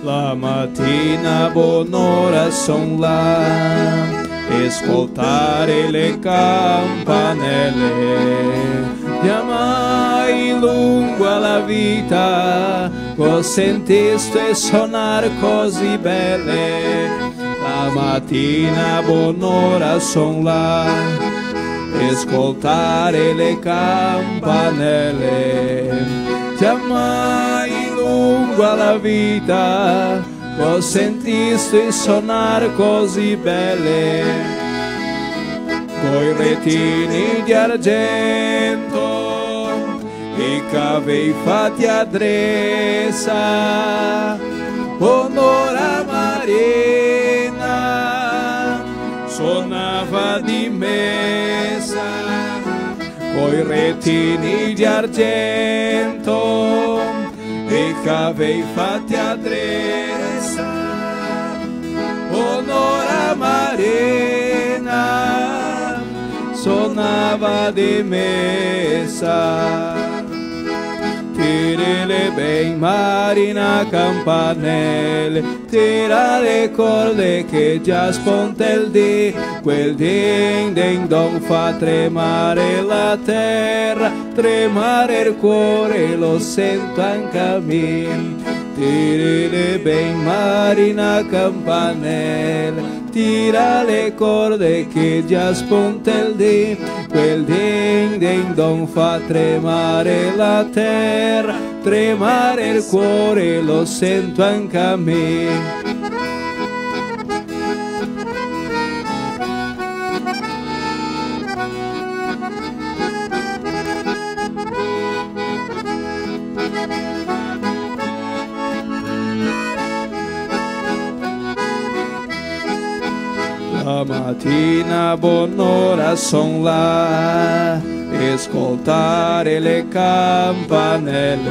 La matina bonora son là, scoltare le campanele, ciamai lungo la vita, go sentisto sonar così bele. La matina bonora son là, scoltare le campanele, ciamai lungo la vita, go sentisto sonar così bele. Coi retini de argento, i cavei fati a dresa, bonora Marina sonava de mesa. Coi retini de argento, i cavei fati a dresa, bonora Marina sonava de mesa. Tirele ben Marina campanele, tira le corde che già sponta el dì, quel din din don fa tremare la tera, tremare el cuore lo sento anca mi. Tirele ben Marina campanele, tira le corde che già sponta el dì, quel din din don fa tremare la tera, tremare el cuore lo sento anca mi. La matina bonora son là, scoltare le campanele,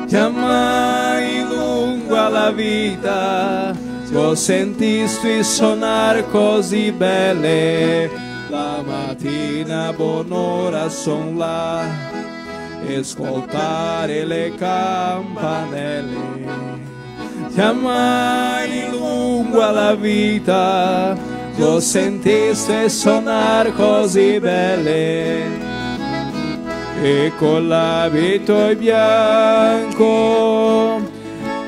ciamai lungo la vita, go sentisto sonar così bele. La matina bonora son là, scoltare le campanele, ciamai lungo la vita, go sentisto sonar così bele. E co l'abito bianco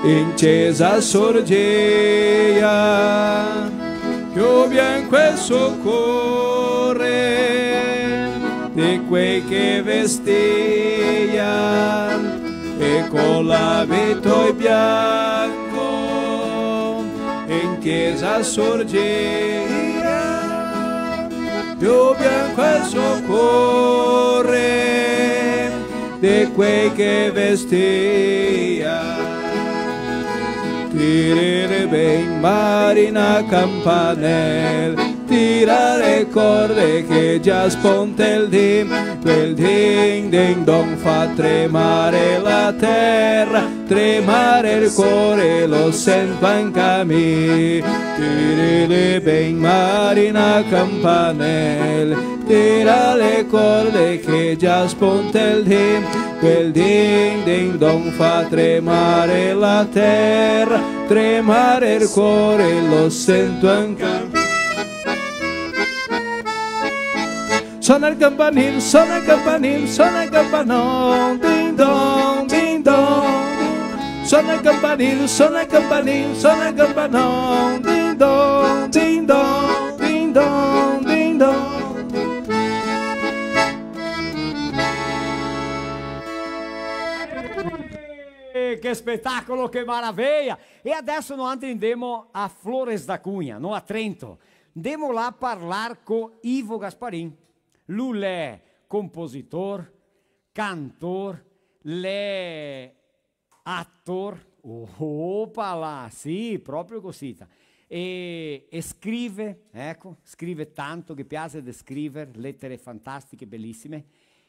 in cesa sorgea, più bianco el so cuore de quei che vestea, e co l'abito bianco in cesa sorgea, più bianco el so cuore de quei che vestea. Tirele ben Marina campanele, tira le corde che già sponta el dì, quel din din don fa tremare la tera, tremare el cuore lo sento anca mi. Tirele ben Marina campanele, tira le corde che già sponta el dì, quel din din don fa tremare la tera, tremare el cuore lo sento anca. Sona el campanil, sona el campanil, sona el campanon, din don, din don. Sona el campanil, sona el campanil, sona el campanon, din don, din don, din don, din don. Eh, che spetacolo, che maraveia! E adeso noantri ndemo a Flores da Cunha, no, a Trento. Ndemo là parlar co Ivo Gasparin. Lu l'è compositor, cantor, l'è ator. Opa là, sì, proprio cosita. E, e scrive, eco, scrive tanto, ghe piase de scriver letere fantastiche, belisime.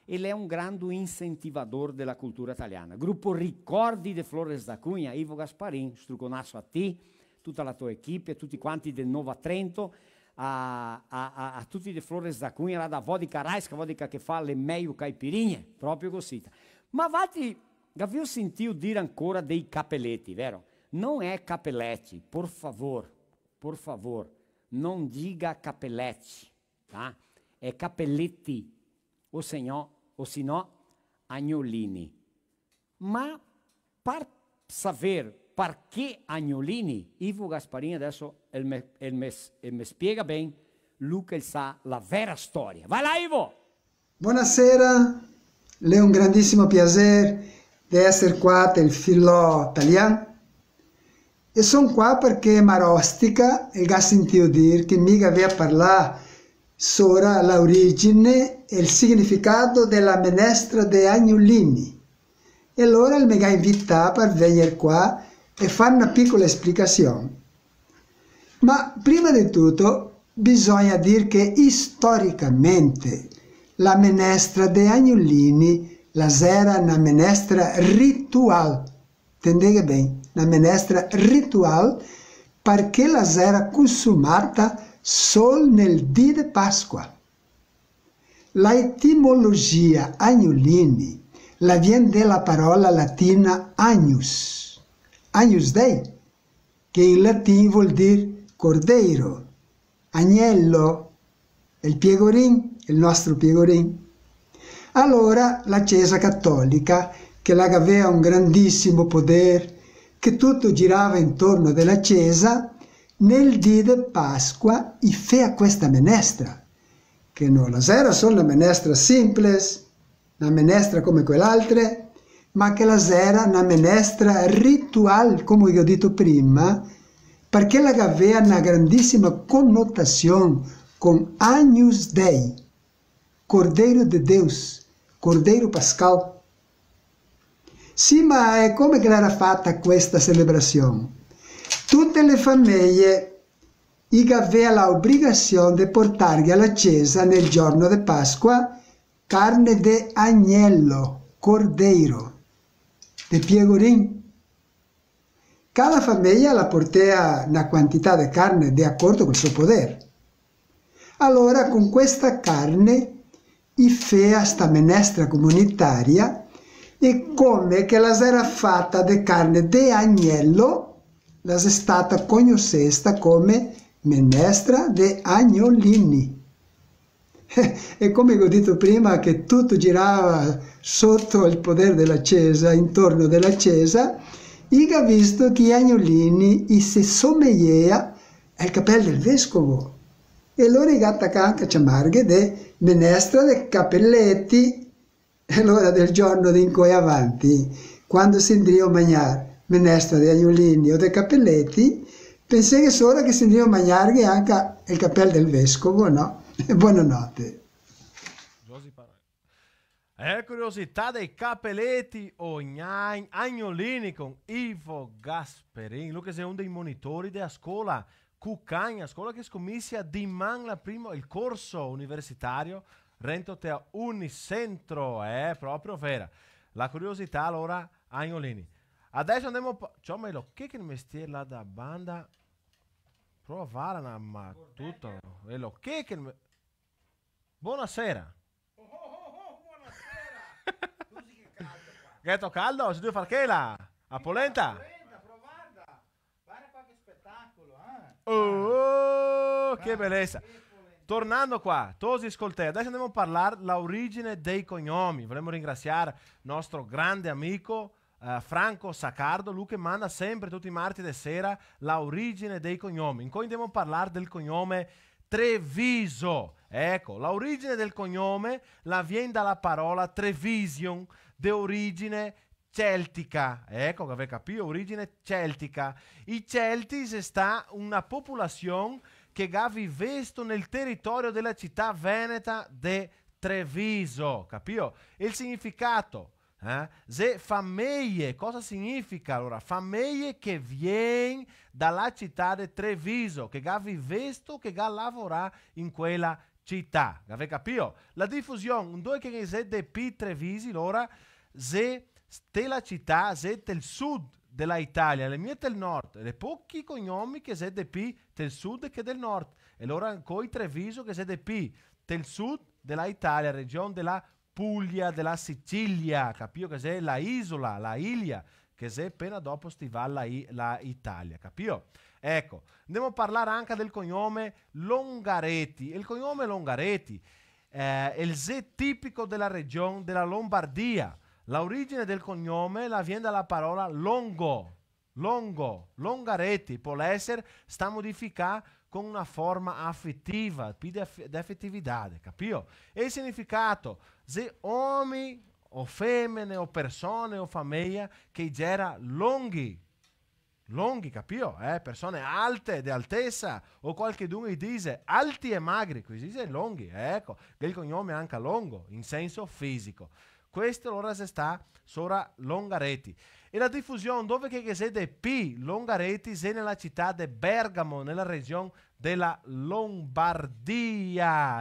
Ele é um grande incentivador dela cultura italiana. Grupo Ricordi de Flores da Cunha, Ivo Gasparin, struconaso a ti, tuta la to equipe, tuti quanti de Nova Trento, a, a, a, a tuti de Flores da Cunha, là da Vodka Raiska, vodka che fa le meio caipirinhe, proprio cosita. Ma vati, gavìo sentìo dir ancora dei capeleti, vero? Não é capelete, por favor, por favor, não diga capelete, tá? É capelete, o senhor, o sinó, agnolini. Ma par saver parché agnolini, Ivo Gasparin adeso el me, el me, el me spiega ben, lu che el sa la vera storia. Vai là, Ivo! Bonasera, l'è un grandisimo piaser de eser qua tel Filò Talian. E son qua parché Marostica el ga sentìo dir che mi gavea parlà sora la origine e el significato de la menestra de agnolini. E alora el me ga invità par vegner qua e far na picola esplicasion. Ma prima de tuto, bisogna dir che istoricamente la menestra de agnolini la xera na menestra ritual. Tendeghe ben, na menestra ritual, parché la xera consumata sol nel dì de Pasqua. La etimologia agnolini la vien de la parola latina agnus, Agnus Dei, che in latin vol dir cordeiro, agnello, el piegorin, el nostro piegorin. Alora la Cesa Catolica, che la gavea un grandisimo poder, che tuto girava intorno de la Cesa, nel dì de Pasqua i fea questa menestra, che no la xera sol na menestra simples, na menestra come quel'altre, ma che la xera na menestra ritual, come che go dito prima, parché la gavea na grandisima conotasion con Agnus Dei, Cordeiro de Deus, Cordeiro Pascal. Sì, ma e come che l'era fata questa celebrasion? Tute le fameie i gavea la obrigasion de portarghe a la cesa nel giorno de Pasqua carne de agnello, cordeiro, de piegorin. Cada fameia la portea na quantità de carne de acordo col so poder. Alora, con questa carne, i fea sta menestra comunitaria, e come che la xera fata de carne de agnello, la xe stata cognosesta come menestra de agnolini. E come che go dito prima, che tuto girava soto el poder de la cesa, intorno de la cesa, i ga visto che i agnolini i se someea al capel del vescovo. E lora i ga tacà anca a ciamarghe de menestra de capeleti. E alora del giorno de incoi avanti, quando se ndrio magnar menestra de agnolini o de capeleti, penseghe sora che se ndrio magnarghe anca el capel del vescovo, no? E bonanote. Giosy Paroi. E curiosità dei capeleti o gnagn-, agnolini con Ivo Gasperin, lu che xe un dei monitori dea scola Cucagna, scola che scominsia diman la primo, el corso universitario, rento te a Unicentro, eh, proprio vera. La curiosità, alora, agnolini. Adeso ndemo pa-, ciò, ma elo che che el mestier là da banda? Prova a vara na ma tuta, no? Elo che che el me-, bonasera. Oh, oh, oh, oh, bonasera. Cusì che caldo qua. Gheto caldo? Se deve far che là? A polenta? Polenta, però varda. Varda qua che spetacolo, eh. Oh, che belesa. Che polenta. Tornando qua, tosi scoltè, adeso ndemo a parlar la origine dei cognomi. Volemo ringrasiar nostro grande amico, eh, Franco Saccardo, lu che manda sempre tuti i marti de sera la origine dei cognomi. Incoi ndemo a parlar del cognome Treviso. Eco, la origine del cognome la vien da la parola Trevision, de origine celtica. Eco, che gavè capìo, origine celtica. I Celti xe sta una popolasion che ga vivesto nel teritorio de la cità veneta de Treviso, capìo? El significato, eh? Xe fameie, cosa significa alora? Fameie che vien da la cità de Treviso, che ga vivesto, che ga lavorà in quela cità, gavè capìo? La difusion, dove che ghe xe de pì Trevisi, lora, xe te la cità, xe tel sud de la Italia, l'è mia tel nord, l'è pochi cognomi che xe de pì tel sud che del nord, e lora ancoi Treviso che xe de pì tel sud de la Italia, region de la Puglia, de la Sicilia, capìo che xe la isola, la Ilia, che xe pena dopo sti va la I-, la Italia, capìo? Eco, ndemo a parlar anca del cognome Longareti. El cognome Longareti, eh, el xe tipico de la region de la Lombardia. La origine del cognome la vien da la parola longo, longo, Longareti, pol eser sta modificà con na forma afetiva, pì de af-, de afetividade, capìo? E el significato, xe omi o femene o persone o fameia che i gera longhi, longhi, capìo? Eh? Persone alte, de altesa, o qualchedun i dixe alti e magri, cusì i dixe longhi, eco, che el cognome anca longo, in senso fisico. Questo alora xe sta sora Longareti. E la difusion, dove che, che xe de pì Longareti, xe nela cità de Bergamo, nela region dela Lombardia,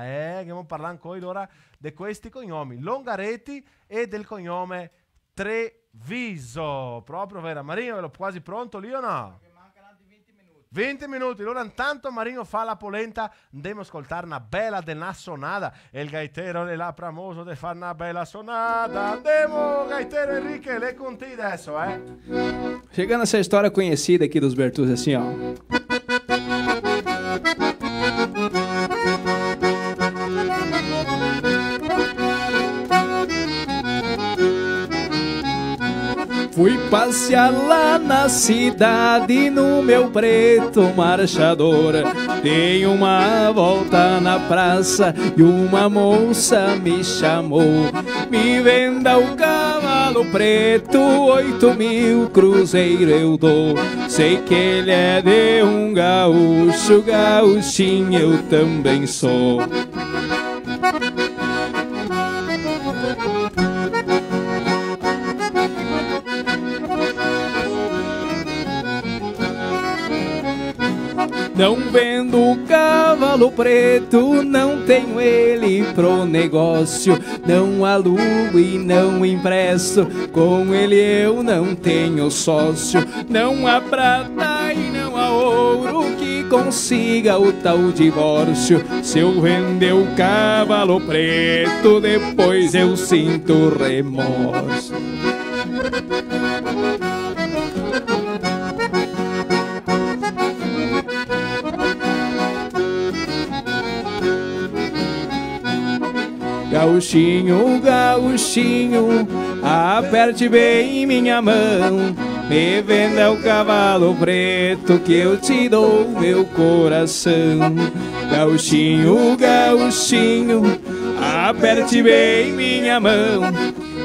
eh? Che ndemo a parlar ancoi alora de questi cognomi, Longareti e del cognome Treviso. Proprio, vera? Marino, elo quasi pronto lì o no? Che manca altri venti minuti. Venti minuti, alora intanto Marino fa la polenta, ndemo a scoltar na bela de na sonada, e el gaitero l'è là pramoso de far na bela sonada. Ndemo, gaitero Enrique, l'è con ti deso, eh? Chegando essa história conhecida aqui dos Bertuzzi, assim, ó. Fui passear lá na cidade no meu preto marchador. Dei uma volta na praça e uma moça me chamou. Me venda o cavalo preto, oito mil cruzeiro eu dou. Sei que ele é de um gaúcho, gauchinho eu também sou. Não vendo o cavalo preto, não tenho ele pro negócio. Não alugo e não empresto, com ele eu não tenho sócio. Não há prata e não há ouro que consiga o tal divórcio. Se eu vender o cavalo preto, depois eu sinto remorso. Gauchinho, gauchinho, aperte bem minha mão. Me venda o cavalo preto que eu te dou meu coração. Gauchinho, gauchinho, aperte bem minha mão.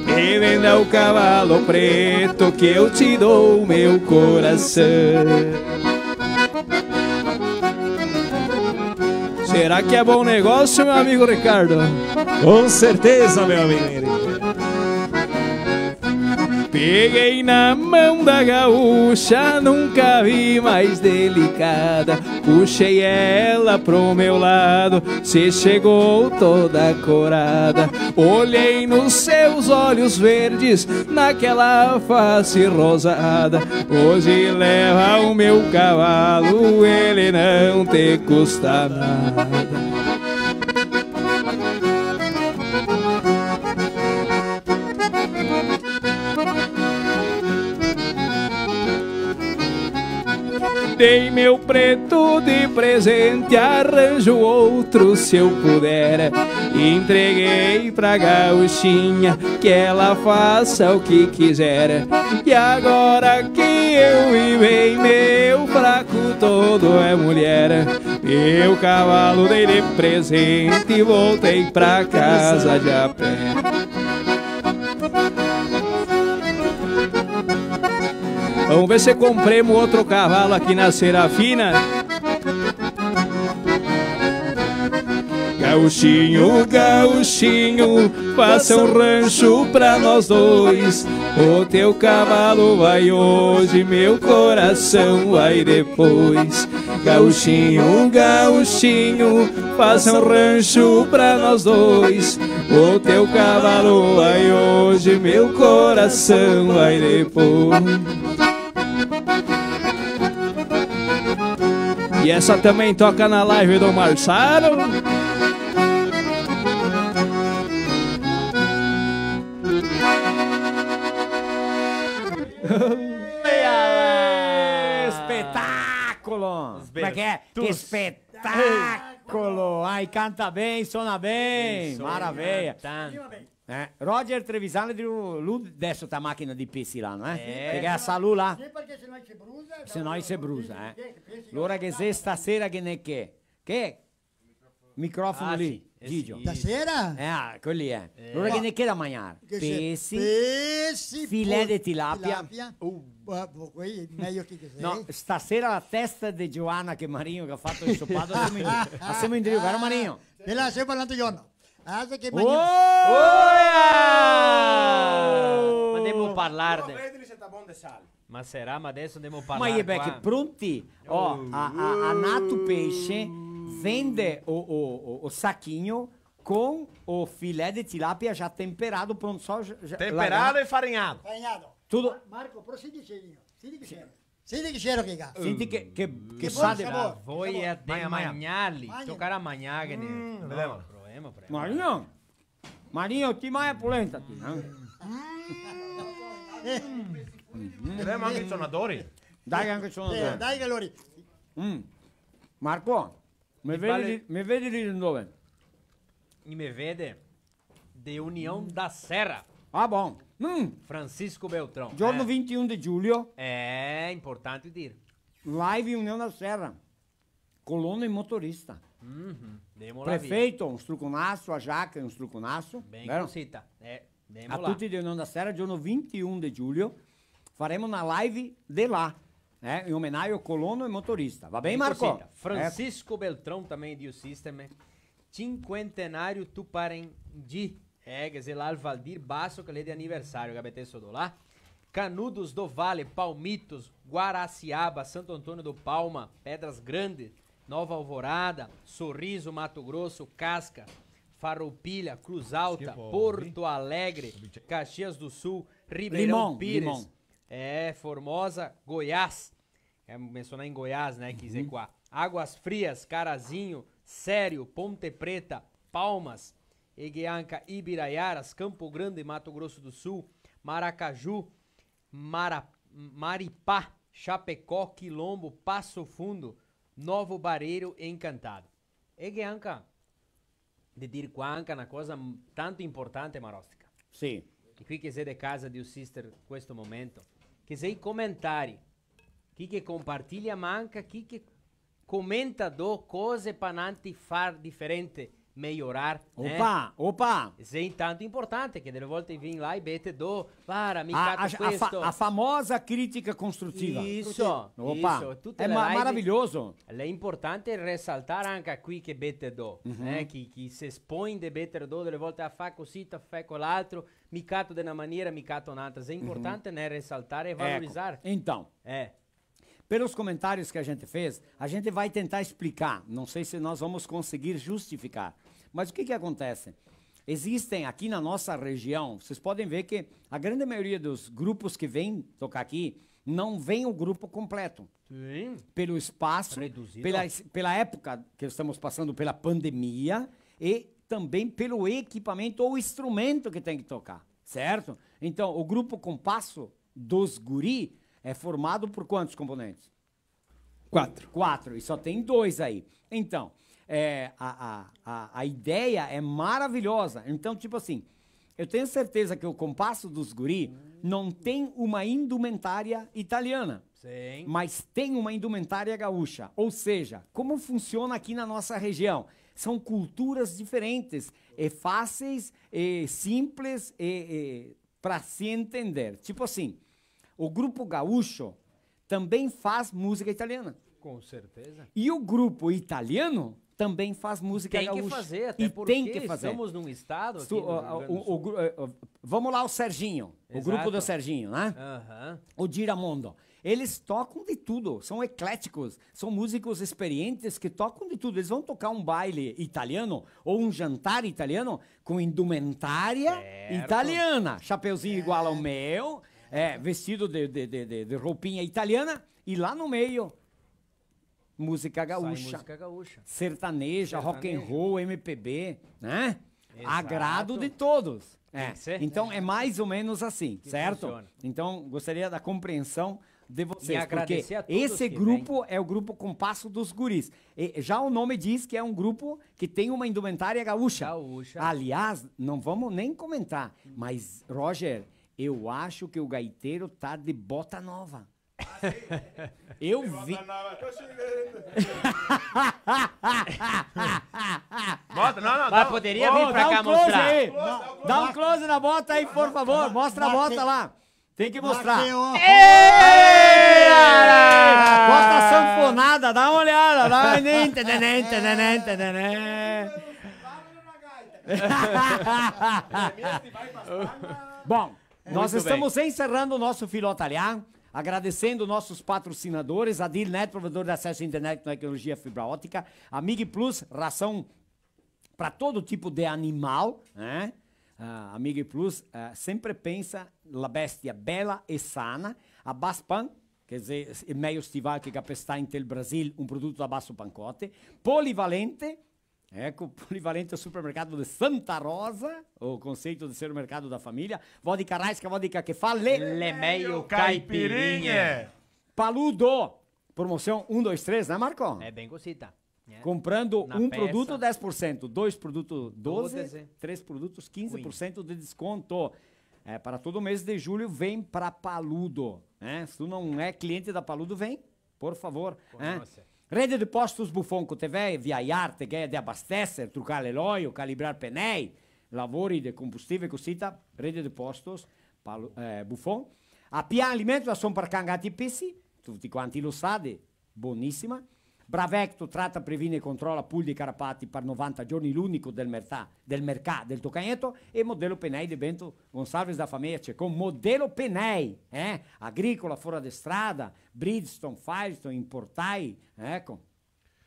Me venda o cavalo preto que eu te dou meu coração. Será que é bom negócio, meu amigo Ricardo? Com certeza, meu amigo Henrique. Peguei na mão da gaúcha, nunca vi mais delicada. Puxei ela pro meu lado, se chegou toda corada. Olhei nos seus olhos verdes, naquela face rosada. Hoje leva o meu cavalo, ele não te custa nada. Dei meu preto de presente, arranjo outro se eu puder. Entreguei pra gauchinha, que ela faça o que quiser. E agora que eu vi bem, meu fraco todo é mulher. Meu cavalo dei de presente, voltei pra casa de a pé. Vamos ver se compremos outro cavalo aqui na Serafina. Gauchinho, gauchinho, faça um rancho pra nós dois. O teu cavalo vai hoje, meu coração vai depois. Gauchinho, gauchinho, faça um rancho pra nós dois. O teu cavalo vai hoje, meu coração vai depois. E essa também toca na live do Marçaro. Spetacolo! Sbe-, ma che xe? Che spetacolo! Ai, canta ben, sona ben, maraveia. Tanto. Eh, Roger Trevisan, lu, lu deso sta machina de pesi là, no, eh? Eh. Parché la sa lu là? Sì, parché se no se brusa, se no se brusa, eh. Alora che xe stasera che ne che? Che? Microfono lì, sì, Gigio. Stasera? Eh, ah, quel lì, eh. Eh. Alora che ne che da magnar? Che xe? Pesi, pesi, filè de tilapia. Tilapia. Uh. Bo-, bo-, quei mejo che, che xe. No, stasera la testa de Giovanna che Marino che ga fato el sopato, la semo in, la semo in drio, vero Marino? Quela la semo parlando giorno. Ah, xe che... Oh! Oia! Ma demo parlar de... Però vedeli se sta bon de sal. Ma sarà, ma deso demo parlar. Ma i è qua. Pronti? Oh, a, a, a Nato Peixe vende o, o, o, o sachigno con o filè de tilapia già temperado, pronto, só, già, già... Temperado e farinhado. Farinhado. Tudo. Marco, però senti che xe, senti che xe. Senti che xe che ga. Senti che, che, che bon sa de sabor. Voia de magnarli. Magna. Tocarà magnar, che ne... Mm. Vedemo. Provemo, provemo. Marino, Marino, ti magna polenta, ti, eh? Vedemo anca i sonadori. Dai anca i sonadori. Eh, dai che lori. Mm. Marco, me vedi, me vedi lì dove? I me vede de União da Serra. Ah, bon. Mm. Francisco Beltrão. Giorno vintiun de giugno. É importante dir. Live União da Serra. Colono e motorista. Mhm. Demo là via. Prefeito, un struconaso, a Jaca, un struconaso. Ben vero? Cosita. Eh, demo là. A tuti de União da Serra, giorno vintiun de giugno, faremo na live de là, eh, in omenaio colono e motorista. Va ben, Marco? Cosita. Eco. Francisco Beltrão também, Dio System. Cinquentenário Tuparendi. Eh, che xe là el Valdir Basso, che l'è de aniversario, che abita sodo là. Canudos do Vale, Palmitos, Guaraciaba, Santo Antônio do Palma, Pedras Grandes, Nova Alvorada, Sorriso, Mato Grosso, Casca, Farroupilha, Cruz Alta, Porto Alegre, Caxias do Sul, Ribeirão Pires, Limão, Limão. É, Formosa, Goiás. É, mencionar em Goiás, né, que xe qua. Águas Frias, Carazinho, Sério, Ponte Preta, Palmas, e ghe anca Ibiraiaras, Campo Grande, Mato Grosso do Sul, Maracaju, Mara-, Maripá, Chapecó, Quilombo, Passo Fundo, Novo Barreiro e Encantado. E ghe anca de dir qua anca na cosa m-, tanto importante, Marostica. Sì. E chi che xe de casa de un sister questo momento, che xe i comentari, chi che compartilia, ma anca chi che comenta do cose pa nanti far diferente, mejorar, eh? Opa, opa! Xe tanto importante che dele volte vien là e bete do, "Vara, mi cato questo." A, a fa-, a famosa critica costruttiva. Isso, isso. Opa, tute le live. Xe ma-, maraviglioso. L'è importante resaltar anca a quei che bete do, eh, chi, chi se espõe de beter do, dele volte a fa cosita, fa quel'altro, mi cato de na maniera, mi cato n'altra. Xe importante, né, resaltar e valorizar. Eco. Então, eh, pelos comentários que a gente fez, a gente vai tentar explicar. Não sei se nós vamos conseguir justificar. Mas o que que acontece? Existem aqui na nossa região, vocês podem ver que a grande maioria dos grupos que vêm tocar aqui não vem o grupo completo. Sim. Pelo espaço, reduzido, pela, pela época que estamos passando, pela pandemia, e também pelo equipamento ou instrumento que tem que tocar, certo? Então, o grupo Compasso dos Guri é formado por quantos componentes? Quatro. Quatro, e só tem dois aí. Então, é, a, a, a, a ideia é maravilhosa. Então, tipo assim, eu tenho certeza que o Compasso dos Guri não tem uma indumentária italiana, sim, mas tem uma indumentária gaúcha. Ou seja, como funciona aqui na nossa região? São culturas diferentes, e fáceis, e simples, e, e pra se entender. Tipo assim, o grupo gaúcho também faz música italiana. Com certeza. E o grupo italiano também faz música gaúcha. Tem que fazer, até porque estamos num estado aqui no Rio Grande do Sul. Vamos lá, o Serginho, o grupo do Serginho, né? Aham. O Giramondo. Eles tocam de tudo, são ecléticos, são músicos experientes que tocam de tudo. Eles vão tocar um baile italiano ou um jantar italiano com indumentária italiana, chapeuzinho igual ao meu, é, vestido de, de, de, de, de roupinha italiana, e lá no meio música gaúcha, sertaneja, rock and roll, M P B, né? Exato. Agrado de todos. É. Tem que ser. Então, é mais ou menos assim, certo? Funciona. Então, gostaria da compreensão de vocês, porque esse grupo é o grupo Compasso dos Guris. E já o nome diz que é um grupo que tem uma indumentária gaúcha. Gaúcha. Aliás, não vamos nem comentar, mas, Roger, eu acho que o gaiteiro tá de bota nova. Eu vi. Bota, não, não, mas não. Poderia vir pra cá mostrar. Dá um close aí. Dá um close na bota aí, por favor. Mostra a bota lá. Tem que mostrar. Ei! Bota a sanfonada, dá uma olhada. Dá uma... Bom, nós estamos encerrando o nosso Filó Talian, agradecendo nossos patrocinadores, a Dealnet, provedor de acesso à internet com tecnologia fibra ótica, a Mig Plus, ração para todo tipo de animal, né? A Mig Plus, eh, sempre pensa la bestia bela e sana, a Baspan, quer dizer, o melhor estival que capestar em el Brasil, um produto da Basso Pancotte, Polivalente, Eco, Polivalente é o supermercado de Santa Rosa, o conceito de ser o mercado da família. Vodka Raiska, vodka que fa le... Le meglio caipirinhe. Paludo, promoção um, dois, três, né, Marco? É bem cosita. Comprando um produto, dez por cento, dois produtos, doze, três produtos, quinze por cento de desconto. É, para todo mês de julho, vem pra Paludo, né? Se tu não é cliente da Paludo, vem. Por favor, eh? Rede de Postos Buffon, co te vè viaiar, te ghè de abasteser, trucar l'olio, calibrar penei, lavori de combustível, cosita, Rede de Postos, Palu-, eh, Buffon. A Pian Alimentos, rason par can, gati, pesi, tuti quanti lo sade, bonisima. Bravecto, trata, previne e controla puldi e carapati par novanta giorni, l'unico del mertà, del mercà, del Tocagneto, e Modelo Penei de Bento Gonçalves da família Checon, Modelo Penei, eh? Agrícola, fora de strada, Bridgestone, Firestone, importai, eco,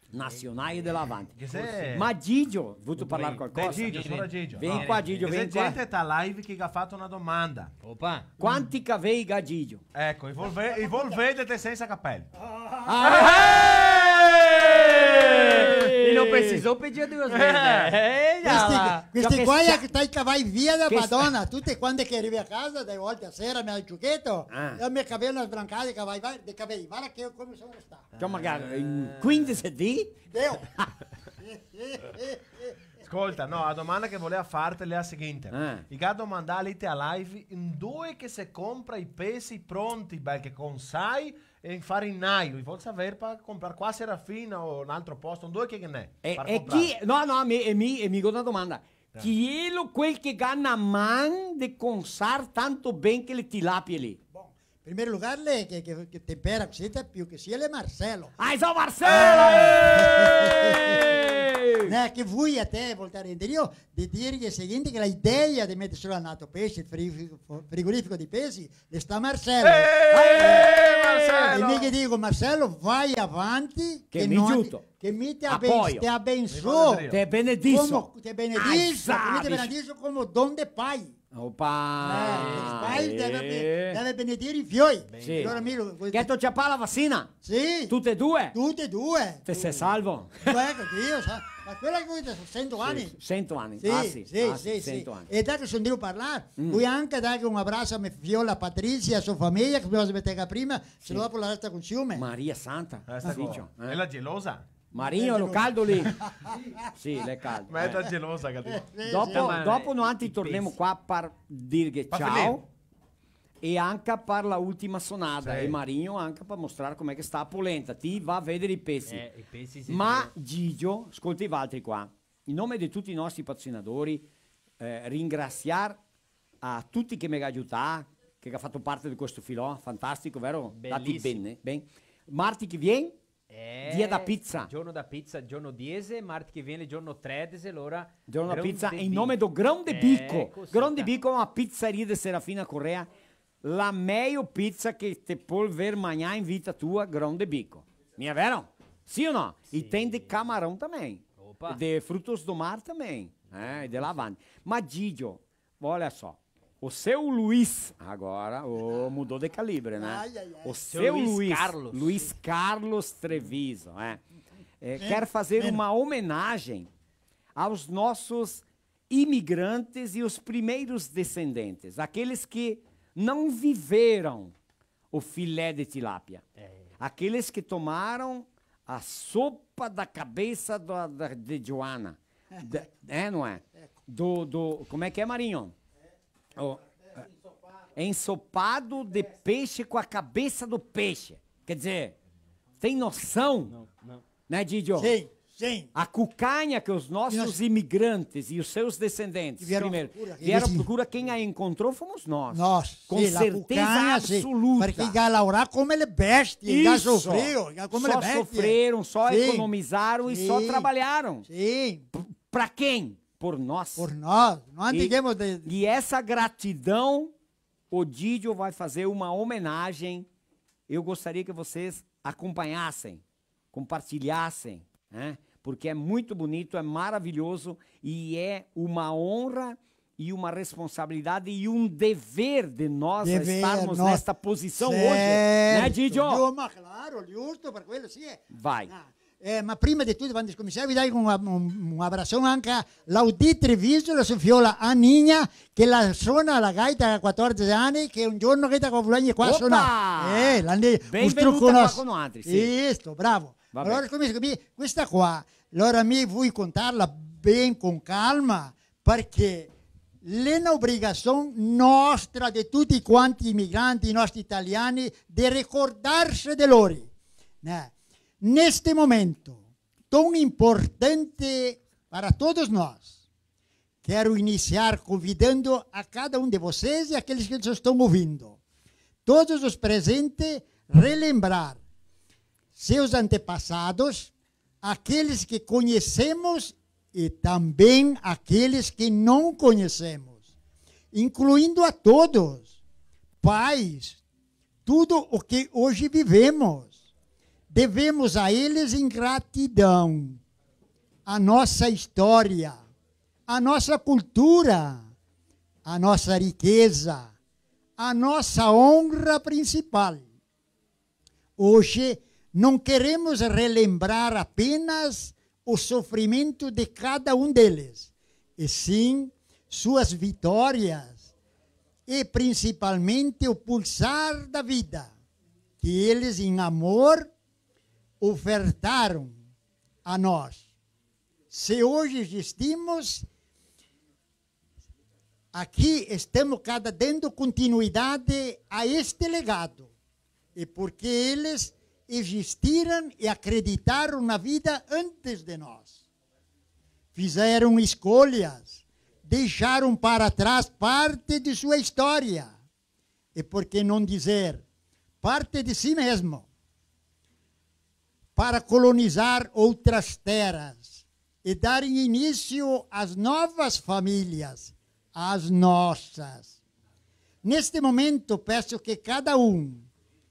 nasionai e de là avanti. Che se... Ma Gigio, vuto parlar qualcosa? De Gigio, sora Gigio. Vien qua, Gigio, vien qua. Che se gente ta live che ga fato na domanda. Opa. Quanti cavei ga Gigio? Eco, i vol ve-, i vol vederte sensa capel. Ah! Eh! E no precisou pedir duas vezes, né? Eh, questi, questi qua che tai cavai via da Madona, tute quante che rivi a casa, dee volte a sera, me al giucheto, e me cavei na sbrancada, cavai, vai, de cavei, varda che come son restà. Ciò, magari in quindese dì? Deo. Scolta, no, la domanda che voleva farte l'è la seguinte. Eh. I ga domandà lì te a live, in dove che se compra i pesi pronti, bel che consai, e in farinaio, i vol saver par comprar qua a Serafina o in altro posto, in dove che ghe n'è par comprar? E chi, no, no, mi, e mi, e mi go na domanda. Eh. Chi elo quel che ga na man de consar tanto ben che le tilapie lì? Bon, in primer lugar, le che, che, che tempera cusì, te più che sia, l'è Marcelo. Ah, so Marcelo! Eh! Eh! Né, che vui a te, voltare indirio, de dirghe el seguinte, che la idea de meter su l'anato pesi, el frigorifico, frigorifico de pesi, l'è stà Marcelo. Eh, Marcelo! E mi ghe digo, Marcelo, vai avanti, che mi te aben-, te abenso. Te benediso. Come, te benediso, che mi te benediso come don de pai. Opa! Eh, che pai deve be-, deve benedire i fioi. Sì. Alora mi lo, che te ciapà la vacina? Sì. Tute e due? Tute e due. Te se salvo? Eco, Dio sa. Ma quela che vuto, sento ani? Sì, sento ani. Sì, ah, sì, sì, ah, sì, sì, sento ani. E da che son drio parlar, mm, vui anca dar un abraso a me fiola Patrizia, a so fameja, che me la smetega prima, se no dopo la resta con ciume. Maria Santa, eh, sta qua. Dicio, eh. L'è la gelosa? Marino, lo caldo lì? Sì, l'è caldo. Ma l'è gelosa, capito? Dopo, dopo noantri tornemo qua par dirghe ciao. E anca par la ultima sonada, sì, e Marinho anca par mostrar come che sta a polenta. Ti va a vedere i pesi. Eh, i pesi sì. Ma Gigio, scolta i valtri qua. In nome de tuti i nostri patrocinadori, eh, ringrasiar a tuti che me ga aiutà, che ga fato parte de questo filò fantastico, vero? Belisimo. Dati ben, ben. Marti che vien, Eh, dia da pizza. Giorno da pizza, giorno diese, marti che vien, giorno tredese, alora... Giorno da pizza, in nome do Grão de Bico. Eco, sì, Grão de Bico é uma pizzaria de Serafina Corrêa, la meio pizza che te pol ver magnà in vita tua, Grão de Bico. Mia vero? Sì o no? Sì. E tem de camarão também. Opa. De frutos do mar também. É, e de lá avanti. Ma Gigio, olha só. O seu Luiz, agora, o, mudou de calibre, né? Ai, ai, ai. O seu Luiz, Luiz Carlos. Luiz Carlos Treviso, é. É, quer fazer uma homenagem aos nossos imigrantes e os primeiros descendentes, aqueles que não viveram o filé de tilápia, aqueles que tomaram a sopa da cabeça da, da, de Joana. Da, é, não é? Do, do, como é que é, Marinho? O, é, ensopado de peixe com a cabeça do peixe. Quer dizer, tem noção? Não, não. Né, Gigio? Sim, sim. A cucanha que os nossos imigrantes e os seus descendentes, primeiro, vieram à procura, quem a encontrou fomos nós. Nós, com certeza absoluta. Porque iam laorar come le bestie, iam sofrer, come le bestie. Só sofreram, só economizaram e só trabalharam. Sim. Pra quem? Por nós. Por nós. Não andemos de... E essa gratidão, o Gigio vai fazer uma homenagem. Eu gostaria que vocês acompanhassem, compartilhassem, né? Porque é muito bonito, é maravilhoso e é uma honra e uma responsabilidade e um dever de nós a estarmos nesta posição hoje, né, Gigio? Certo. Ma claro, giusto, per quelo sì, eh. Vai. Ah, eh, ma prima de tuto, quando scominsiamo, vi dago un, un, un abrason anca a Laudì Treviso, la so fiola Aninha, che la sona la gaita a quatordese ani, che un giorno che sta co Fulani qua a sonar. Opa! Eh, la ne... Benvenuta qua co noantri, sì. Isto, bravo. Va ben. Alora, come, come, questa qua, alora mi voi contarla ben con calma, parché l'è na obrigasion nostra, de tuti quanti imigranti, i nostri italiani, de recordarse de lori, né? Neste momento tão importante para todos nós, quero iniciar convidando a cada um de vocês e aqueles que nos estão ouvindo, todos os presentes, relembrar seus antepassados, aqueles que conhecemos e também aqueles que não conhecemos, incluindo a todos, pais, tudo o que hoje vivemos. Devemos a eles em gratidão a nossa história, a nossa cultura, a nossa riqueza, a nossa honra principal. Hoje, não queremos relembrar apenas o sofrimento de cada um deles, e sim suas vitórias e, principalmente, o pulsar da vida que eles, em amor, ofertaram a nós. Se hoje existimos, aqui estamos cada dando continuidade a este legado, e porque eles existiram e acreditaram na vida antes de nós. Fizeram escolhas, deixaram para trás parte de sua história, e por que não dizer, parte de si mesmo, para colonizar outras terras e darem início às novas famílias, às nossas. Neste momento, peço que cada um,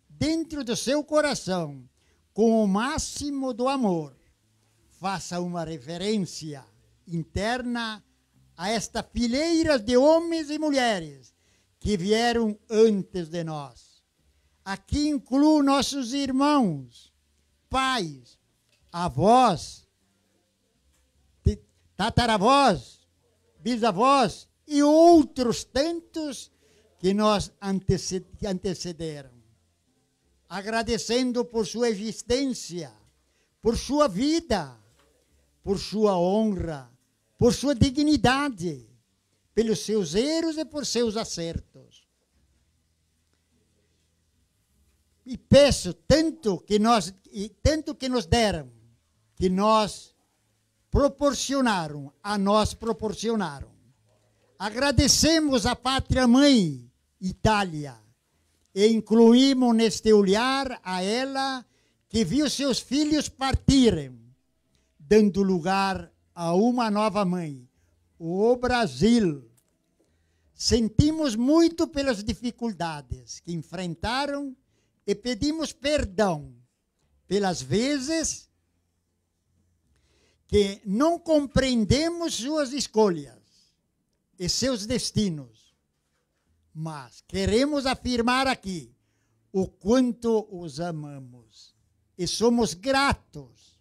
dentro do seu coração, com o máximo do amor, faça uma reverência interna a esta fileira de homens e mulheres que vieram antes de nós. Aqui incluo nossos irmãos, pais, avós, ti-, tataravós, bisavós e outros tantos que nos antece-, que antecederam. Agradecendo por sua existência, por sua vida, por sua honra, por sua dignidade, pelos seus erros e por seus acertos. E peço tanto que nós, e tanto que nos deram, que nos proporcionaram, a nós proporcionaram. Agradecemos a pátria mãe, Itália, e incluímos neste olhar a ela que viu seus filhos partirem, dando lugar a uma nova mãe, o Brasil. Sentimos muito pelas dificuldades que enfrentaram e pedimos perdão pelas vezes que não compreendemos suas escolhas e seus destinos. Mas queremos afirmar aqui o quanto os amamos e somos gratos.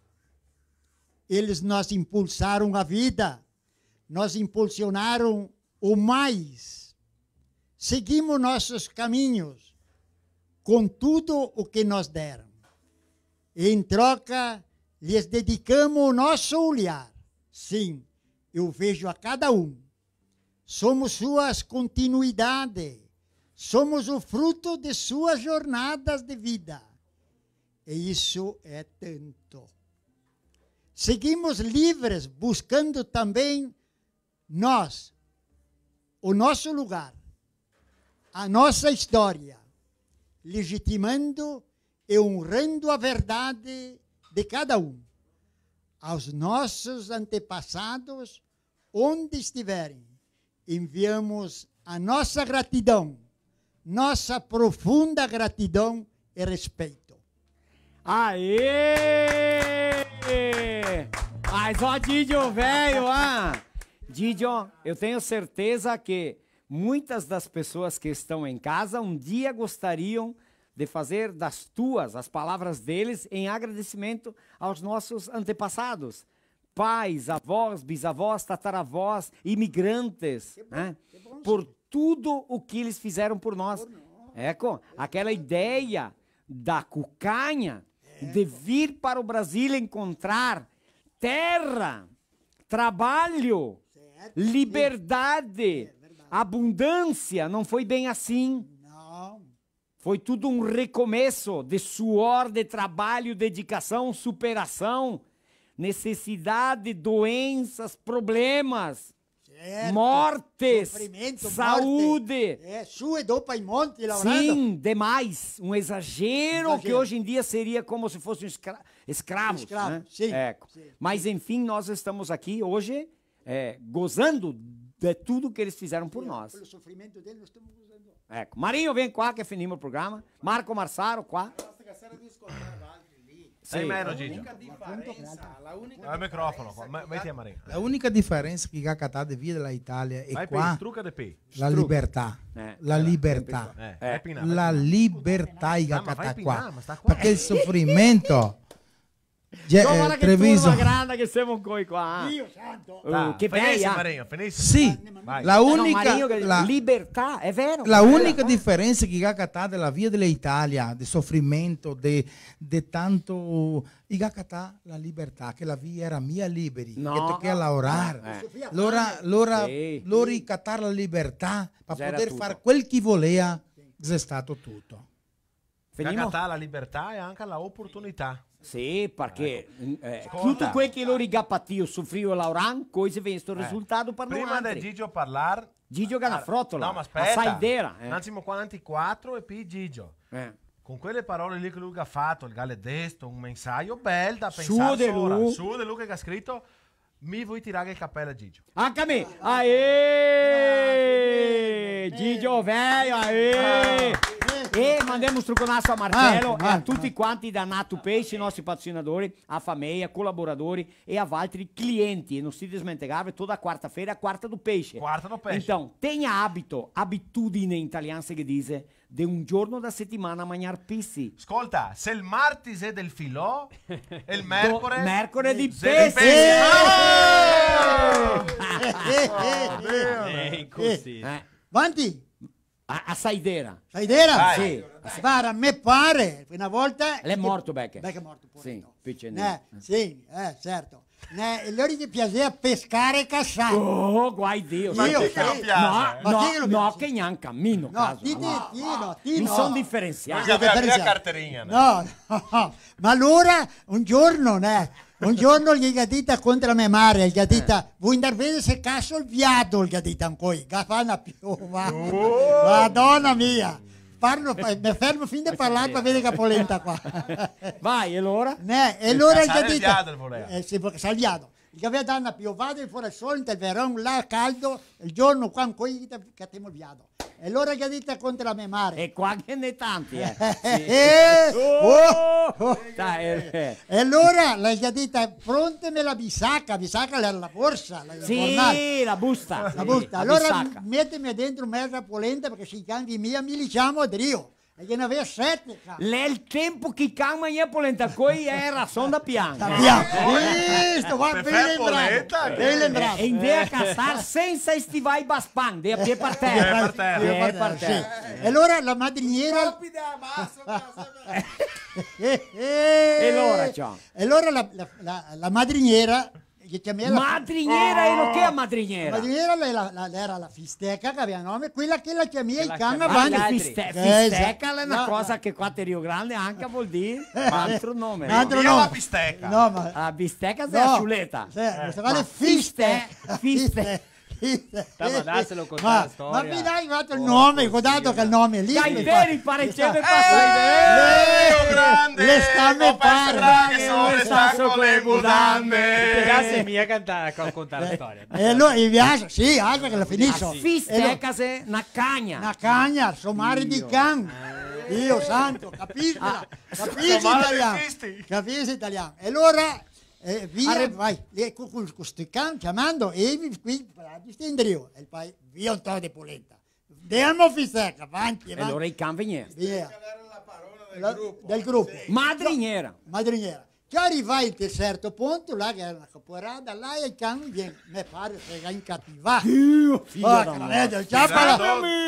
Eles nos impulsaram a vida, nos impulsionaram o mais. Seguimos nossos caminhos com tudo o que nos deram. E em troca, lhes dedicamos o nosso olhar. Sim, eu vejo a cada um. Somos suas continuidade. Somos o fruto de suas jornadas de vida. E isso é tanto. Seguimos livres, buscando também nós, o nosso lugar, a nossa história, legitimando e honrando a verdade de cada um. Aos nossos antepassados, onde estiverem, enviamos a nossa gratidão, nossa profunda gratidão e respeito. Aê! Mas ó, Didio, velho, ah! Didio, eu tenho certeza que muitas das pessoas que estão em casa um dia gostariam de fazer das tuas as palavras deles em agradecimento aos nossos antepassados, pais, avós, bisavós, tataravós, imigrantes, né? Por tudo o que eles fizeram por nós. Eco, aquela ideia da cucanha de vir para o Brasil encontrar terra, trabalho, liberdade, abundância, não foi bem assim. Foi tudo um recomeço de suor, de trabalho, dedicação, superação, necessidade, doenças, problemas, mortes, saúde. É, su e do pai monti lavorando. Sim, demais. Um exagero que hoje em dia seria como se fossem escra escravos. Escravo, né? Sim, sim. Mas, enfim, nós estamos aqui hoje é, gozando de tudo que eles fizeram por nós. Pelo sofrimento deles, nós estamos gozando. Eco. Marinho, vem qua che finimo el programa. Marco Marsaro, qua. Sì. Hai meno, Gigio. Al microfono qua. Metti a Marinho. La unica diferensa che ga catà de via dela Italia e qua la libertà. La libertà. La libertà i ga catà qua. Parché el sofrimento Già, eh, Treviso. Che turma granda che semo coi qua. Dio santo. Uh, che bella. Marinho, finisi. Sì, la unica... No, Marinho, la, libertà, è vero. La unica diferensa che i ga catà de la via de la Italia, de sofrimento, de, de tanto... I ga catà la libertà, che la via era mia liberi, no, che tochea laorar. Eh. Lora, lora, sì, lori catar la libertà pa poder far quel che volea, xe stato tuto. Finimo? Ga catà la libertà e anca la oportunità. Sì, parché eh, tuto quel che lori ga patìo, sofrìo e laorà, cusì vien sto risultato par noantri. Prima de Gigio parlar... Gigio ga na frotola, no, ma speta, a saidera. Eh. Nanzi mo qua, nanzi quatro e pi Gigio. Eh. Con quele parole lì che lu ga fato, el ga desto un mensaio bel da pensar sora. Su de lu. Su de lu che ga scrito, Mi voi tirarghe el capelo a Gigio. Anca mi! Aê! Gigio velho, aê! E mandemo un struconaso a Marcelo e a tuti quanti da Nato Pesce, i nostri patrocinadori, a fameia, colaboradori e a valtri clienti. E no se desmentegarve, toda quarta-feira, quarta do peixe. Quarta do peixe. Então, tenha hábito, abitudine in italian se ghe dise, de un giorno da setimana magnar pisi. Scolta, se el martis xe del filò, el mercore... Mercore de pisi! Ah! Eh, cusì. Eh. Vanti! A, a saidera. Saidera? Sì. Vara, me pare, na volta... L'è morto, Beche. Beche morto, povereto. Sì, picenino. Eh, sì, eh, certo. Né, e lori ghe piasea pescare e casare. Oh, guai Dio. Ma chi che lo piase? No, no, che gnanca a mi, no, no caso. Ti, ti, ti, no, ti no. Mi son diferensià. Lui gavea la carterina, no? No, no. Ma alora, un giorno, né, un giorno el ghe ga dita contra me mare, el ghe ga dita, "Voi ndar veder se caso el viado", el ghe ga dita ancoi, ga fa na piova. Oh! Madona mia. parlo, eh, me fermo fin de parlar par veder che polenta qua. Vai, e alora? Né, e alora el ghe ga dito, eh, sì, parché el ga sbaglià. El gaveva dà na piovada e fora el sol, inte el veron, là caldo, el giorno qua ancora, che, che temo el viado. E alora el ga dito contra la me mare. E qua ghe n'è tanti, eh. Sì. Eh, oh, oh. Dai, eh. E alora el ga dito, "Pronteme la bisaca", bisaca l'era la borsa, la, el giornal. Sì, la busta. La busta. Sì, la bisaca. Alora meteme dentro meza polenta, parché se i can vien mia, mi li ciamo drio. E ghe n'avea sete, ca. L'è el tenpo che i can magnea polenta, coi era son da pian. Da pian. Visto, va, ben lembrà. Polenta, ben lembrà. E invea casar sensa stivai, baspan, de a pie par tera. Pie par tera. Pie par tera, sì. E alora la madriniera. Colpi de amaso, casa. E alora, ciò. E alora la, la, la, la madriniera Che ciamea la madriniera, e no che a madriniera? Madriniera l'è la, la, l'era la fisteca che gavea nome, quela che la ciamea i can avanti. Ah, la fiste-, eh, fisteca l'è na cosa che qua te Rio Grande anca vol dir un altro nome. Un altro nome. Mia la bisteca. No, ma a bisteca xe a ciuleta. Sì, questa qua l'è fiste-, fiste. Stava darselo contare la storia. Ma mi dai, guarda el nome, guarda che el nome lì. Gaiteri, parecchie de pasare. Eh, grande, le sta me pare. Che sono le sta con le mutande. Te piace mia cantare, co-, contare la storia? Eh, no, mi piace, sì, lascia che la finisco. Fisteca xe na cagna. Na cagna, somare de can. Dio santo, capisci? Capisci italian? Capisci italian? E alora E via, vai, e co, co, co sti can, ciamando, e mi, qui, distendrio, e el pai, via un toco de polenta. Demo fiseca, avanti, avanti. E alora i can vegnea. Via. Fiseca l'era la parona del grupo. Del grupo. Sì. Madriniera. Madriniera. Che rivai a un certo punto, là che era na caporada, là e i can vien, me pare se ga incativà. Dio, fio da mare. Ciapa la...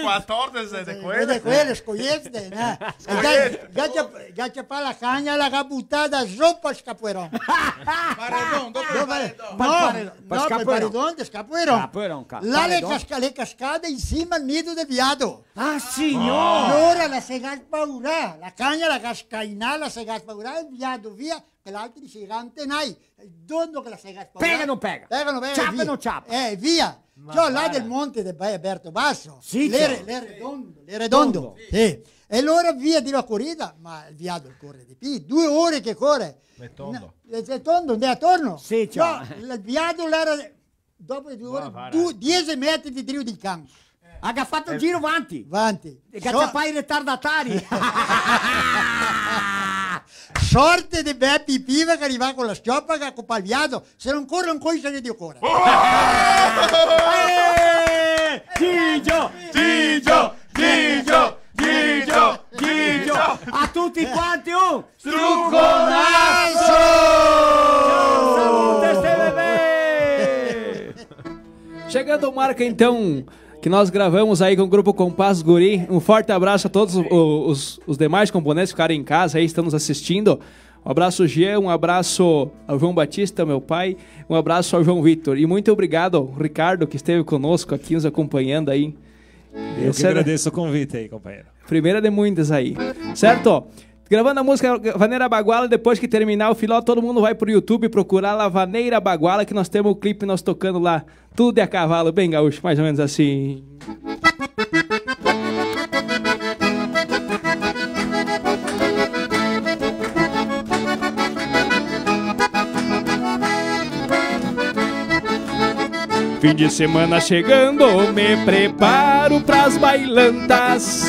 Quatordese de quele. De quele, scoiete, né? Scoiete. E ga, ga ciapà la cagna, la ga butà zo pal scapoeron. Paredon, dopo el paredon. No, no, pal paredon, de scapoeron. Scapoeron, ca-, paredon. Là l'è casca-, l'è cascada in sima al nido del viado. Ah, signor! Alora la se ga spaurà, la cagna la ga scainà, la se ga spaurà, el viado via, che l'altri se ga antenai. Dondo che la se ga spaurà. Pega, no pega. Pega, no pega, ciapa, via. No ciapa. Eh, via. Ma ciò, là del monte de Be-, Berto Basso. Sì, l'è re-, l'è redondo, l'è redondo. Tondo. Sì. E alora via de la corida, ma el viado el core de pì, due ore che core. L'è tondo. No, l'è tondo, l'è atorno. Sì, ciò. Ciò, el viado l'era, dopo due ore, du-, diese metri de drio dei can. Ga fato el giro vanti. Vanti. E ga ciapà i retardatari. Sorte de Bepi Piva che riva co la s-ciopa, che ga copà el viado. Se no ancora, ancora i saria drio core. Eh! Gigio! Gigio! Gigio! Gigio! Gigio! A tuti quanti un struconaso! Ciao, salute, steve ben! Chegando marca, então, que nós gravamos aí com o grupo Compasso Guri. Um forte abraço a todos o-, os, os demais componentes que ficaram em casa aí, estão nos assistindo. Um abraço, Jean, um abraço ao João Batista, meu pai, um abraço ao João Vitor. E muito obrigado ao Ricardo, que esteve conosco aqui nos acompanhando aí. Eu que agradeço o convite aí, companheiro. Primeira de muitas aí. Certo? Gravando a música Vaneira Baguala, depois que terminar o filó, todo mundo vai pro YouTube procurar lá Vaneira Baguala, que nós temos o clipe nós tocando lá. Tudo é a cavalo, bem gaúcho, mais ou menos assim. Fim de semana chegando, me preparo pras bailantas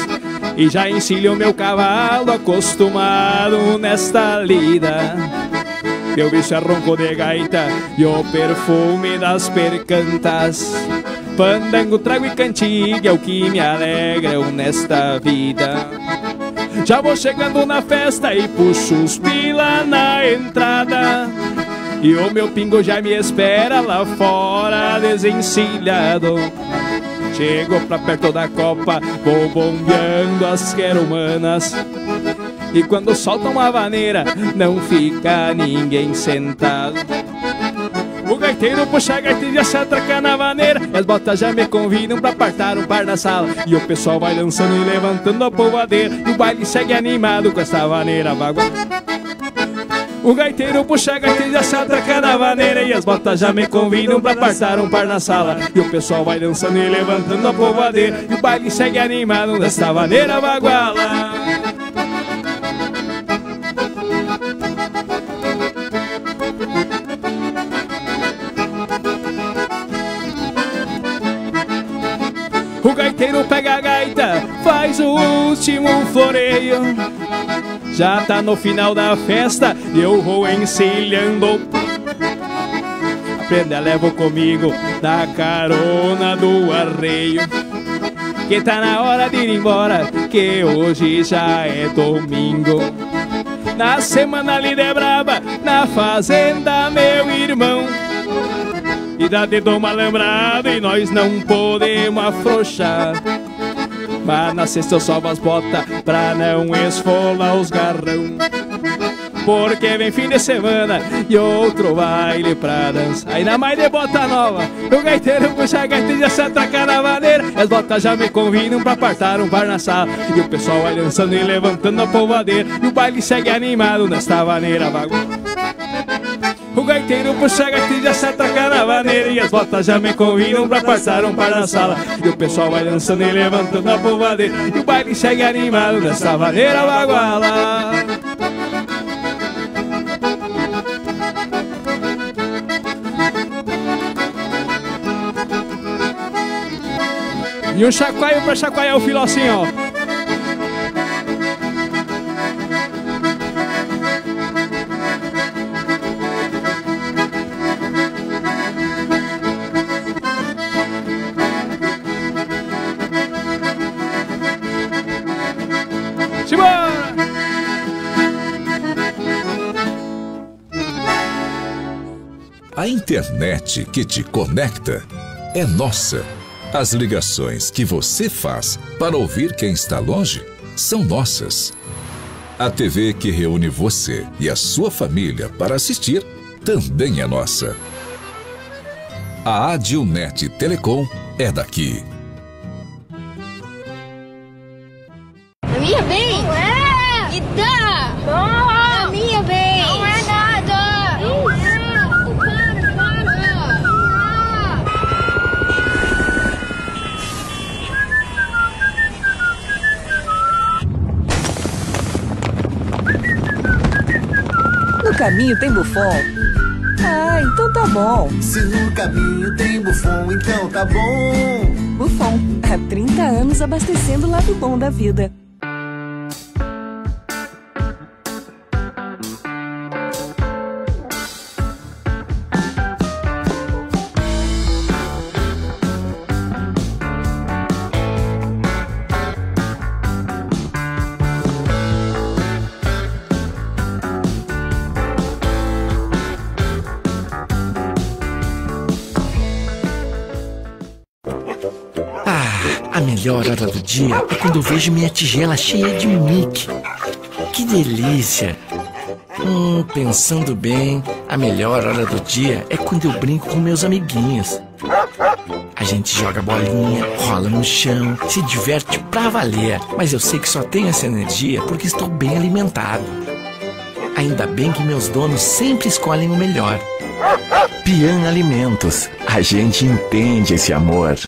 e já encilho meu cavalo acostumado nesta lida. Meu vício é ronco de gaita e o perfume das percantas. Fandango, trago e cantiga é o que me alegram nesta vida. Já vou chegando na festa e puxo os pila na entrada. E o meu pingo já me espera lá fora, desencilhado. Chego pra perto da copa, vou bombeando as querumanas. E quando solta uma vaneira, não fica ninguém sentado. O gaiteiro puxa a gaita e já se atraca na vaneira. E as botas já me convidam pra apartar um par na sala. E o pessoal vai dançando e levantando a polvadeira. E o baile segue animado com essa vaneira bagual. O gaiteiro puxa a gaita e já se atraca na vaneira, e as botas já me convidam pra passar um par na sala. E o pessoal vai dançando e levantando a polvadeira, e o baile segue animado desta maneira baguala. O gaiteiro pega a gaita, faz o último floreio. Já tá no final da festa e eu vou encilhando. Aprenda, levo comigo na carona do arreio. Que tá na hora de ir embora, que hoje já é domingo. Na semana a lida é braba, na fazenda, meu irmão. E dá dedo malandrado e nós não podemos afrouxar. Mas na sexta eu sovo as botas pra não esfolar os garrão. Porque vem fim de semana e outro baile pra dançar. Ainda mais de bota nova. O gaiteiro puxa a gaita e já se atraca na vaneira. As botas já me convidam pra apartar um bar na sala. E o pessoal vai dançando e levantando a polvadeira. E o baile segue animado nesta vaneira bagunça. O gaiteiro puxa a gaita e já se atraca na vaneira, e as botas já me convidam pra passar um par na sala. E o pessoal vai dançando e levantando a polvadeira, e o baile segue animado nessa vaneira baguala. E um chacoalho pra chacoalhar o filó assim, ó. Simbora! A internet que te conecta é nossa. As ligações que você faz para ouvir quem está longe são nossas. A T V que reúne você e a sua família para assistir também é nossa. A Adilnet Telecom é daqui. A minha vez? Não é! Me dá! Não! A minha vez! Não é nada! Não é! Para, para! No caminho tem Buffon? Ah, então tá bom. Se no caminho tem Buffon, então tá bom. Buffon, há trinta anos abastecendo o lado bom da vida. Ah, a melhor hora do dia é quando eu vejo minha tigela cheia de Mickey. Que delícia! Hum, pensando bem, a melhor hora do dia é quando eu brinco com meus amiguinhos. A gente joga bolinha, rola no chão, se diverte pra valer. Mas eu sei que só tenho essa energia porque estou bem alimentado. Ainda bem que meus donos sempre escolhem o melhor. Pian Alimentos, a gente entende esse amor.